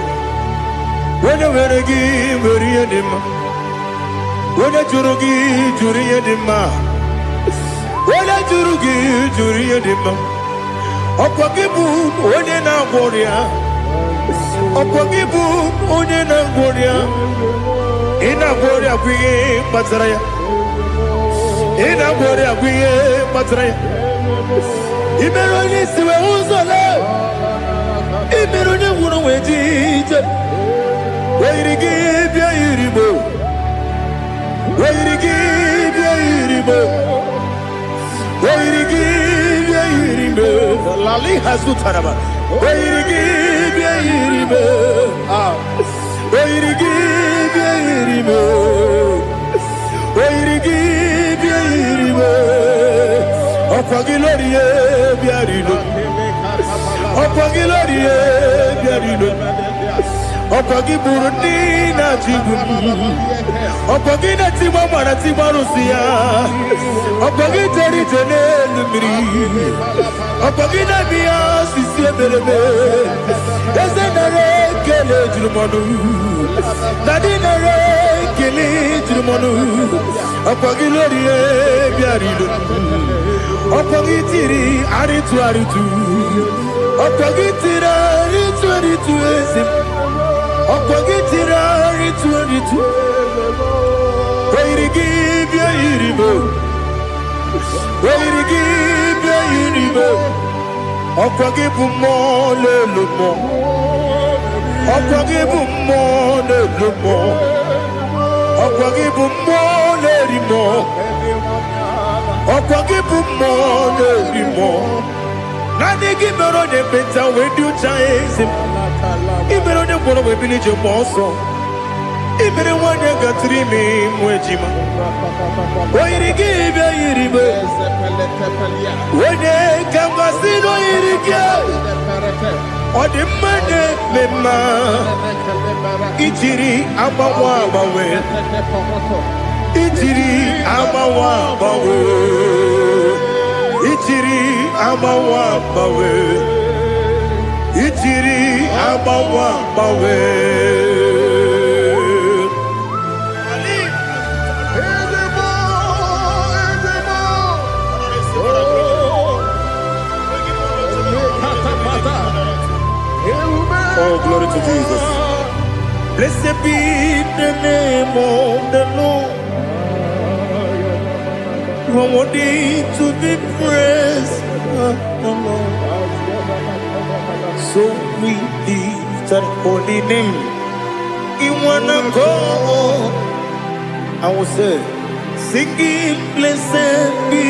Onye nwere gị nwere ihe dị mma. Onye jụrụ gị jụrụ ihe dị mma. Onye jụrụ gị jụrụ ihe dị mma. Ọkwa gị bụ onye na-agwọ ọrịa. Ọkwa gị bụ onye na-agwọ ọrịa. Ị na-agwọ ọrịa bụ ihe kpatara ya. Ị na-agwọ ọrịa bụ ihe kpatara ya. Ị mere onye isi wee ụzọ lee. Ị mere onye nwụrụ wee ji ije. Oyiri gị bịa yiri mo. Oyiri gị bịa yiri mo. Oyiri gị bịa yiri mo. Lali hazutaraba. Oyiri gị bịa yiri mo. Ah. Oyiri gị bịa yiri mo. Oyiri gị bịa yiri mo. Ọkwa gị lórí ye bịa rilo. Ọkwa gị lórí ye bịa rilo. Ọkwa gị gburu ndị na-achị igbu m. Ọkwa gị na-etigba mara tigba arụsị ya. Ọkwa gị jere ije n'elu mmiri. Ọkwa gị na-eme ya osisi emereme. Eze, nara ekele juru m ọnụ. Daddy, nara ekele juru m ọnụ. Ọkwa gị lórí bịara ilo. Ọkwa gị tiri arịtụ arịtụ. Ọkwa gị tiri arịtụ arịtụ, eze m. Ọkwa gị tiri arịtụ arịtụ. Oyiri gị bịa yiri m. Oyiri gị bịa yiri m. Ọkwa gị bụ mmụọ na-elu mmụọ. Ọkwa gị bụ mmụọ na-elu mmụọ. Ọkwa gị bụ mmụọ na-eri mmụọ. Ọkwa gị bụ mmụọ na-eri mmụọ. Naanị gị mere onye ekpenta wee dị ụcha, eze m. Ị mere onye ngwọrọ wee bili ije gba ọsọ. Ị mere nwanyị gatụrụ ime mụ ejima. O yiri gị bịa yiri m. Onye ka m gasị na o yiri gị? Ọ dị mma na-eme mma. Ijiri agbanwe agbanwe. Ijiri agbanwe agbanwe. Ijiri agbanwe agbanwe. Ijiri agbanwe agbanwe. Ezebo, ezebo. Oh, lekatapata. Ewume. Oh, glory to Jesus. Blessed be the name of the Lord. You are worthy to be praised, the Lord. So we lift that holy name. In one accord, I will say, singing, blessed be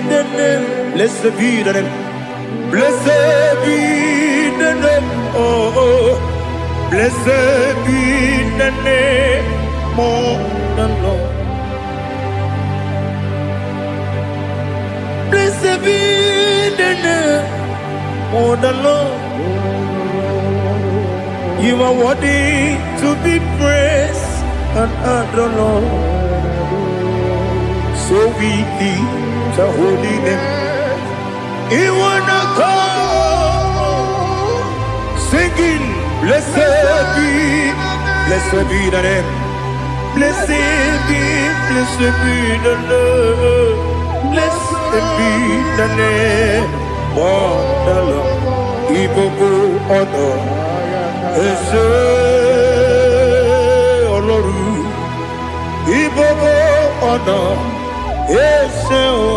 the name. Blessed be the name. Blessed be the name. Oh. Blessed be the name of the Lord. Blessed be the name of the Lord. You are worthy to be praised and adored, Lord. So we lift the holy name. You wanna come singing. be, blessed be the name. Blessed be, blessed be the Lord. Blessed be the name of the Lord. Ìgbogbo ọ̀nà ẹ ṣé Ọlọ́run. Ìgbogbo ọ̀nà ẹ ṣé o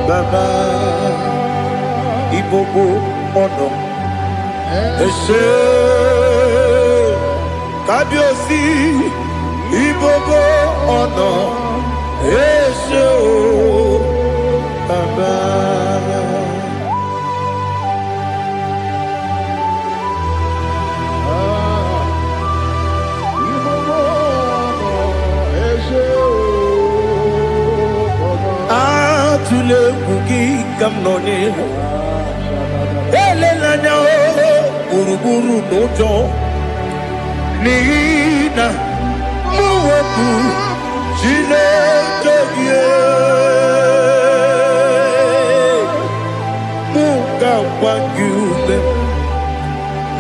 Bàbá. Ìgbogbo ọ̀nà ẹ ṣé Kábíyèsí. Ìgbogbo ọ̀nà ẹ ṣé o Bàbá. Atụla egwu gị ka m nọ n'ihu. Elela anya o gburugburu n'ụjọ n'ihi na mụ wepụ Chineke gị. Mụ ga-agba gị ume,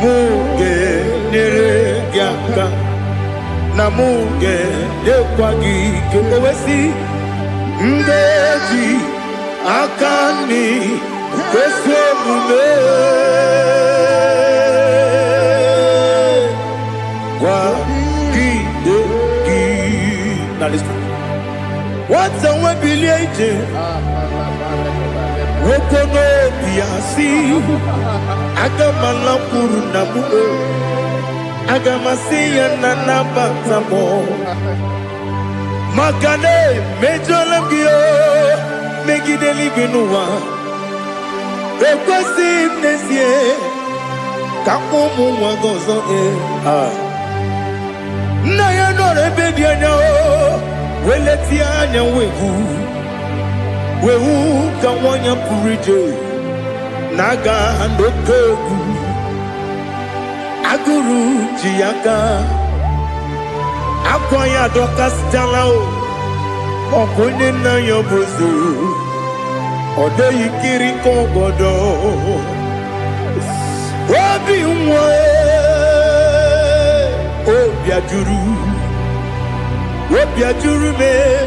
mụ ga-enyere gị aka, na mụ ga-enyekwa gị ike. O wee sị, m ga-eji aka nri ezi omume kwagide gị. Now listen. Nwata nwe bilie ije nwoke n'obi ya si aga m alakwuru na m o, aga m asị ya na nabata m maka na emejọla m gị o megide eluigwe n'ụwa. Ekwesịghị m n'ezie ka m kpọọ ụmụ nwa gị ọzọ ee. Ah. Nna ya nọrọ ebe dị anya o wee letie anya wee hụ wee hụ ka nwa ya pụrụ ije na-aga n'oke egwu agụrụ ji ya aka akwa ya adọkasịchala o ọkwa onye nna ya bụ eze ọ dịghị kiri ka ọgọdọ obi nwa obi ajụrụ obi ajụrụ m ee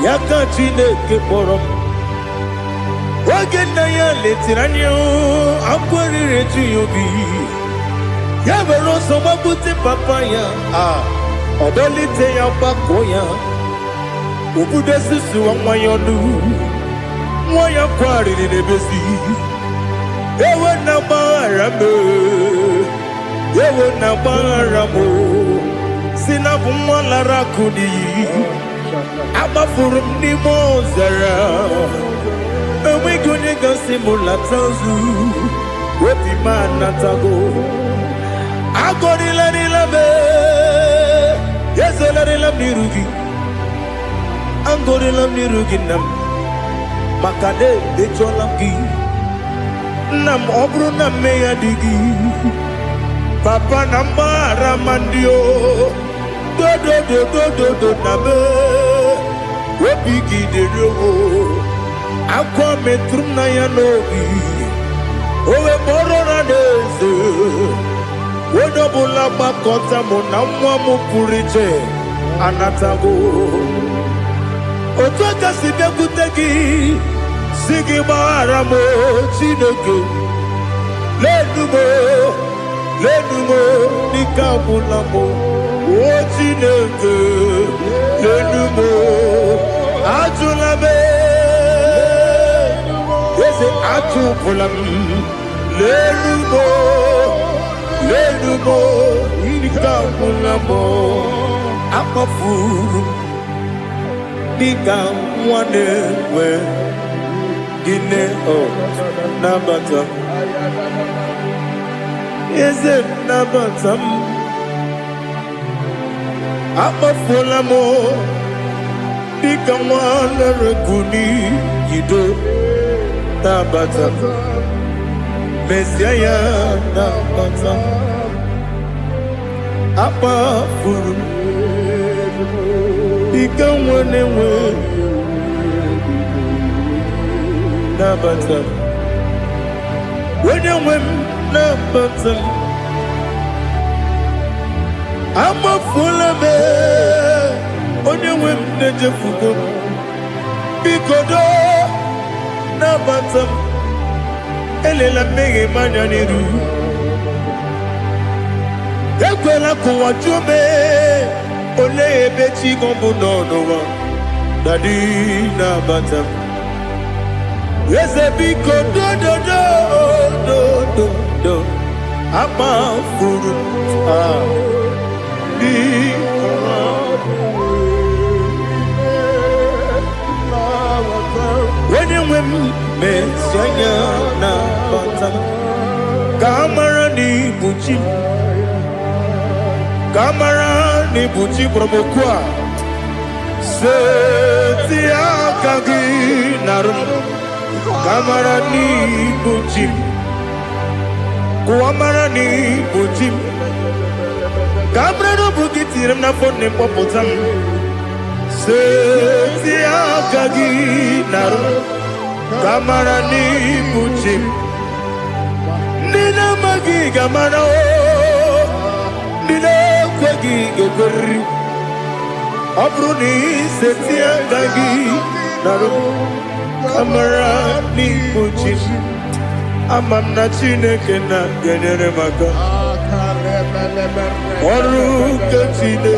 ya ka Chineke kpọrọ m oge nna ya letiri anya akwa riri eju ya obi ya were ọsọ gbagbute papa ya a ọ dọlite ya gbakọọ ya obudo susuwa nwa ya ọnụ nwa ya kwarịrị n'ebezi ewe na gbaghara m ewe na gbaghara m si na bụ nwa lara akụ n'iyi agbafuru m n'ime ọzara enweghị onye gasị m lata ozu obi m anatago agọrịlarịla m ezolarịla m n'iru gị agọrịla m n'iru gị nna m maka na emejọla m gị nna m ọ bụrụ na mmehie dị gị papa na mgbaghara ma ndị o dodododododo na me obi gị dịrị o akwa metụrụ m na ya n'obi o wee kpọrọ na n'eze onye ọbụla gbakọta mụ na nwa m pụrụ iche anatago otu aka si bịakwute gị si gị gbaghara m o, Chineke lenu m o, lenu m o, n'ike agwụla m o. O Chineke lenu m o, ajụla m eze ajụpụla m lenu m o, lenu m o, n'ike agwụla m o. Akpọfuru m dịka nwa na-enwe gịnị ọ nabata eze nabata m akpọfuola m dịka nwa lere n'iyido nabata m mezie ya nabata m akpafuru m dịka nwa na-enwe nabata m onye nwe m nabata m. Amafuola m, onye nwe m na-echefugo m. Biko doo, nabata m. Elela mmehie m anya n'iru. Ekwela ka ụwa jụọ m, olee ebe chi gị bụ nọ n'ụwa? Daddy, nabata m. Eze, biko, dododo dododo, amafuru m, ah, biko. Onye nwe m, mezi anya, nabata m, ka a mara na ibu chi m, ka a mara na ibu chi kpọrọ m oku a. Seti aka gị narụ m, ka a mara na ibu chi m, ka ụwa mara na ibu chi m, ka a mara na ọ bụ gị tinyere m n'afọ nne, mkpọpụta m. Seti aka gị narụ m, ka a mara na ibu chi m. Ndị na-amaghị ga-amara o, ndị na-ekweghị ga-ekweriri. Ọ bụrụ na iseti aka gị narụ m, ka mara n'ibu chi m. Ama m na Chineke na ga-enyere m aka. Ọrụ nke Chineke.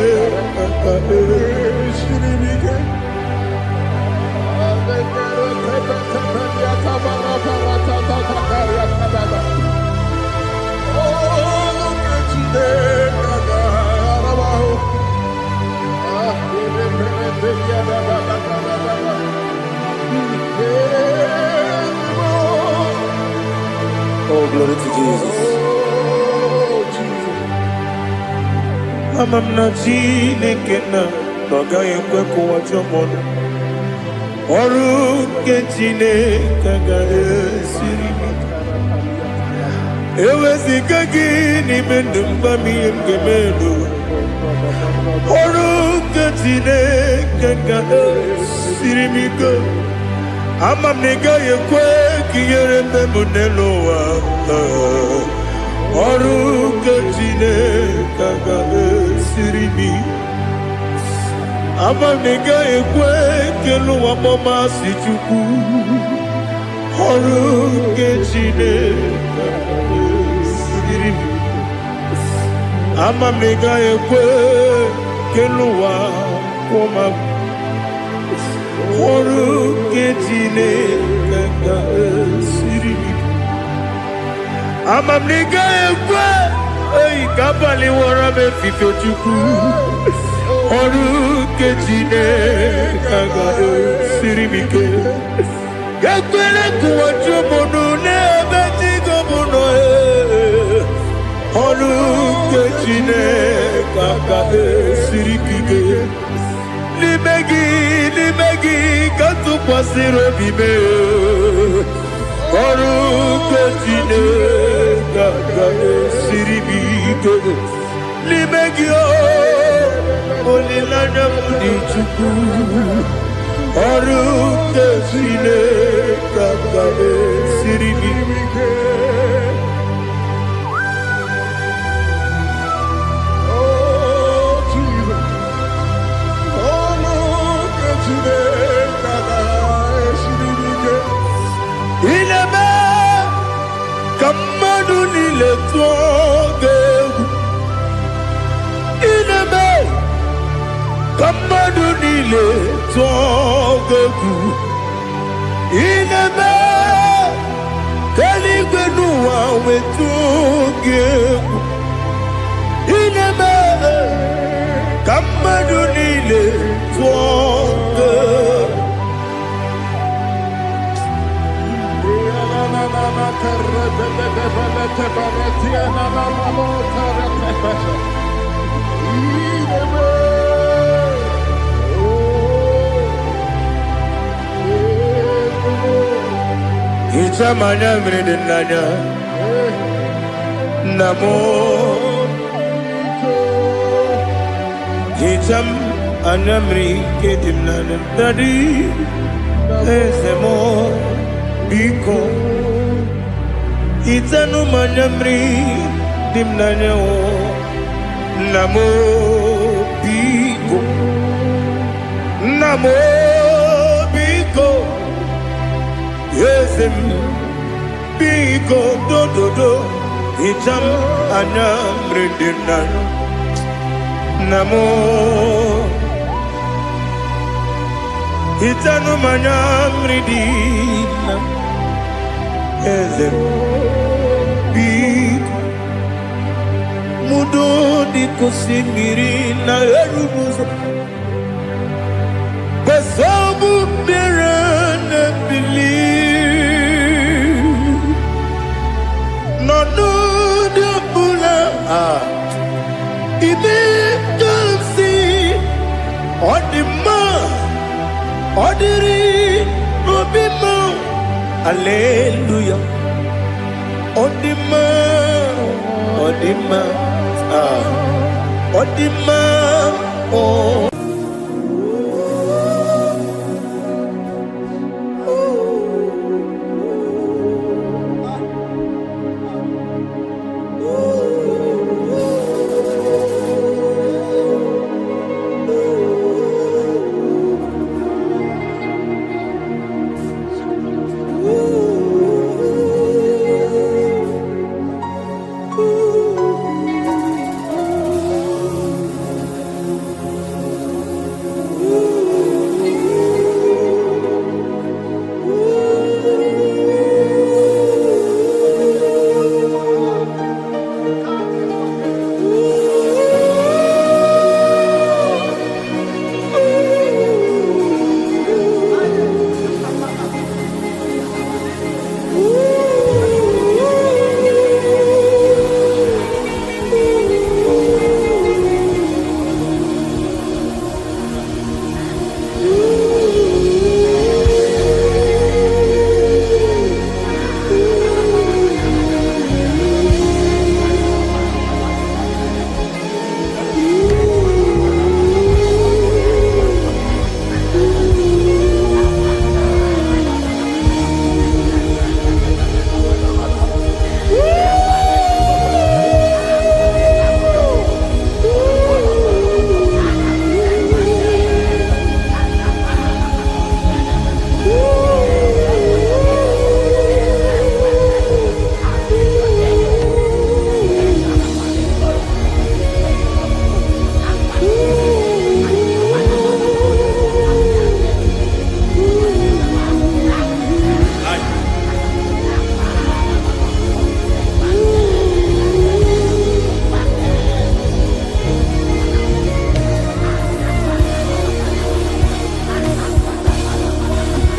Oh, glory to Jesus. Ama m na Chineke na ọ gaghị ekwe ka ụwa jụọ m ọnụ. Ọrụ nke Chineke agaghị esiri m ike. Eweziga gị n'ime ndụ m, gwa m ihe m ga-eme n'ụwa. Ọrụ nke Chineke ga-esiri m ike. Ama m na ị gaghị ekwe ka ihere mme m n'elu ụwa. Ọrụ nke Chineke ga-esiri m ike. Ama m na ị gaghị ekwe ka elu ụwa kpọmasị Chukwu. Ọrụ nke Chineke ga-esiri m ike. Ama m na ị gaghị ekwe ka elu ụwa kwụọ m. Ọrụ nke Chineke ga-esiri m ike. Ama m na ị gaghị ekwe eyi ka abalị wọrọ m efife, Chukwu. Ọrụ nke Chineke ga-esiri m ike. Ekwele ka ụwa jụọ m ọnụ n'ebe chi gị bụ nọ. Ee. Ọrụ nke Chineke ga-esiri m ike. N'ime gị, n'ime gị ka m tụkwasịrị obi m. Ọrụ nke Chineke ga-esiri m ike. N'ime gị o, olileanya m dị, Chukwu. Ọrụ nke Chineke ga-esiri m ike. Oh, Jesus. Ọlụ nke Chineke ga-esiri m ike. Ị na-eme ka mmadụ niile tụọ gị egwu. Ị na-eme ka mmadụ niile tụọ gị egwu. Ị na-eme ka eluigwe n'ụwa wetụọ gị egwu. Ị na-eme ka mmadụ niile tụọ gị egwu. Hichaa m anya mmiri dị n'anya, nna m. Hichaa m anya mmiri nke dị m n'anya. Daddy, eze m, biko, hichanụ m anya mmiri dị m n'anya o. Nna m, biko. Nna m, biko. Eze m, biko, dododo, hicha m anya mmiri dị na nna m. Hichanụ m anya mmiri dị na eze m, biko. Mudo dịka osimiri na-eru n'ụzọ kwesị mmiri na-ebili n'ọnọdụ ọbụla. Ah, ime ka m si ọ dị mma, ọ dịrị obi mma. Aleluya, ọ dị mma, ọ dị mma. Ah, ọ dị mma, ọ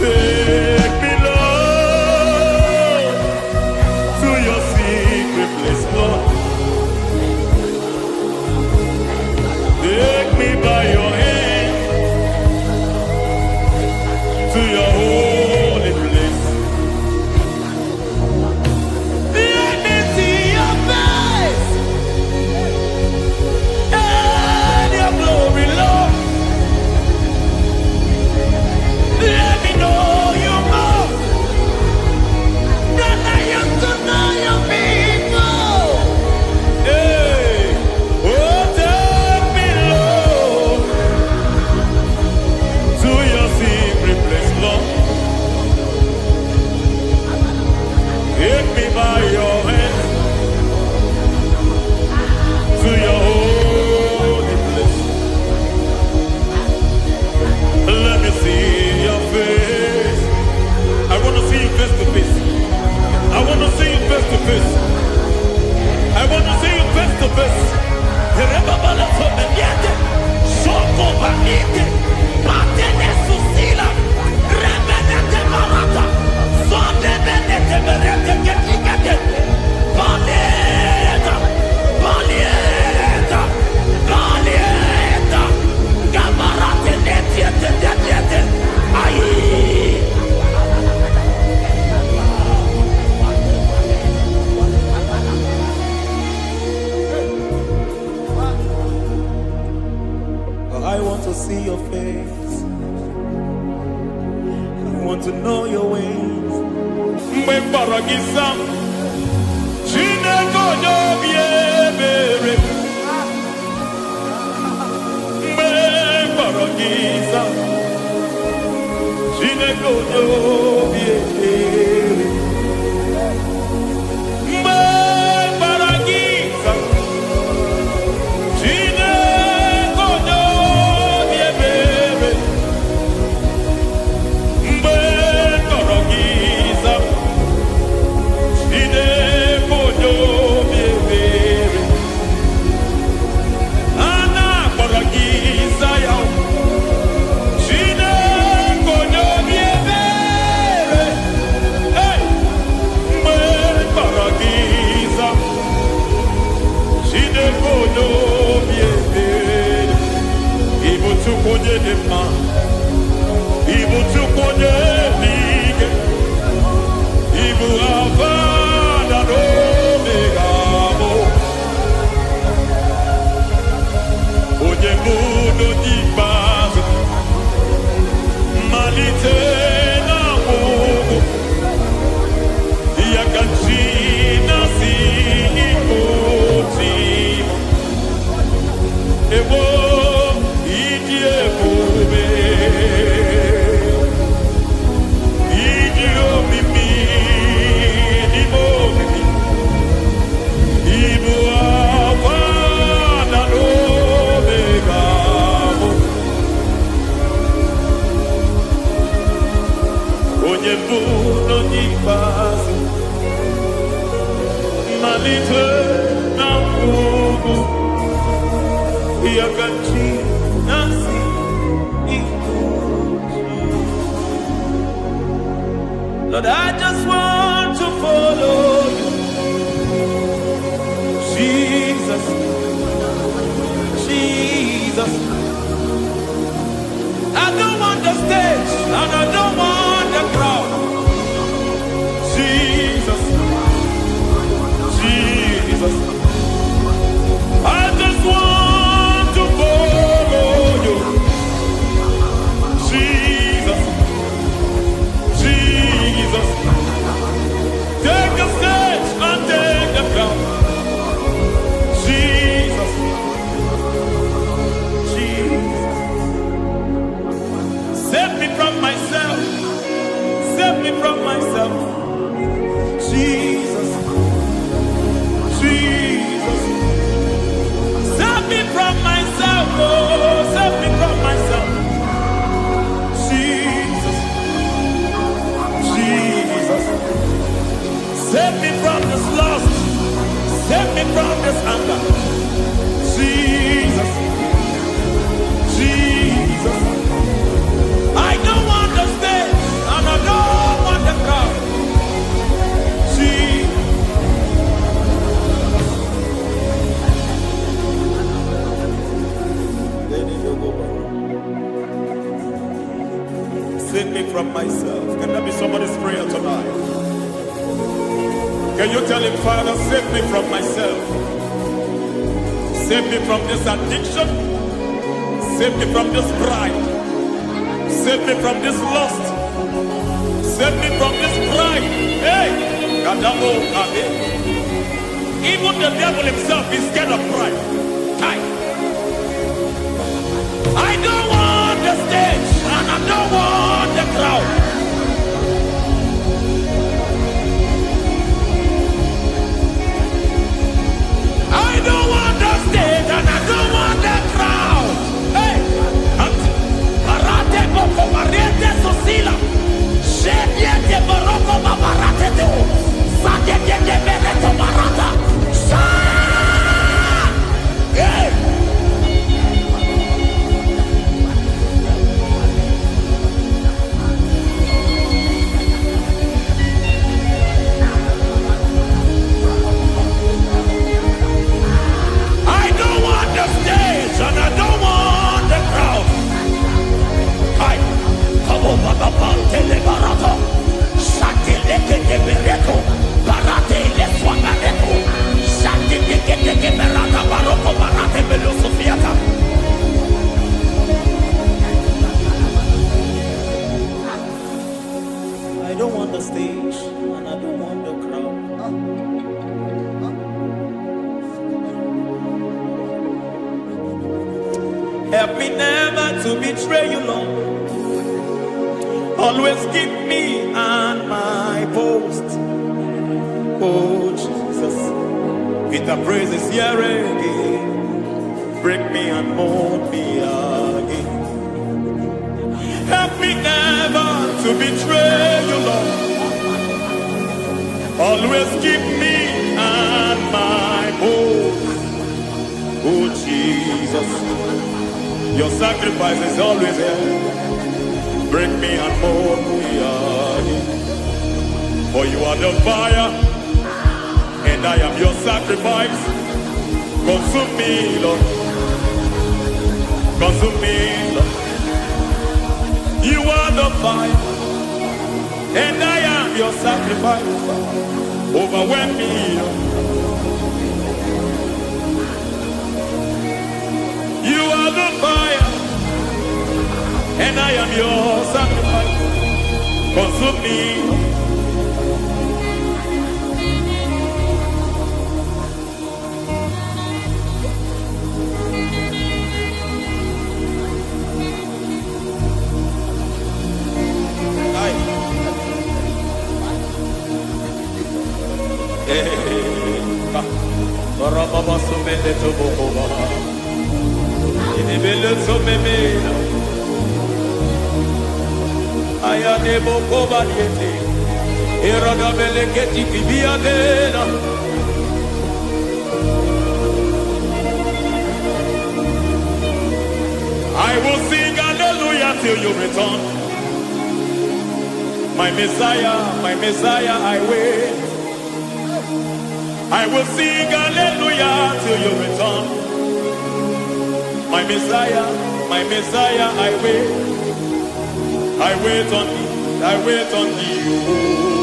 Take me, Lord, to your secret place, Lord. Take me by your hand to your holy place. Let me see your face and your glory, Lord. Let me know you more than I used to know you before. Hey, oh, take me, Lord, to your secret place, Lord. Take me by your hand to your holy place. Let me see your face. I want to see you face to face. I want to see you face to face. I want to see you face to face. Soko banite, patene susila, rebenete barata, sondebenete berete ketikete, baleta, baleta, baleta, gabarate netiete netiete, ayi. I want to see your face. I want to know your ways. Mgbe m kpọrọ gị sam, Chineke onye obi ebere, za m. Chineke onye obi ebere. Mgbe kpọrọ gị za m. Chineke onye obi ebere. Mgbe kpọrọ gị za m. Chineke onye obi ebere. A na-akpọrọ gị za ya. Chineke onye obi ebere. Hey! Mgbe kpọrọ gị za m. Chineke onye obi ebere. Ị bụ Chukwu onye dị mma. Ị bụ Chukwu onye dị ike. Ị bụ Alfa na Omega mụ. Onye mbụ n'onye ikpeazụ. Mmalite na ọgwụgwụ. Ya ka chi na-asị ịbụ chi m. Ewo ịdị ebube. Ịdị omimi n'ime omimi. Ịbụ Alfa na Omega mụ. Onye mbụ n'onye ikpeazụ. Mmalite na ọgwụgwụ. Ya ka chi na-asị ịbụ chi. Lord, I just want to follow you. Jesus, Jesus. I don't want the stage and I don't want the crowd. Jesus, Jesus. I just want to follow you. Jesus, Jesus. Take the stage and take the crown. Jesus, Jesus. Save me from myself. Save me from myself. Jesus, Jesus. Save me from myself. Oh, save me from myself. Jesus, Jesus. Save me from this lust. Save me from this anger. Jesus, Jesus. I don't want the stage and I don't want the crowd. Jesus. Save me from myself. Can that be somebody's prayer tonight? Can you tell him, "Father, save me from myself? Save me from this addiction. Save me from this pride. Save me from this lust. Save me from this pride." Hey, Kadamo Abe. Even the devil himself is scared of pride. Kai. I don't want the stage and I don't want the crowd. I don't want the stage and I don't want the crowd. Hey, Arate boko mariete sosila. Shediete boroko babarate do. Sadete bereto barata. Sa! Help me never to betray you, Lord. Always keep me on my post. Oh, Jesus. With the praises here again. Break me and mold me again. Help me never to betray you, Lord. Always keep me on my post. Oh, Jesus. Your sacrifice is always here. Break me and mold me again. For you are the fire, and I am your sacrifice. Consume me, Lord. Consume me, Lord. You are the fire, and I am your sacrifice. Overwhelm me, Lord. You are the fire, and I am your sacrifice. Consume me, Lord. Aye. Eh, Rababa sumele tobokoba. Inebele somemela. Ayane bokoba liete. Erada beleketi kibiadena. I will sing hallelujah till you return. My Messiah, I wait. I will sing hallelujah till you return. My Messiah, I wait. I wait on thee, I wait on thee. Oh.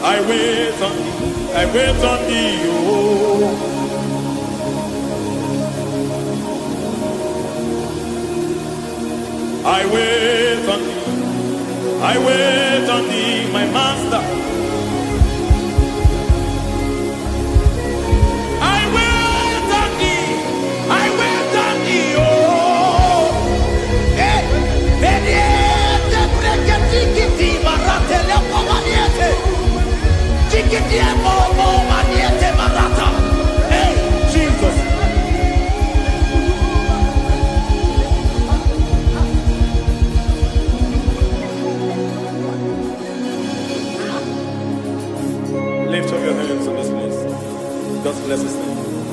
I wait on thee, I wait on thee. Oh. I wait on thee, I wait on thee, my master. I wait on thee, I wait on thee, oh. Eh, Beniete breketi marate le pomaniete. Tikiti mo mo maniete marata. Hey, Jesus. Lift up your hands in this place. Just bless his name.